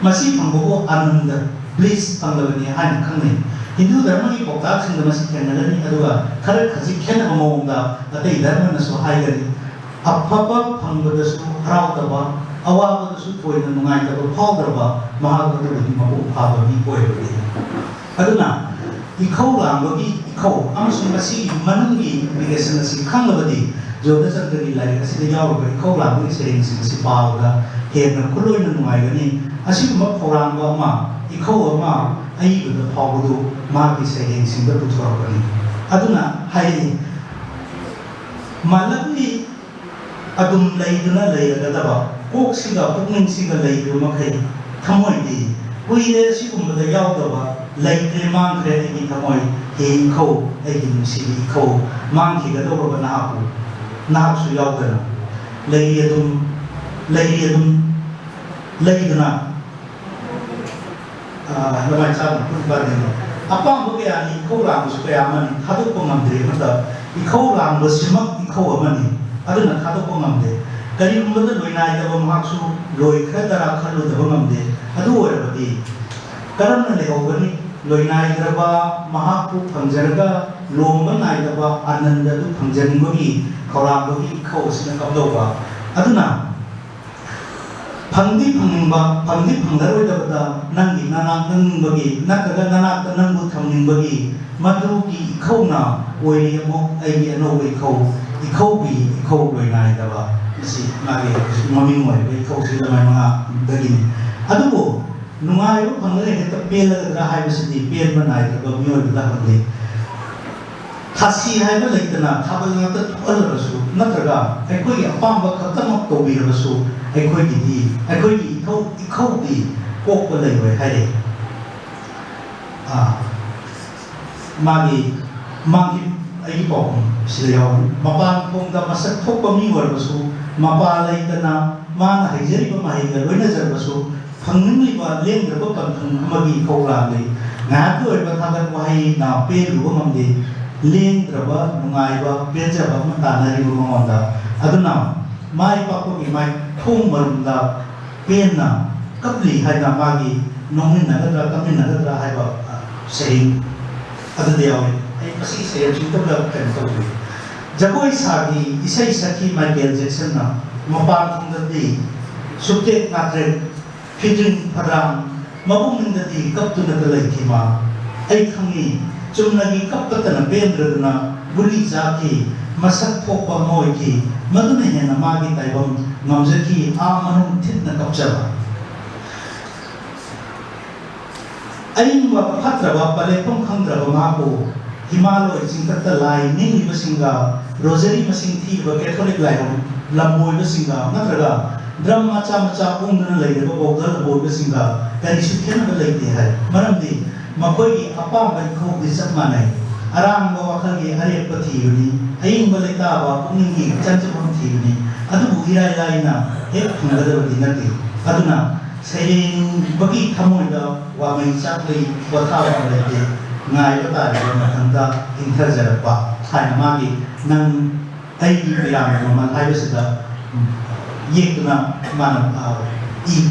ꯃꯁꯤ ꯐꯪꯕꯕꯨ ꯑꯥꯅꯟꯗ, bliss ꯐꯪꯂꯕꯅꯤ ꯍꯥꯏꯅ ꯈꯪꯅꯩ꯫ ꯍꯤꯟꯗꯨ ꯙꯔꯃꯒꯤ ꯄꯥꯎꯇꯥꯛꯁꯤꯡꯗ ꯃꯁꯤ ꯊꯦꯡꯅꯒꯅꯤ, ꯑꯗꯨꯒ ꯈꯔ ꯈꯖꯤꯛ ꯈꯦꯠꯅꯕ ꯃꯑꯣꯡꯗ ꯑꯇꯩ ꯙꯔꯃꯅꯁꯨ ꯍꯥꯏꯒꯅꯤ꯫ ꯑꯐꯕ ꯐꯪꯕꯗꯁꯨ ꯍꯔꯥꯎꯗꯕ, ꯑꯋꯥꯕꯗꯁꯨ ꯊꯣꯏꯅ ꯅꯨꯡꯉꯥꯏꯇꯕ ꯐꯥꯎꯗ꯭ꯔꯕ ꯃꯍꯥꯛ ꯑꯗꯨꯕꯨꯗꯤ ꯃꯄꯨꯡ ꯐꯥꯕ ꯃꯤ ꯑꯣꯏꯔꯕꯗꯤ꯫ ꯑꯗꯨꯅ ꯏꯈꯧ ꯂꯥꯡꯕꯒꯤ ꯏꯈꯧ ꯑꯃꯁꯨꯡ ꯃꯁꯤꯒꯤ ꯃꯅꯨꯡꯒꯤ implication ꯑꯁꯤ ꯈꯪꯂꯕꯗꯤ ꯖꯣꯙꯆꯟꯗ꯭ꯔꯒꯤ ꯂꯥꯏꯔꯤꯛ ꯑꯁꯤꯗ ꯌꯥꯎꯔꯤꯕ ꯏꯈꯧ ꯂꯥꯡꯕꯒꯤ ꯁꯩꯔꯦꯡꯁꯤꯡ ꯑꯁꯤ ꯄꯥꯕꯗ ꯍꯦꯟꯅ ꯈꯨꯂꯣꯏꯅ ꯅꯨꯡꯉꯥꯏꯒꯅꯤ꯫ ꯑꯁꯤꯒꯨꯝꯕ ꯈꯧꯔꯥꯡꯕ ꯑꯃ, ꯏꯈꯧ ꯑꯃ ꯑꯏꯕꯗ ꯐꯥꯎꯕꯗꯨ ꯃꯍꯥꯛꯀꯤ ꯁꯩꯔꯦꯡꯁꯤꯡꯗ ꯄꯨꯊꯣꯔꯛꯄꯅꯤ꯫ ꯑꯗꯨꯅ ꯍꯥꯏꯔꯛꯏ, ꯃꯥꯂꯛꯂꯤ ꯑꯗꯨꯝ ꯂꯩꯗꯨꯅ ꯂꯩꯔꯒꯗꯕ ꯀꯣꯛꯁꯤꯒ ꯄꯨꯛꯅꯤꯡꯁꯤꯒ ꯂꯩꯔꯤꯕ ꯃꯈꯩ ꯊꯃꯣꯏꯗꯤ ꯀꯨꯏꯔꯦ ꯑꯁꯤꯒꯨꯝꯕꯗ ꯌꯥꯎꯗꯕ, ꯂꯩꯇ꯭ꯔꯦ, ꯃꯥꯡꯈ꯭ꯔꯦ ꯑꯩꯒꯤ ꯊꯃꯣꯏ꯫ ꯍꯦ ꯏꯈꯧ, ꯑꯩꯒꯤ ꯅꯨꯡꯁꯤꯕꯤ ꯏꯈꯧ, ꯃꯥꯡꯈꯤꯒꯗꯧꯔꯕ ꯅꯍꯥꯛꯄꯨ, ꯅꯍꯥꯛꯁꯨ ꯌꯥꯎꯗꯅ ꯂꯩꯔꯤ ꯑꯗꯨꯝ, ꯂꯩꯔꯤ ꯑꯗꯨꯝ ꯂꯩꯗꯨꯅ ꯑꯥ, ꯂꯃꯥꯏ ꯆꯥꯕ ꯃꯈꯨꯟ ꯄꯥꯟꯅꯤꯡꯕ꯫ ꯑꯄꯥꯝꯕ ꯀꯌꯥꯅꯤ, ꯏꯈꯧ ꯂꯥꯡꯕꯁꯨ ꯀꯌꯥ ꯑꯃꯅꯤ, ꯊꯥꯗꯣꯛꯄ ꯉꯝꯗ꯭ꯔꯤ ꯑꯃꯠꯇ꯫ ꯏꯈꯧ ꯂꯥꯡꯕꯁꯤꯃꯛ ꯏꯈꯧ ꯑꯃꯅꯤ, ꯑꯗꯨꯅ ꯊꯥꯗꯣꯛꯄ ꯉꯝꯗꯦ꯫ ꯀꯔꯤꯒꯨꯝꯕꯗ ꯂꯣꯏꯅꯥꯏꯗꯕ ꯃꯍꯥꯛꯁꯨ ꯂꯣꯏꯈ꯭ꯔꯗꯔꯥ ꯈꯜꯂꯨꯗꯕ ꯉꯝꯗꯦ꯫ ꯑꯗꯨ ꯑꯣꯏꯔꯕꯗꯤ ꯀꯔꯝꯅ ꯂꯩꯍꯧꯒꯅꯤ? ꯂꯣꯏꯅꯥꯏꯗ꯭ꯔꯕ ꯃꯍꯥꯛꯄꯨ ꯐꯪꯖꯔꯒ ꯂꯣꯝꯕ ꯅꯥꯏꯗꯕ ꯑꯥꯅꯟꯗ ꯑꯗꯨ ꯐꯪꯖꯅꯤꯡꯕꯒꯤ ꯈꯧꯔꯥꯡꯕꯒꯤ ꯏꯈꯧ ꯑꯁꯤꯅ ꯀꯝꯗꯧꯕ? ꯑꯗꯨꯅ ꯐꯪꯗꯤ ꯐꯪꯅꯤꯡꯕ, ꯐꯪꯗꯤ ꯐꯪꯂꯔꯣꯏꯗꯕꯗ ꯅꯪꯒꯤ ꯅꯅꯥꯛ ꯅꯪꯅꯤꯡꯕꯒꯤ ꯅꯠꯇ꯭ꯔꯒ ꯅꯅꯥꯛꯇ ꯅꯪꯕꯨ ꯊꯝꯅꯤꯡꯕꯒꯤ ꯃꯗꯨꯒꯤ ꯏꯈꯧꯅ ꯑꯣꯏꯔꯤ ꯑꯃꯨꯛ ꯑꯩꯒꯤ ꯑꯅꯧꯕ ꯏꯈꯧ, ꯏꯈꯧꯒꯤ ꯏꯈꯧ ꯂꯣꯏꯅꯥꯏꯗꯕ꯫ ꯃꯁꯤ ꯃꯥꯒꯤ ꯍꯧꯖꯤꯛ ꯃꯃꯤꯡ ꯑꯣꯏꯔꯤꯕ ꯏꯈꯧꯁꯤ ꯂꯃꯥꯏ ꯃꯉꯥꯗꯒꯤꯅꯤ꯫ ꯑꯗꯨꯕꯨ ꯅꯨꯡꯉꯥꯏꯕ ꯐꯪꯂꯒ ꯍꯦꯛꯇ ꯄꯦꯜꯂꯒꯗ꯭ꯔꯥ ꯍꯥꯏꯕꯁꯤꯗꯤ ꯄꯦꯟꯕ ꯅꯥꯏꯗꯕ ꯃꯤꯑꯣꯏꯕꯗ ꯍꯪꯂꯤ꯫ ꯊꯥꯁꯤ ꯍꯥꯏꯕ ꯂꯩꯇꯅ ꯊꯥꯕꯜ ꯉꯥꯛꯇ ꯊꯣꯛꯍꯜꯂꯕꯁꯨ ꯅꯠꯇ꯭ꯔꯒ ꯑꯩꯈꯣꯏꯒꯤ ꯑꯄꯥꯝꯕ ꯈꯛꯇꯃꯛ ꯇꯧꯕꯤꯔꯕꯁꯨ ꯑꯩꯈꯣꯏꯒꯤꯗꯤ, ꯑꯩꯈꯣꯏꯒꯤ ꯏꯊꯧ ꯏꯈꯧꯗꯤ ꯀꯣꯛꯄ ꯂꯩꯔꯣꯏ ꯍꯥꯏꯔꯦ꯫ ꯑꯥ, ꯃꯥꯒꯤ, ꯃꯥꯒꯤ ꯑꯩꯒꯤ ꯄꯥꯎꯈꯨꯝ ꯁꯤꯗ ꯌꯥꯎꯕꯅꯤ꯫ ꯃꯄꯥꯟ ꯊꯣꯡꯗ ꯃꯁꯛ ꯊꯣꯛꯄ ꯃꯤ ꯑꯣꯏꯔꯕꯁꯨ ꯃꯄꯥ ꯂꯩꯇꯅ ꯃꯥꯅ ꯍꯩꯖꯔꯤꯕ ꯃꯍꯩꯒ ꯂꯣꯏꯅꯖꯔꯕꯁꯨ ꯐꯪꯅꯤꯡꯂꯤꯕ ꯂꯦꯡꯗ꯭ꯔꯕ ꯄꯟꯊꯨꯡ ꯑꯃꯒꯤ ꯏꯈꯧ ꯂꯥꯡꯂꯤ꯫ ꯉꯥꯏꯍꯥꯛꯀꯤ ꯑꯣꯏꯕ ꯊꯥꯒꯠ ꯋꯥꯍꯩꯅ ꯄꯦꯜꯂꯨꯕ ꯉꯝꯗꯦ꯫ ꯂꯦꯡꯗ꯭ꯔꯕ, ꯅꯨꯡꯉꯥꯏꯕ, ꯄꯦꯟꯖꯕ ꯑꯃ ꯇꯥꯟꯅꯔꯤꯕ ꯃꯉꯣꯟꯗ꯫ ꯑꯗꯨꯅ ꯃꯥꯏ ꯄꯥꯛꯄꯒꯤ ꯃꯥꯏꯊꯣꯡ ꯃꯔꯨꯝꯗ ꯄꯦꯟꯅ ꯀꯞꯂꯤ ꯍꯥꯏꯅ ꯃꯥꯒꯤ ꯅꯣꯛꯃꯤꯟꯅꯒꯗ꯭ꯔꯥ ꯀꯞꯃꯤꯟꯅꯒꯗ꯭ꯔꯥ ꯍꯥꯏꯕ, ꯑ, ꯁꯩꯔꯦꯡ ꯑꯗꯨꯗ ꯌꯥꯎꯏ꯫ ꯑꯩ ꯃꯁꯤꯒꯤ ꯁꯩꯔꯦꯡꯁꯤꯡꯗꯨꯒ ꯀꯩꯅꯣ ꯇꯧꯗꯦ꯫ ꯖꯒꯣꯏ ꯁꯥꯒꯤ ꯏꯁꯩ ꯁꯛꯈꯤ ꯃꯥꯏꯀꯦꯜ ꯖꯦꯛꯁꯟꯅ꯫ ꯃꯄꯥꯟ ꯊꯣꯡꯗꯗꯤ ꯁꯨꯛꯇꯦꯛ ꯅꯥꯇ꯭ꯔꯦꯛ, ꯐꯤꯗ꯭ꯔꯤꯡ ꯐꯗ꯭ꯔꯥꯡ, ꯃꯄꯨꯛꯅꯤꯡꯗꯗꯤ ꯀꯞꯇꯨꯅꯇ ꯂꯩꯈꯤ ꯃꯥ꯫ ꯑꯩ ꯈꯪꯏ, ꯆꯨꯝꯅꯒꯤ ꯀꯞꯄꯇꯅ ꯄꯦꯟꯗ꯭ꯔꯗꯨꯅ ꯒꯨꯂꯤ ꯆꯥꯈꯤ, ꯃꯁꯛ ꯊꯣꯛꯄ ꯑꯃ ꯑꯣꯏꯈꯤ, ꯃꯗꯨꯅ ꯍꯦꯟꯅ ꯃꯥꯒꯤ ꯇꯥꯏꯕꯪ ꯉꯝꯖꯈꯤ, ꯑꯥ ꯃꯅꯨꯡ ꯊꯤꯠꯅ ꯀꯞꯆꯕ꯫ ꯑꯏꯪꯕ ꯐꯠꯇ꯭ꯔꯕ ꯄꯂꯦꯠꯐꯝ ꯈꯪꯗ꯭ꯔꯕ ꯃꯍꯥꯛꯄꯨ ꯍꯤꯃꯥꯂꯣꯏ ꯆꯤꯡꯊꯛꯇ ꯂꯥꯏ ꯅꯤꯡꯂꯤꯕꯁꯤꯡꯒ, ꯔꯣꯖꯔꯤ ꯃꯁꯤꯡ ꯊꯤꯔꯤꯕ ꯀꯦꯊꯣꯂꯤꯛ ꯂꯥꯏꯔꯝ ꯂꯝꯕꯣꯏꯕꯁꯤꯡꯒ, ꯅꯠꯇ꯭ꯔꯒ ꯗ꯭ꯔꯝ ꯃꯆꯥ ꯃꯆꯥ ꯎꯪꯗꯨꯅ ꯂꯩꯔꯤꯕ ꯕꯧꯗ ꯂꯝꯕꯣꯏꯕꯁꯤꯡꯒ ꯀꯔꯤꯁꯨ ꯈꯦꯠꯅꯕ ꯂꯩꯇꯦ ꯍꯥꯏ꯫ ꯃꯔꯝꯗꯤ ꯃꯈꯣꯏꯒꯤ ꯑꯄꯥꯝꯕ ꯏꯊꯧꯗꯤ ꯆꯞ ꯃꯥꯟꯅꯩ꯫ ꯑꯔꯥꯡꯕ ꯋꯥꯈꯜꯒꯤ ꯑꯔꯦꯞꯄ ꯊꯤꯕꯅꯤ, ꯑꯏꯪꯕ ꯂꯩꯇꯥꯕ ꯄꯨꯛꯅꯤꯡꯒꯤ ꯆꯪꯖꯐꯝ ꯊꯤꯕꯅꯤ꯫ ꯑꯗꯨꯕꯨ ꯏꯔꯥꯏ ꯂꯥꯏꯅ ꯍꯦꯛ ꯐꯪꯒꯗꯕꯗꯤ ꯅꯠꯇꯦ꯫ ꯑꯗꯨꯅ ꯁꯩꯔꯦꯡꯕꯒꯤ ꯊꯃꯣꯏꯗ ꯋꯥꯃꯩ ꯆꯥꯛꯂꯩ ꯄꯣꯊꯥꯕ ꯂꯩꯇꯦ, ꯉꯥꯏꯕ ꯇꯥꯔꯤꯕ ꯃꯊꯟꯇ ꯏꯪꯊꯖꯔꯛꯄ ꯍꯥꯏꯅ ꯃꯥꯒꯤ ꯅꯪ ꯑꯩꯒꯤ ꯄꯤꯔꯥꯡꯒꯤ ꯃꯃꯜ ꯍꯥꯏꯕꯁꯤꯗ ꯌꯦꯛꯇꯨꯅ ꯃꯥꯅ, ꯑ, ꯏ꯫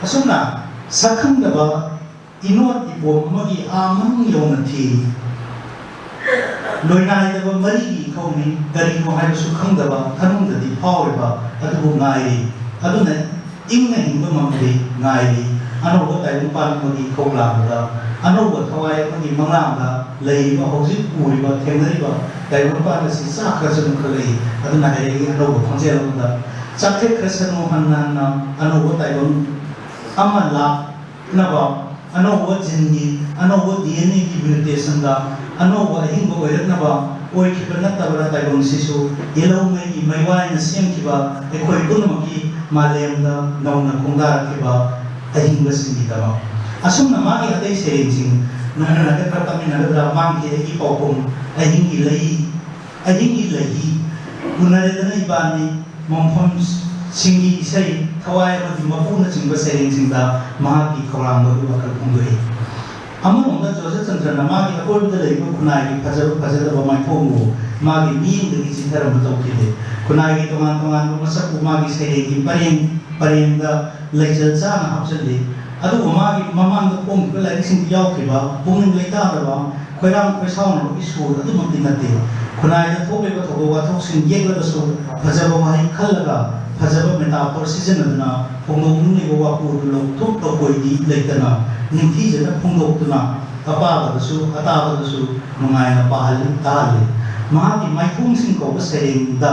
ꯑꯁꯨꯝꯅ ꯁꯛꯈꯪꯗꯕ ꯏꯅꯣꯠ ꯏꯄꯣꯝ ꯑꯃꯒꯤ ꯑꯥ ꯃꯅꯨꯡ ꯌꯧꯅ ꯊꯤꯔꯤ꯫ ꯂꯣꯏꯅꯥꯏꯗꯕ ꯃꯔꯤꯒꯤ ꯏꯊꯧꯅꯤ, ꯀꯔꯤꯅꯣ ꯍꯥꯏꯕꯁꯨ ꯈꯪꯗꯕ ꯊꯅꯨꯡꯗꯗꯤ ꯐꯥꯎꯔꯤꯕ ꯑꯗꯨꯕꯨ ꯉꯥꯏꯔꯤ꯫ ꯑꯗꯨꯅ ꯏꯪꯅ ꯍꯤꯡꯕ ꯉꯝꯗ꯭ꯔꯤ, ꯉꯥꯏꯔꯤ꯫ ꯑꯅꯧꯕ ꯇꯥꯏꯕꯪꯄꯥꯟ ꯑꯃꯒꯤ ꯏꯊꯧ ꯂꯥꯡꯕꯗ, ꯑꯅꯧꯕ ꯊꯋꯥꯏ ꯑꯃꯒꯤ ꯃꯪꯂꯥꯟꯗ ꯂꯩꯔꯤꯕ, ꯍꯧꯖꯤꯛ ꯎꯔꯤꯕ, ꯊꯦꯡꯅꯔꯤꯕ ꯇꯥꯏꯕꯪꯄꯥꯟ ꯑꯁꯤ ꯆꯥꯛꯈ꯭ꯔꯁꯅꯨ ꯈꯜꯂꯛꯏ꯫ ꯑꯗꯨꯅ ꯍꯥꯏꯔꯛꯏ ꯑꯅꯧꯕ ꯈꯣꯟꯖꯦꯜ ꯑꯃꯗ, ꯆꯥꯛꯊꯦꯛꯈ꯭ꯔꯁꯅꯨ ꯍꯟꯅ ꯍꯟꯅ ꯑꯅꯧꯕ ꯇꯥꯏꯕꯪ ꯑꯃ ꯂꯥꯛꯅꯕ, ꯑꯅꯧꯕ ꯖꯤꯟꯒꯤ, ꯑꯅꯧꯕ ꯗꯤ ꯑꯦꯟ ꯑꯦꯒꯤ ꯃ꯭ꯌꯨꯇꯦꯁꯟꯗ ꯑꯅꯧꯕ ꯑꯍꯤꯡꯕ ꯑꯣꯏꯔꯛꯅꯕ ꯑꯣꯏꯈꯤꯕ ꯅꯠꯇꯕ꯭ꯔꯥ ꯇꯥꯏꯕꯪꯁꯤꯁꯨ? ꯌꯦꯜꯍꯧꯉꯩꯒꯤ ꯃꯩꯋꯥꯏꯅ ꯁꯦꯝꯈꯤꯕ ꯑꯩꯈꯣꯏ ꯄꯨꯝꯅꯃꯛꯀꯤ ꯃꯥꯂꯦꯝꯗ ꯅꯧꯅ ꯈꯣꯡꯗꯥꯔꯛꯈꯤꯕ ꯑꯍꯤꯡꯕꯁꯤꯡꯒꯤꯗꯃꯛ꯫ ꯑꯁꯨꯝꯅ ꯃꯥꯒꯤ ꯑꯇꯩ ꯁꯩꯔꯦꯡꯁꯤꯡ, ꯅꯣꯡꯃꯅꯒꯗ꯭ꯔꯥ ꯀꯞꯃꯤꯟꯅꯒꯗ꯭ꯔꯥ, ꯃꯥꯡꯈꯤ ꯑꯩꯒꯤ ꯄꯥꯎꯈꯨꯝ, ꯑꯍꯤꯡꯒꯤ ꯂꯩ, ꯑꯍꯤꯡꯒꯤ ꯂꯩꯍꯤ, ꯎꯅꯔꯦꯗꯅ ꯏꯕꯥꯅꯤ, ꯃꯣꯡꯐꯝꯁꯤꯡꯒꯤ ꯏꯁꯩ, ꯊꯋꯥꯏ ꯑꯃꯗꯤ ꯃꯄꯨꯅꯆꯤꯡꯕ ꯁꯩꯔꯦꯡꯁꯤꯡꯗ ꯃꯍꯥꯛꯀꯤ ꯈꯧꯔꯥꯡꯕꯒꯤ ꯋꯥꯈꯜ ꯐꯣꯡꯗꯣꯛꯏ꯫ ꯑꯃꯔꯣꯝꯗ ꯖꯣꯁꯦꯐ ꯆꯟꯗ꯭ꯔꯅ ꯃꯥꯒꯤ ꯑꯀꯣꯏꯕꯗ ꯂꯩꯔꯤꯕ ꯈꯨꯟꯅꯥꯏꯒꯤ ꯐꯖꯕ ꯐꯖꯗꯕ ꯃꯥꯏꯊꯣꯡꯕꯨ ꯃꯥꯒꯤ ꯃꯤꯠꯌꯦꯡꯗꯒꯤ ꯆꯤꯊꯔꯝꯕ ꯇꯧꯈꯤꯗꯦ꯫ ꯈꯨꯟꯅꯥꯏꯒꯤ ꯇꯣꯉꯥꯟ ꯇꯣꯉꯥꯟꯕ ꯃꯁꯛꯄꯨ ꯃꯥꯒꯤ ꯁꯩꯔꯦꯡꯒꯤ ꯄꯔꯦꯡ ꯄꯔꯦꯡꯗ ꯂꯩꯆꯜ ꯆꯥꯅ ꯍꯥꯞꯆꯤꯜꯂꯤ꯫ ꯑꯗꯨꯕꯨ ꯃꯥꯒꯤ ꯃꯃꯥꯡꯗ ꯐꯣꯡꯈꯤꯕ ꯂꯥꯏꯔꯤꯛꯁꯤꯡꯗ ꯌꯥꯎꯈꯤꯕ ꯄꯨꯛꯅꯤꯡ ꯂꯩꯇꯥꯗꯕ, ꯈꯣꯏꯔꯥꯡ ꯈꯣꯏꯁꯥꯎꯅꯕꯒꯤ ꯁꯨꯔ ꯑꯗꯨꯃꯛꯇꯤ ꯅꯠꯇꯦ꯫ ꯈꯨꯟꯅꯥꯏꯗ ꯊꯣꯛꯂꯤꯕ ꯊꯧꯗꯣꯛ ꯋꯥꯊꯣꯛꯁꯤꯡ ꯌꯦꯛꯂꯒꯁꯨ ꯐꯖꯕ ꯋꯥꯍꯩ ꯈꯜꯂꯒ ꯐꯖꯕ metaphor ꯁꯤꯖꯤꯟꯅꯗꯨꯅ ꯐꯣꯡꯗꯣꯛꯅꯤꯡꯂꯤꯕ ꯋꯥꯄꯨ ꯑꯗꯨ ꯂꯧꯊꯣꯛ ꯂꯧꯀꯣꯏꯗꯤ ꯂꯩꯇꯅ ꯅꯤꯡꯊꯤꯖꯅ ꯐꯣꯡꯗꯣꯛꯇꯨꯅ ꯑꯄꯥꯕꯗꯁꯨ ꯑꯇꯥꯕꯗꯁꯨ ꯅꯨꯡꯉꯥꯏꯅ ꯄꯥꯍꯜꯂꯤ, ꯇꯥꯍꯜꯂꯤ꯫ ꯃꯍꯥꯛꯀꯤ ꯃꯥꯏꯊꯣꯡꯁꯤꯡ ꯀꯧꯕ ꯁꯩꯔꯦꯡꯗ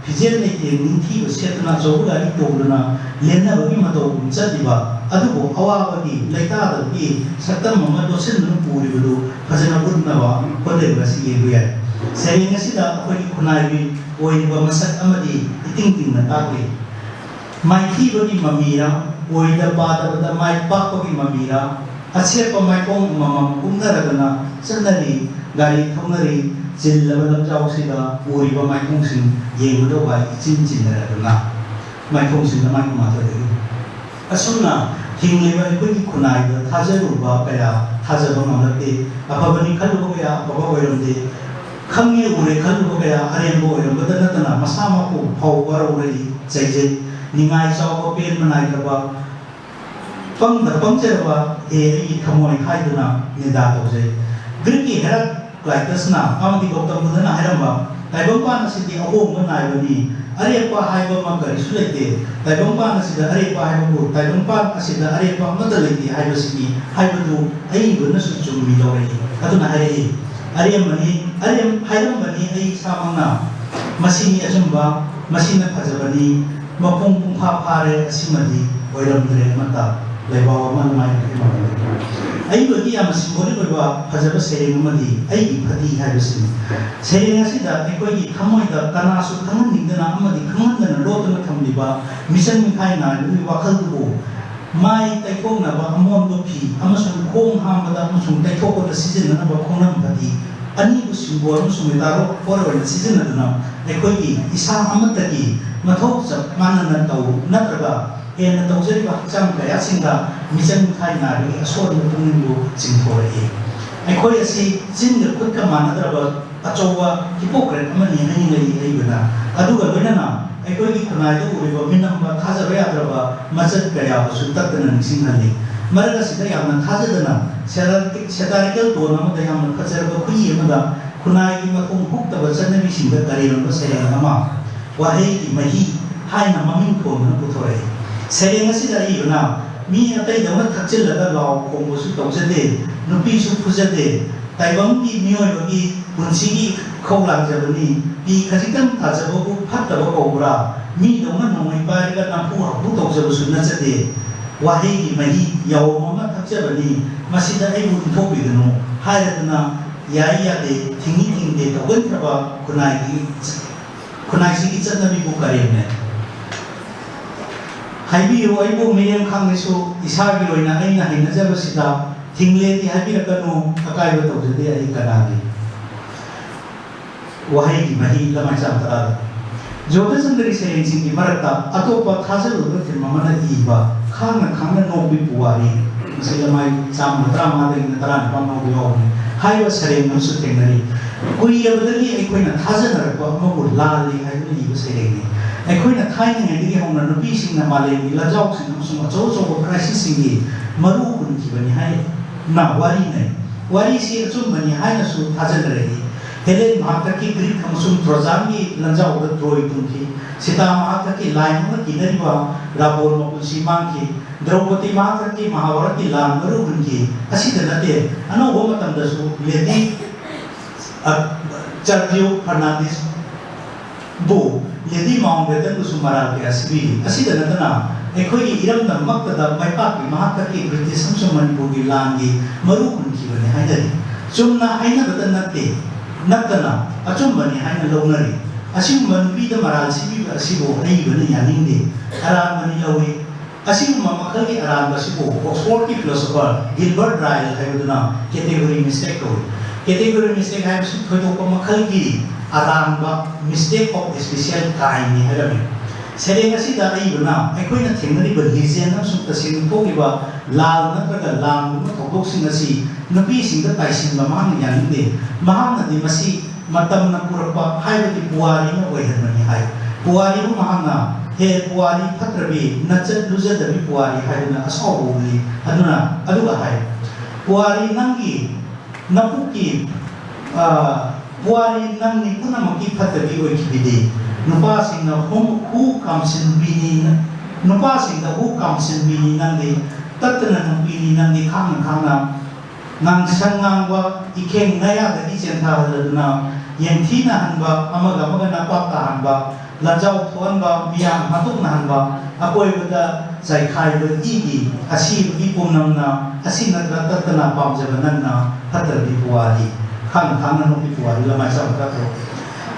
ꯐꯤꯖꯦꯠ ꯂꯩꯇꯦꯡ ꯅꯤꯡꯊꯤꯕ ꯁꯦꯠꯇꯨꯅ ꯑꯆꯧꯕ ꯒꯥꯔꯤ ꯇꯣꯡꯗꯨꯅ ꯂꯦꯟꯅꯕꯒꯤ ꯃꯇꯧꯒꯨꯝ ꯆꯠꯂꯤꯕ ꯑꯗꯨꯕꯨ ꯑꯋꯥꯕꯒꯤ ꯂꯩꯇꯥꯗꯕꯒꯤ ꯁꯛꯇꯝ ꯑꯃ ꯂꯣꯠꯁꯤꯟꯗꯨꯅ ꯄꯨꯔꯤꯕꯗꯨ ꯐꯖꯅ ꯎꯠꯅꯕ ꯍꯣꯠꯅꯔꯤꯕ ꯑꯁꯤ ꯌꯦꯡꯕ ꯌꯥꯏ꯫ ꯁꯩꯔꯦꯡ ꯑꯁꯤꯗ ꯑꯩꯈꯣꯏꯒꯤ ꯈꯨꯟꯅꯥꯏꯒꯤ ꯑꯣꯏꯔꯤꯕ ꯃꯁꯛ ꯑꯃꯗꯤ ꯏꯇꯤꯡ ꯇꯤꯡꯅ ꯇꯥꯛꯂꯤ꯫ ꯃꯥꯏꯊꯤꯕꯒꯤ ꯃꯃꯤꯔ, ꯑꯣꯏꯗ ꯄꯥꯗꯕꯗ ꯃꯥꯏ ꯄꯥꯛꯄꯒꯤ ꯃꯃꯤꯔ, ꯑꯁꯦꯠꯄ ꯃꯥꯏꯊꯣꯡ ꯑꯃꯃꯝ ꯀꯨꯝꯅꯔꯗꯨꯅ ꯆꯠꯅꯔꯤ, ꯒꯥꯔꯤ ꯊꯧꯅꯔꯤ, ꯆꯤꯜꯂꯕ ꯂꯝꯖꯥꯎꯁꯤꯗ ꯎꯔꯤꯕ ꯃꯥꯏꯊꯣꯡꯁꯤꯡ ꯌꯦꯡꯕꯗ ꯋꯥꯏ ꯏꯆꯤꯟ ꯆꯤꯟꯅꯔꯗꯨꯅ ꯃꯥꯏꯊꯣꯡꯁꯤꯡꯗ ꯃꯥꯏ ꯃꯥꯊꯣꯏꯗꯒꯤ꯫ ꯑꯁꯨꯝꯅ ꯍꯤꯡꯂꯤꯕ ꯑꯩꯈꯣꯏꯒꯤ ꯈꯨꯟꯅꯥꯏꯗ ꯊꯥꯖꯔꯨꯕ ꯀꯌꯥ ꯊꯥꯖꯕ ꯉꯝꯂꯛꯇꯦ, ꯑꯐꯕꯅꯤ ꯈꯜꯂꯨꯕ ꯀꯌꯥ ꯑꯐꯕ ꯑꯣꯏꯔꯝꯗꯦ, ꯈꯪꯉꯦ ꯎꯔꯦ ꯈꯜꯂꯨꯕ ꯀꯌꯥ ꯑꯔꯦꯝꯕ ꯑꯣꯏꯔꯝꯕꯗ ꯅꯠꯇꯅ ꯃꯁꯥꯃꯛꯄꯨ ꯐꯥꯎ ꯋꯥꯔꯧꯔꯛꯏ, ꯆꯩꯖꯩ꯫ ꯅꯤꯡꯉꯥꯏ ꯆꯥꯎꯕ, ꯄꯦꯟꯕ ꯅꯥꯏꯗ꯭ꯔꯕ, ꯄꯪꯗ ꯄꯪꯖꯔꯕ ꯍꯦ ꯑꯩꯒꯤ ꯊꯃꯣꯏ ꯍꯥꯏꯗꯨꯅ ꯅꯤꯟꯗꯥ ꯇꯧꯖꯩ꯫ ꯒ꯭ꯔꯤꯛꯀꯤ ꯍꯦꯔꯥꯀ꯭ꯂꯥꯏꯇꯁꯅ ꯑꯃꯗꯤ ꯒꯧꯇꯝ ꯕꯨꯙꯅ ꯍꯥꯏꯔꯝꯕ, "ꯇꯥꯏꯕꯪꯄꯥꯟ ꯑꯁꯤꯗꯤ ꯑꯍꯣꯡꯕ ꯅꯥꯏꯕꯅꯤ, ꯑꯔꯦꯞꯄ ꯍꯥꯏꯕ ꯑꯃ ꯀꯔꯤꯁꯨ ꯂꯩꯇꯦ꯫ ꯇꯥꯏꯕꯪꯄꯥꯟ ꯑꯁꯤꯗ ꯑꯔꯦꯞꯄ ꯍꯥꯏꯕꯕꯨ ꯇꯥꯏꯕꯪꯄꯥꯟ ꯑꯁꯤꯗ ꯑꯔꯦꯞꯄ ꯑꯃꯠꯇ ꯂꯩꯇꯦ ꯍꯥꯏꯕꯁꯤꯅꯤ" ꯍꯥꯏꯕꯗꯨ ꯑꯏꯕꯅꯁꯨ ꯆꯨꯝꯃꯤ ꯂꯧꯔꯛꯏ꯫ ꯑꯗꯨꯅ ꯍꯥꯏꯔꯛꯏ, "ꯑꯔꯦꯝꯕꯅꯤ, ꯑꯔꯦꯝ-, ꯍꯥꯏꯔꯝꯕꯅꯤ ꯑꯩ ꯏꯁꯥꯃꯛꯅ, ꯃꯁꯤꯅꯤ ꯑꯆꯨꯝꯕ, ꯃꯁꯤꯅ ꯐꯖꯕꯅꯤ, ꯃꯄꯨꯡ ꯄꯨꯡꯐꯥ ꯐꯥꯔꯦ, ꯑꯁꯤꯃꯗꯤ ꯑꯣꯏꯔꯝꯗ꯭ꯔꯦ ꯑꯃꯠꯇ, ꯂꯩꯕꯥꯎ ꯑꯃ ꯑꯗꯨꯃꯥꯏꯅ ꯍꯥꯏꯔꯝꯕꯅꯤ"꯫ ꯑꯏꯕꯒꯤ ꯌꯥꯝꯅ symbolic ꯑꯣꯏꯕ ꯐꯖꯕ ꯁꯩꯔꯦꯡ ꯑꯃꯗꯤ "ꯑꯩꯒꯤ ꯐꯗꯤ" ꯍꯥꯏꯕꯁꯤꯅꯤ꯫ ꯁꯩꯔꯦꯡ ꯑꯁꯤꯗ ꯑꯩꯈꯣꯏꯒꯤ ꯊꯃꯣꯏꯗ ꯀꯅꯥꯁꯨ ꯈꯪꯍꯟꯅꯤꯡꯗꯅ ꯑꯃꯗꯤ ꯈꯪꯍꯟꯗꯅ ꯂꯣꯠꯇꯨꯅ ꯊꯝꯂꯤꯕ ꯃꯤꯆꯪ ꯃꯤꯈꯥꯏ ꯅꯥꯏꯕꯒꯤ ꯋꯥꯈꯜꯗꯨꯕꯨ ꯃꯥꯏ ꯇꯩꯊꯣꯛꯅꯕ ꯑꯃꯣꯟꯕ ꯐꯤ ꯑꯃꯁꯨꯡ ꯈꯣꯡ ꯍꯥꯝꯕꯗ ꯑꯃꯁꯨꯡ ꯇꯩꯊꯣꯛꯄꯗ ꯁꯤꯖꯤꯟꯅꯅꯕ ꯈꯣꯡꯅꯝ ꯐꯗꯤ ꯑꯅꯤꯕꯨ symbol ꯑꯃꯁꯨꯡ metaphor ꯑꯣꯏꯅ ꯁꯤꯖꯤꯟꯅꯗꯨꯅ ꯑꯩꯈꯣꯏꯒꯤ ꯏꯁꯥ ꯑꯃꯠꯇꯒꯤ ꯃꯊꯧ ꯆꯞ ꯃꯥꯟꯅꯅ ꯇꯧ ꯅꯠꯇ꯭ꯔꯒ ꯍꯦꯟꯅ ꯇꯧꯖꯔꯤꯕ ꯍꯛꯆꯥꯡ ꯀꯌꯥꯁꯤꯡꯗ ꯃꯤꯆꯪ ꯃꯤꯈꯥꯏ ꯅꯥꯏꯕꯒꯤ ꯑꯁꯣꯟꯕ ꯄꯨꯛꯅꯤꯡꯕꯨ ꯆꯤꯡꯊꯣꯔꯛꯏ꯫ ꯑꯩꯈꯣꯏ ꯑꯁꯤ ꯆꯤꯟꯒ ꯈꯨꯠꯀ ꯃꯥꯟꯅꯗ꯭ꯔꯕ ꯑꯆꯧꯕ hypocrite ꯑꯃꯅꯤ ꯍꯥꯏꯅꯤꯡꯂꯛꯏ ꯑꯩꯕꯨꯅ꯫ ꯑꯗꯨꯒ ꯂꯣꯏꯅꯅ ꯑꯩꯈꯣꯏꯒꯤ ꯈꯨꯟꯅꯥꯏꯗ ꯎꯔꯤꯕ ꯃꯤꯅꯝꯕ ꯊꯥꯖꯕ ꯌꯥꯗ꯭ꯔꯕ ꯃꯆꯠ ꯀꯌꯥꯕꯨꯁꯨ ꯇꯠꯇꯅ ꯅꯤꯡꯁꯤꯡꯍꯜꯂꯤ꯫ ꯃꯔꯛ ꯑꯁꯤꯗ ꯌꯥꯝꯅ ꯊꯥꯖꯗꯅ satiric-, satirical tone ꯑꯃꯗ ꯌꯥꯝꯅ ꯐꯖꯔꯕ ꯈꯨꯌꯤ ꯑꯃꯗ ꯈꯨꯟꯅꯥꯏꯒꯤ ꯃꯊꯣꯡ ꯍꯨꯛꯇꯕ ꯆꯠꯅꯕꯤꯁꯤꯡꯗ ꯀꯔꯦꯝꯅꯕ ꯁꯩꯔꯦꯡ ꯑꯃ "ꯋꯥꯍꯩꯒꯤ ꯃꯍꯤ" ꯍꯥꯏꯅ ꯃꯃꯤꯡ ꯊꯣꯟꯗꯨꯅ ꯄꯨꯊꯣꯔꯛꯏ꯫ ꯁꯩꯔꯦꯡ ꯑꯁꯤꯗ ꯑꯏꯕꯅ ꯃꯤ ꯑꯇꯩꯗꯧꯅ ꯊꯛꯆꯤꯜꯂꯒ ꯂꯥꯎ ꯈꯣꯡꯕꯁꯨ ꯇꯧꯖꯗꯦ, ꯅꯨꯄꯤꯁꯨ ꯐꯨꯖꯗꯦ, ꯇꯥꯏꯕꯪꯒꯤ ꯃꯤꯑꯣꯏꯕꯒꯤ ꯄꯨꯟꯁꯤꯒꯤ ꯏꯈꯧ ꯂꯥꯡꯖꯕꯅꯤ, ꯄꯤ ꯈꯖꯤꯛꯇꯪ ꯇꯥꯖꯕꯕꯨ ꯐꯠꯇꯕ ꯀꯧꯕ꯭ꯔꯥ? ꯃꯤꯗꯧꯅ ꯅꯣꯡꯃꯩ ꯄꯥꯏꯔꯒ ꯅꯝꯐꯨ ꯍꯥꯐꯨ ꯇꯧꯖꯕꯁꯨ ꯅꯠꯆꯗꯦ꯫ "ꯋꯥꯍꯩꯒꯤ ꯃꯍꯤ ꯌꯥꯎꯝ ꯑꯃ ꯊꯛꯆꯕꯅꯤ, ꯃꯁꯤꯗ ꯑꯩꯕꯨ ꯏꯟꯊꯣꯛꯄꯤꯒꯅꯨ" ꯍꯥꯏꯔꯗꯅ ꯌꯥꯏ ꯌꯥꯗꯦ, ꯊꯤꯡꯏ ꯊꯤꯡꯗꯦ ꯇꯧꯒꯟꯈ꯭ꯔꯕ ꯈꯨꯟꯅꯥꯏꯒꯤ, ꯈꯨꯟꯅꯥꯏꯁꯤꯒꯤ ꯆꯠꯅꯕꯤꯕꯨ ꯀꯔꯦꯝꯅꯩ꯫ ꯍꯥꯏꯕꯤꯌꯨ, ꯑꯩꯕꯨ ꯃꯤꯔꯦꯝ ꯈꯪꯂꯁꯨ ꯏꯁꯥꯒꯤ ꯑꯣꯏꯅ ꯑꯩꯅ ꯍꯩꯅꯖꯕꯁꯤꯗ ꯊꯤꯡꯂꯦꯗꯤ ꯍꯥꯏꯕꯤꯔꯛꯀꯅꯨ, ꯑꯀꯥꯏꯕ ꯇꯧꯖꯗꯦ ꯑꯩ ꯀꯅꯥꯒꯤ꯫ ꯋꯥꯍꯩꯒꯤ ꯃꯍꯤ, ꯂꯃꯥꯏ ꯆꯥꯝ ꯇꯔꯥꯗ꯫ ꯖꯣꯙꯆꯟꯗ꯭ꯔꯒꯤ ꯁꯩꯔꯦꯡꯁꯤꯡꯒꯤ ꯃꯔꯛꯇ ꯑꯇꯣꯞꯄ ꯊꯥꯖꯔꯨꯗꯕ ꯐꯤꯂꯝ ꯑꯃꯅ ꯏꯕ "ꯈꯥꯡꯅ ꯈꯥꯡꯅ ꯅꯣꯛꯄꯤ ꯄꯨꯋꯥꯔꯤ", ꯃꯁꯤ ꯂꯃꯥꯏ ꯆꯥꯝꯃ ꯇꯔꯥꯃꯉꯥꯗꯒꯤꯅ ꯇꯔꯥꯅꯤꯄꯥꯟ ꯐꯥꯎꯕ ꯌꯥꯎꯕꯅꯤ, ꯍꯥꯏꯔꯤꯕ ꯁꯩꯔꯦꯡ ꯑꯃꯁꯨ ꯊꯦꯡꯅꯔꯤ꯫ ꯀꯨꯏꯔꯕꯗꯒꯤ ꯑꯩꯈꯣꯏꯅ ꯊꯥꯖꯅꯔꯛꯄ ꯑꯃꯕꯨ ꯂꯥꯜꯂꯤ ꯍꯥꯏꯗꯨꯅ ꯏꯕ ꯁꯩꯔꯦꯡꯅꯤ꯫ ꯑꯩꯈꯣꯏꯅ ꯊꯥꯏꯅꯉꯩꯗꯒꯤ ꯍꯧꯅ ꯅꯨꯄꯤꯁꯤꯡꯅ ꯃꯥꯂꯦꯝꯒꯤ ꯂꯥꯟꯖꯥꯎꯁꯤꯡ ꯑꯃꯁꯨꯡ ꯑꯆꯧ ꯑꯆꯧꯕ crisis ꯁꯤꯡꯒꯤ ꯃꯔꯨ ꯍꯨꯟꯈꯤꯕꯅꯤ ꯍꯥꯏꯅ ꯋꯥꯔꯤ ꯅꯩ꯫ ꯋꯥꯔꯤꯁꯤ ꯑꯆꯨꯝꯕꯅꯤ ꯍꯥꯏꯅꯁꯨ ꯊꯥꯖꯅꯔꯛꯏ꯫ ꯍꯦꯂꯦꯟ ꯃꯍꯥꯛꯇꯛꯀꯤ ꯒ꯭ꯔꯤꯛ ꯑꯃꯁꯨꯡ ꯇ꯭ꯔꯣꯖꯥꯟꯒꯤ ꯂꯥꯟꯖꯥꯎꯗ ꯇ꯭ꯔꯣꯏ ꯇꯨꯡꯈꯤ꯫ ꯁꯤꯇꯥ ꯃꯍꯥꯛꯇꯛꯀꯤ ꯂꯥꯏ ꯑꯃꯒ ꯀꯤꯅꯔꯤꯕ ꯔꯥꯕꯣꯟ ꯃꯄꯨꯟꯁꯤ ꯃꯥꯡꯈꯤ꯫ ꯗ꯭ꯔꯧꯄꯗꯤ ꯃꯍꯥꯛꯇꯛꯀꯤ ꯃꯍꯥꯚꯥꯔꯠꯀꯤ ꯂꯥꯟ ꯃꯔꯨ ꯍꯨꯟꯈꯤ꯫ ꯑꯁꯤꯗ ꯅꯠꯇꯦ, ꯑꯅꯧꯕ ꯃꯇꯝꯗꯁꯨ ꯂꯦꯗꯤ, ꯑ, ꯆꯥꯔꯖꯤꯌꯣ ꯐꯔꯅꯥꯟꯗꯤꯁ ꯕꯨ ꯂꯦꯗꯤ ꯃꯥꯎꯟꯕꯦꯇꯟꯕꯨꯁꯨ ꯃꯔꯥꯜ ꯀꯌꯥ ꯁꯤꯕꯤꯔꯤ꯫ ꯑꯁꯤꯗ ꯅꯠꯇꯅ ꯑꯩꯈꯣꯏꯒꯤ ꯏꯔꯝꯗꯝꯃꯛꯇꯗ ꯃꯥꯏꯄꯥꯛꯀꯤ ꯃꯍꯥꯛꯇꯛꯀꯤ ꯕ꯭ꯔꯤꯇꯤꯁ ꯑꯃꯁꯨꯡ ꯃꯅꯤꯄꯨꯔꯒꯤ ꯂꯥꯟꯒꯤ ꯃꯔꯨ ꯍꯨꯟꯈꯤꯕꯅꯤ ꯍꯥꯏꯅꯔꯤ꯫ ꯆꯨꯝꯅ ꯍꯥꯏꯅꯕꯇ ꯅꯠꯇꯦ, ꯅꯠꯇꯅ ꯑꯆꯨꯝꯕꯅꯤ ꯍꯥꯏꯅ ꯂꯧꯅꯔꯤ꯫ ꯑꯁꯤꯒꯨꯝꯕ ꯅꯨꯄꯤꯗ ꯃꯔꯥꯜ ꯁꯤꯕꯤꯕ ꯑꯁꯤꯕꯨ ꯑꯏꯕꯅ ꯌꯥꯅꯤꯡꯗꯦ, ꯑꯔꯥꯟꯕꯅꯤ ꯂꯧꯏ꯫ ꯑꯁꯤꯒꯨꯝꯕ ꯃꯈꯜꯒꯤ ꯑꯔꯥꯟꯕ ꯑꯁꯤꯕꯨ ꯑꯣꯛꯁꯐꯣꯔꯗꯀꯤ philosopher Gilbert Ryle ꯍꯥꯏꯕꯗꯨꯅ category mistake ꯀꯧꯏ꯫ Category mistake ꯍꯥꯏꯕꯁꯤ ꯊꯣꯏꯗꯣꯛꯄ ꯃꯈꯜꯒꯤ ꯑꯔꯥꯟꯕ, mistake of special kind ꯅꯤ ꯍꯥꯏꯔꯝꯃꯤ꯫ ꯁꯩꯔꯦꯡ ꯑꯁꯤꯗ ꯑꯏꯕꯅ ꯑꯩꯈꯣꯏꯅ ꯊꯦꯡꯅꯔꯤꯕ ꯂꯤꯖꯦꯟ ꯑꯃꯁꯨꯡ ꯇꯁꯦꯡꯅ ꯊꯣꯛꯂꯤꯕ ꯂꯥꯜ ꯅꯠꯇ꯭ꯔꯒ ꯂꯥꯟꯒꯨꯝꯕ ꯊꯧꯗꯣꯛꯁꯤꯡ ꯑꯁꯤ ꯅꯨꯄꯤꯁꯤꯡꯗ ꯇꯥꯏꯁꯤꯟꯕ ꯃꯍꯥꯛꯅ ꯌꯥꯅꯤꯡꯗꯦ꯫ ꯃꯍꯥꯛꯅꯗꯤ ꯃꯁꯤ ꯃꯇꯝꯅ ꯄꯨꯔꯛꯄ ꯍꯥꯏꯕꯗꯤ ꯄꯨꯋꯥꯔꯤꯅ ꯑꯣꯏꯍꯟꯕꯅꯤ ꯍꯥꯏ꯫ ꯄꯨꯋꯥꯔꯤꯕꯨ ꯃꯍꯥꯛꯅ "ꯍꯦ ꯄꯨꯋꯥꯔꯤ ꯐꯠꯇ꯭ꯔꯕꯤ, ꯅꯆꯠ ꯂꯨꯖꯗꯕꯤ ꯄꯨꯋꯥꯔꯤ" ꯍꯥꯏꯗꯨꯅ ꯑꯁꯥꯎꯕ ꯎꯠꯂꯤ꯫ ꯑꯗꯨꯅ ꯑꯗꯨꯒ ꯍꯥꯏ, "ꯄꯨꯋꯥꯔꯤ ꯅꯪꯒꯤ ꯅꯄꯨꯛꯀꯤ, ꯑ, ꯄꯨꯋꯥꯔꯤ ꯅꯪꯅꯤ ꯄꯨꯝꯅꯃꯛꯀꯤ ꯐꯠꯇꯕꯤ ꯑꯣꯏꯈꯤꯕꯤꯗꯤ꯫ ꯅꯨꯄꯥꯁꯤꯡꯅ ꯍꯨ, ꯍꯨ ꯀꯥꯝꯁꯤꯟꯕꯤꯅꯤ, ꯅꯨꯄꯥꯁꯤꯡꯗ ꯍꯨ ꯀꯥꯝꯁꯤꯟꯕꯤꯅꯤ ꯅꯪꯗꯤ, ꯇꯠꯇꯅ ꯅꯨꯄꯤꯅꯤ ꯅꯪꯗꯤ, ꯈꯥꯡꯅ ꯈꯥꯡꯅ ꯉꯥꯡꯁꯪ ꯉꯥꯡꯕ ꯏꯈꯦꯡ ꯅꯌꯥꯗꯒꯤ ꯆꯦꯟꯊꯍꯜꯂꯗꯨꯅ, ꯌꯦꯡꯊꯤꯅꯍꯟꯕ, ꯑꯃꯒ ꯑꯃꯒ ꯅꯄꯥꯛ ꯇꯥꯍꯟꯕ, ꯂꯥꯟꯖꯥꯎ ꯊꯣꯛꯍꯟꯕ, ꯃꯤꯌꯥꯝ ꯍꯥꯠꯇꯣꯛꯅꯍꯟꯕ, ꯑꯀꯣꯏꯕꯗ ꯆꯥꯏꯈꯥꯏꯕ ꯏꯒꯤ ꯑꯁꯤꯕꯒꯤ ꯄꯨꯝꯅꯝꯅ ꯑꯁꯤ ꯅꯠꯇ꯭ꯔ ꯇꯠꯇꯅ ꯄꯥꯝꯖꯕ ꯅꯪꯅ ꯐꯠꯇ꯭ꯔꯕꯤ ꯄꯨꯋꯥꯔꯤ, ꯈꯥꯡꯅ ꯈꯥꯡꯅ ꯅꯣꯛꯄꯤ ꯄꯨꯋꯥꯔꯤ", ꯂꯃꯥꯏ ꯆꯥꯝꯃ ꯇꯔꯥꯇꯔꯨꯛ꯫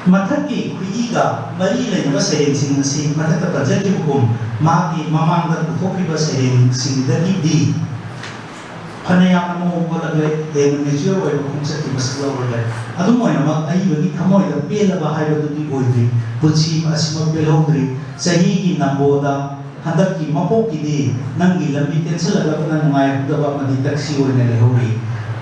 ꯃꯊꯛꯀꯤ ꯈꯨꯏꯒ ꯃꯔꯤ ꯂꯩꯅꯕ ꯁꯩꯔꯦꯡꯁꯤꯡ ꯑꯁꯤ ꯃꯊꯛꯇ ꯄꯟꯖꯈꯤꯕꯒꯨꯝ ꯃꯍꯥꯛꯀꯤ ꯃꯃꯥꯡꯗ ꯄꯨꯊꯣꯛꯈꯤꯕ ꯁꯩꯔꯦꯡꯁꯤꯡꯗꯒꯤꯗꯤ ꯐꯅ ꯌꯥꯝꯅ ꯃꯑꯣꯡ ꯑꯣꯜꯂꯛꯂꯦ, ꯍꯦꯟꯅ ꯃꯦꯆ꯭ꯌꯣꯔ ꯑꯣꯏꯕ ꯈꯣꯡꯆꯠꯀꯤ ꯃꯁꯛ ꯂꯧꯔꯛꯂꯦ꯫ ꯑꯗꯨꯝ ꯑꯣꯏꯅꯃꯛ ꯑꯏꯕꯒꯤ ꯊꯃꯣꯏꯗ ꯄꯦꯜꯂꯕ ꯍꯥꯏꯕꯗꯨꯗꯤ ꯑꯣꯏꯗ꯭ꯔꯤ꯫ ꯄꯨꯟꯁꯤ ꯑꯁꯤꯃꯛ ꯄꯦꯜꯍꯧꯗ꯭ꯔꯤ꯫ ꯆꯍꯤꯒꯤ ꯅꯝꯕꯣꯗ ꯍꯟꯗꯛꯀꯤ ꯃꯄꯣꯛꯀꯤꯗꯤ ꯅꯪꯒꯤ ꯂꯝꯕꯤ ꯇꯦꯟꯁꯤꯜꯂꯛꯂꯕꯅ ꯅꯨꯡꯉꯥꯏꯍꯧꯗꯕ ꯑꯃꯗꯤ ꯇꯛꯁꯤ ꯑꯣꯏꯅ ꯂꯩꯍꯧꯔꯤ꯫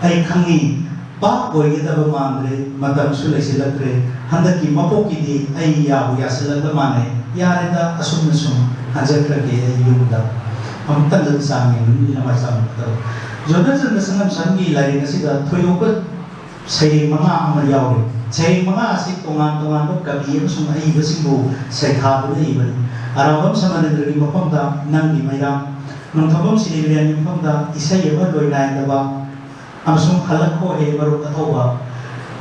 ꯑꯩ ꯈꯪꯏ, ꯄꯥꯛ ꯑꯣꯏꯒꯗꯕ ꯃꯥꯟꯗ꯭ꯔꯦ, ꯃꯇꯝꯁꯨ ꯂꯩꯁꯤꯜꯂꯛꯇ꯭ꯔꯦ꯫ ꯍꯟꯗꯛꯀꯤ ꯃꯄꯣꯛꯀꯤꯗꯤ ꯑꯩ ꯌꯥꯕꯨ ꯌꯥꯁꯤꯜꯂꯛꯂ ꯃꯥꯟꯅꯦ꯫ ꯌꯥꯔꯦꯗ, ꯑꯁꯨꯝꯅ ꯁꯨꯝ ꯍꯟꯖꯈ꯭ꯔꯒꯦ ꯑꯩ ꯌꯨꯝꯗ꯫ ꯑꯃꯨꯛꯇꯪꯗ ꯆꯥꯡ ꯌꯦꯡꯅꯤꯡꯕꯅ ꯃꯥꯏ ꯆꯥꯎꯅ ꯐꯠꯇꯕ꯫ ꯖꯣꯅꯥꯊꯟ ꯁꯪꯒꯝ ꯁꯪꯒꯤ ꯂꯥꯏꯔꯤꯛ ꯑꯁꯤꯗ ꯊꯣꯏꯗꯣꯛꯄ ꯁꯩꯔꯦꯡ ꯃꯉꯥ ꯑꯃ ꯌꯥꯎꯔꯤ꯫ ꯁꯩꯔꯦꯡ ꯃꯉꯥ ꯑꯁꯤ ꯇꯣꯉꯥꯟ ꯇꯣꯉꯥꯟꯕ ꯀꯕꯤ ꯑꯃꯁꯨꯡ ꯑꯏꯕꯁꯤꯡꯕꯨ ꯁꯩꯊꯥꯗꯨꯅ ꯏꯕꯅꯤ꯫ ꯑꯔꯥꯝꯕꯝ ꯁꯃꯔꯦꯟꯗ꯭ꯔꯒꯤ ꯃꯐꯝꯗ "ꯅꯪꯒꯤ ꯃꯩꯔꯥ", ꯅꯣꯡꯊꯣꯝꯕꯝ ꯁꯤꯔꯤꯕꯤꯔꯦꯟꯒꯤ ꯃꯐꯝꯗ "ꯏꯁꯩ ꯑꯃ ꯂꯣꯏ ꯅꯥꯏꯗꯕ" ꯑꯃꯁꯨꯡ "ꯍꯜꯂꯛꯈꯣ ꯍꯦ ꯃꯔꯨꯞ ꯑꯊꯧꯕ",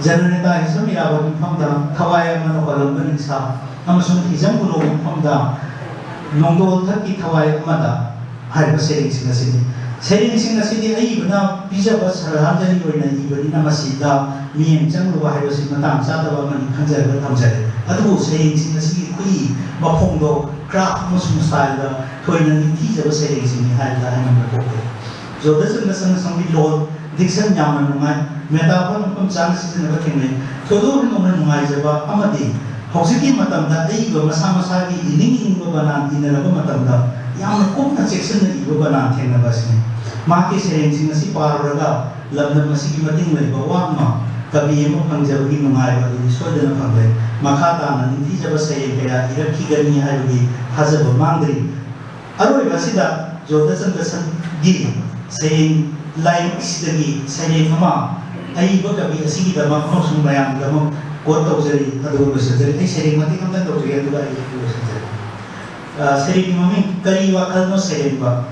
ꯖꯅꯅꯦꯇꯥ ꯍꯤꯖꯝ ꯏꯔꯥꯕꯣꯠꯀꯤ ꯃꯐꯝꯗ "ꯊꯋꯥꯏ ꯑꯃꯅ ꯍꯣꯜꯂꯝꯕ ꯅꯤꯡꯁꯥ" ꯑꯃꯁꯨꯡ ꯍꯤꯖꯝ ꯀꯨꯂꯣꯒꯤ ꯃꯐꯝꯗ "ꯅꯣꯡꯗꯣꯜ ꯊꯛꯀꯤ ꯊꯋꯥꯏ ꯑꯃꯗ" ꯍꯥꯏꯔꯤꯕ ꯁꯩꯔꯦꯡꯁꯤꯡ ꯑꯁꯤꯅꯤ꯫ ꯁꯩꯔꯦꯡꯁꯤꯡ ꯑꯁꯤꯗꯤ ꯑꯏꯕꯅ ꯄꯤꯖꯕ ꯁ꯭ꯔꯗꯥꯟꯖꯂꯤ ꯑꯣꯏꯅ ꯏꯕꯅꯤꯅ ꯃꯁꯤꯗ ꯃꯤꯠꯌꯦꯡ ꯆꯪꯂꯨꯕ ꯍꯥꯏꯕꯁꯤ ꯃꯇꯥꯡ ꯆꯥꯗꯕ ꯑꯃꯅꯤ ꯈꯟꯖꯔꯒ ꯊꯝꯖꯔꯦ꯫ ꯑꯗꯨꯕꯨ ꯁꯩꯔꯦꯡꯁꯤꯡ ꯑꯁꯤꯒꯤ ꯈꯨꯏ, ꯃꯐꯣꯡꯗꯣ, ꯀ꯭ꯔꯥꯐ ꯑꯃꯁꯨꯡ ꯁ꯭ꯇꯥꯏꯜꯗ ꯊꯣꯏꯅ ꯅꯤꯡꯊꯤꯖꯕ ꯁꯩꯔꯦꯡꯁꯤꯡꯅꯤ ꯍꯥꯏꯕꯗ ꯍꯥꯏꯃꯟꯕ ꯊꯣꯛꯇꯦ꯫ ꯖꯣꯙꯆꯟꯗ꯭ꯔ ꯁꯪꯒꯁꯝꯒꯤ ꯂꯣꯜ, ꯗꯤꯛꯁꯟ ꯌꯥꯝꯅ ꯅꯨꯡꯉꯥꯏ꯫ ꯃꯦꯇꯥꯐꯣꯔ ꯃꯐꯝ ꯆꯥꯅ ꯁꯤꯖꯤꯟꯅꯕ ꯊꯦꯡꯅꯩ꯫ ꯊꯣꯏꯗꯣꯛ ꯍꯦꯟꯗꯣꯛꯅ ꯅꯨꯡꯉꯥꯏꯖꯕ ꯑꯃꯗꯤ ꯍꯧꯖꯤꯛꯀꯤ ꯃꯇꯝꯗ ꯑꯏꯕ ꯃꯁꯥ ꯃꯁꯥꯒꯤ ꯏꯅꯤꯡ ꯏꯅꯤꯡꯕ ꯕꯅꯥꯟ ꯏꯅꯔꯕ ꯃꯇꯝꯗ ꯌꯥꯝꯅ ꯀꯨꯞꯅ ꯆꯦꯛꯁꯤꯟꯅ ꯏꯕ ꯕꯅꯥꯟ ꯊꯦꯡꯅꯕ ꯑꯁꯤꯅꯤ꯫ ꯃꯍꯥꯛꯀꯤ ꯁꯩꯔꯦꯡꯁꯤꯡ ꯑꯁꯤ ꯄꯥꯔꯨꯔꯒ ꯂꯝꯗꯝ ꯑꯁꯤꯒꯤ ꯃꯇꯤꯡ ꯂꯩꯕ ꯋꯥ ꯑꯃ ꯀꯕꯤ ꯑꯃ ꯐꯪꯖꯕꯒꯤ ꯅꯨꯡꯉꯥꯏꯕ ꯑꯗꯨꯗꯤ ꯁꯣꯏꯗꯅ ꯐꯪꯂꯦ꯫ ꯃꯈꯥ ꯇꯥꯅ ꯅꯤꯡꯊꯤꯖꯕ ꯁꯩꯔꯦꯡ ꯀꯌꯥ ꯏꯔꯛꯈꯤꯒꯅꯤ ꯍꯥꯏꯕꯒꯤ ꯊꯥꯖꯕ ꯃꯥꯡꯗ꯭ꯔꯤ꯫ ꯑꯔꯣꯏꯕ ꯑꯁꯤꯗ ꯖꯣꯙꯆꯟꯗ꯭ꯔ ꯁꯟꯒꯤ ꯁꯩꯔꯦꯡ ꯂꯥꯏꯔꯤꯛ ꯑꯁꯤꯗꯒꯤ ꯁꯩꯔꯦꯡ ꯑꯃ ꯑꯏꯕ ꯀꯕꯤ ꯑꯁꯤꯒꯤꯗꯃꯛ ꯑꯃꯁꯨꯡ ꯃꯌꯥꯝꯒꯤꯗꯃꯛ ꯀꯣꯠ ꯇꯧꯖꯔꯤ, ꯑꯗꯨꯒ ꯂꯣꯏꯁꯤꯟꯖꯔꯤ꯫ ꯑꯩ ꯁꯩꯔꯦꯡ ꯃꯇꯦꯛ ꯑꯃꯇꯪ ꯇꯧꯖꯒꯦ, ꯑꯗꯨꯒ ꯑꯩ ꯂꯣꯏꯁꯤꯟꯖꯔꯤ꯫ ꯑ, ꯁꯩꯔꯦꯡꯒꯤ ꯃꯃꯤꯡ "ꯀꯔꯤ ꯋꯥꯈꯜꯅꯣ ꯁꯩꯔꯦꯡꯕ"꯫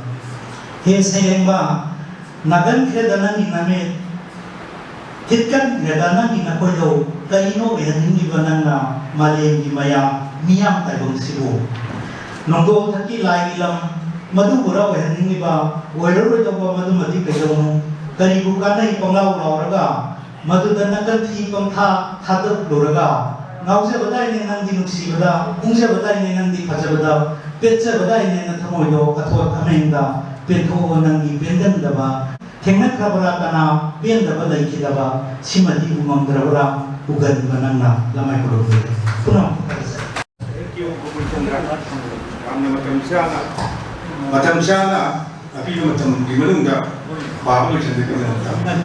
ꯍꯦ ꯁꯩꯔꯦꯡꯕ, ꯅꯥꯒꯟꯈ꯭ꯔꯦꯗ ꯅꯪꯒꯤ ꯅꯃꯤꯠ, ꯊꯤꯠꯀꯟꯈ꯭ꯔꯦꯗ ꯅꯪꯒꯤ ꯅꯈꯣꯏꯗꯧ꯫ ꯀꯔꯤꯅꯣ ꯑꯣꯏꯍꯟꯅꯤꯡꯂꯤꯕ ꯅꯪꯅ ꯃꯥꯂꯦꯝꯒꯤ ꯃꯌꯥꯝ ꯃꯤꯌꯥꯝ ꯇꯥꯏꯕꯪꯁꯤꯕꯨ? ꯅꯣꯡꯗꯣꯡꯊꯛꯀꯤ ꯂꯥꯏꯒꯤ ꯂꯝ ꯃꯗꯨꯕꯨꯔ ꯑꯣꯏꯍꯟꯅꯤꯡꯂꯤꯕ? ꯑꯣꯏꯔꯔꯣꯏꯗꯧꯕ ꯃꯗꯨꯃꯗꯤ ꯀꯩꯗꯧꯅꯨ꯫ ꯀꯔꯤꯕꯨ ꯀꯥꯟꯅꯩ ꯄꯪꯂꯥꯎ ꯂꯥꯎꯔꯒ? ꯃꯗꯨꯗ ꯅꯥꯀꯟ ꯊꯤ ꯄꯪꯊꯥ ꯊꯥꯗꯣꯛꯂꯨꯔꯒ, ꯉꯥꯎꯖꯕꯗꯥꯏꯅꯦ ꯅꯪꯗꯤ ꯅꯨꯡꯁꯤꯕꯗ, ꯄꯨꯡꯖꯕꯗꯥꯏꯅꯦ ꯅꯪꯗꯤ ꯐꯖꯕꯗ, ꯄꯦꯠꯆꯕꯗꯥꯏꯅꯦ ꯅꯊꯃꯣꯏꯗꯣ ꯑꯊꯣꯠ ꯑꯃꯦꯡꯗ꯫ ꯄꯦꯟꯊꯣꯛꯑꯣ ꯅꯪꯒꯤ ꯄꯦꯟꯒꯟꯗꯕ, ꯊꯦꯡꯅꯈ꯭ꯔꯕ꯭ꯔꯥ ꯀꯅꯥ ꯄꯦꯟꯗꯕ ꯂꯩꯈꯤꯗꯕ? ꯁꯤꯃꯗꯤ ꯎꯃꯪꯗ꯭ꯔꯕ꯭ꯔꯥ ꯎꯒꯟꯕ ꯅꯪꯅ? ꯂꯃꯥꯏ ꯈꯨꯔꯨꯝꯖꯔꯤ꯫ ꯄꯨꯝꯅꯃꯛ ꯊꯥꯒꯠꯆꯔꯤ꯫ Thank you, Gokul Chandra. ꯌꯥꯝꯅ ꯃꯇꯝ ꯆꯥꯅ, ꯃꯇꯝ ꯆꯥꯅ ꯑꯄꯤꯕ ꯃꯇꯝꯒꯤ ꯃꯅꯨꯡꯗ ꯄꯥꯕ ꯂꯣꯏꯁꯤꯟꯕꯒꯤꯗꯃꯛꯇ꯫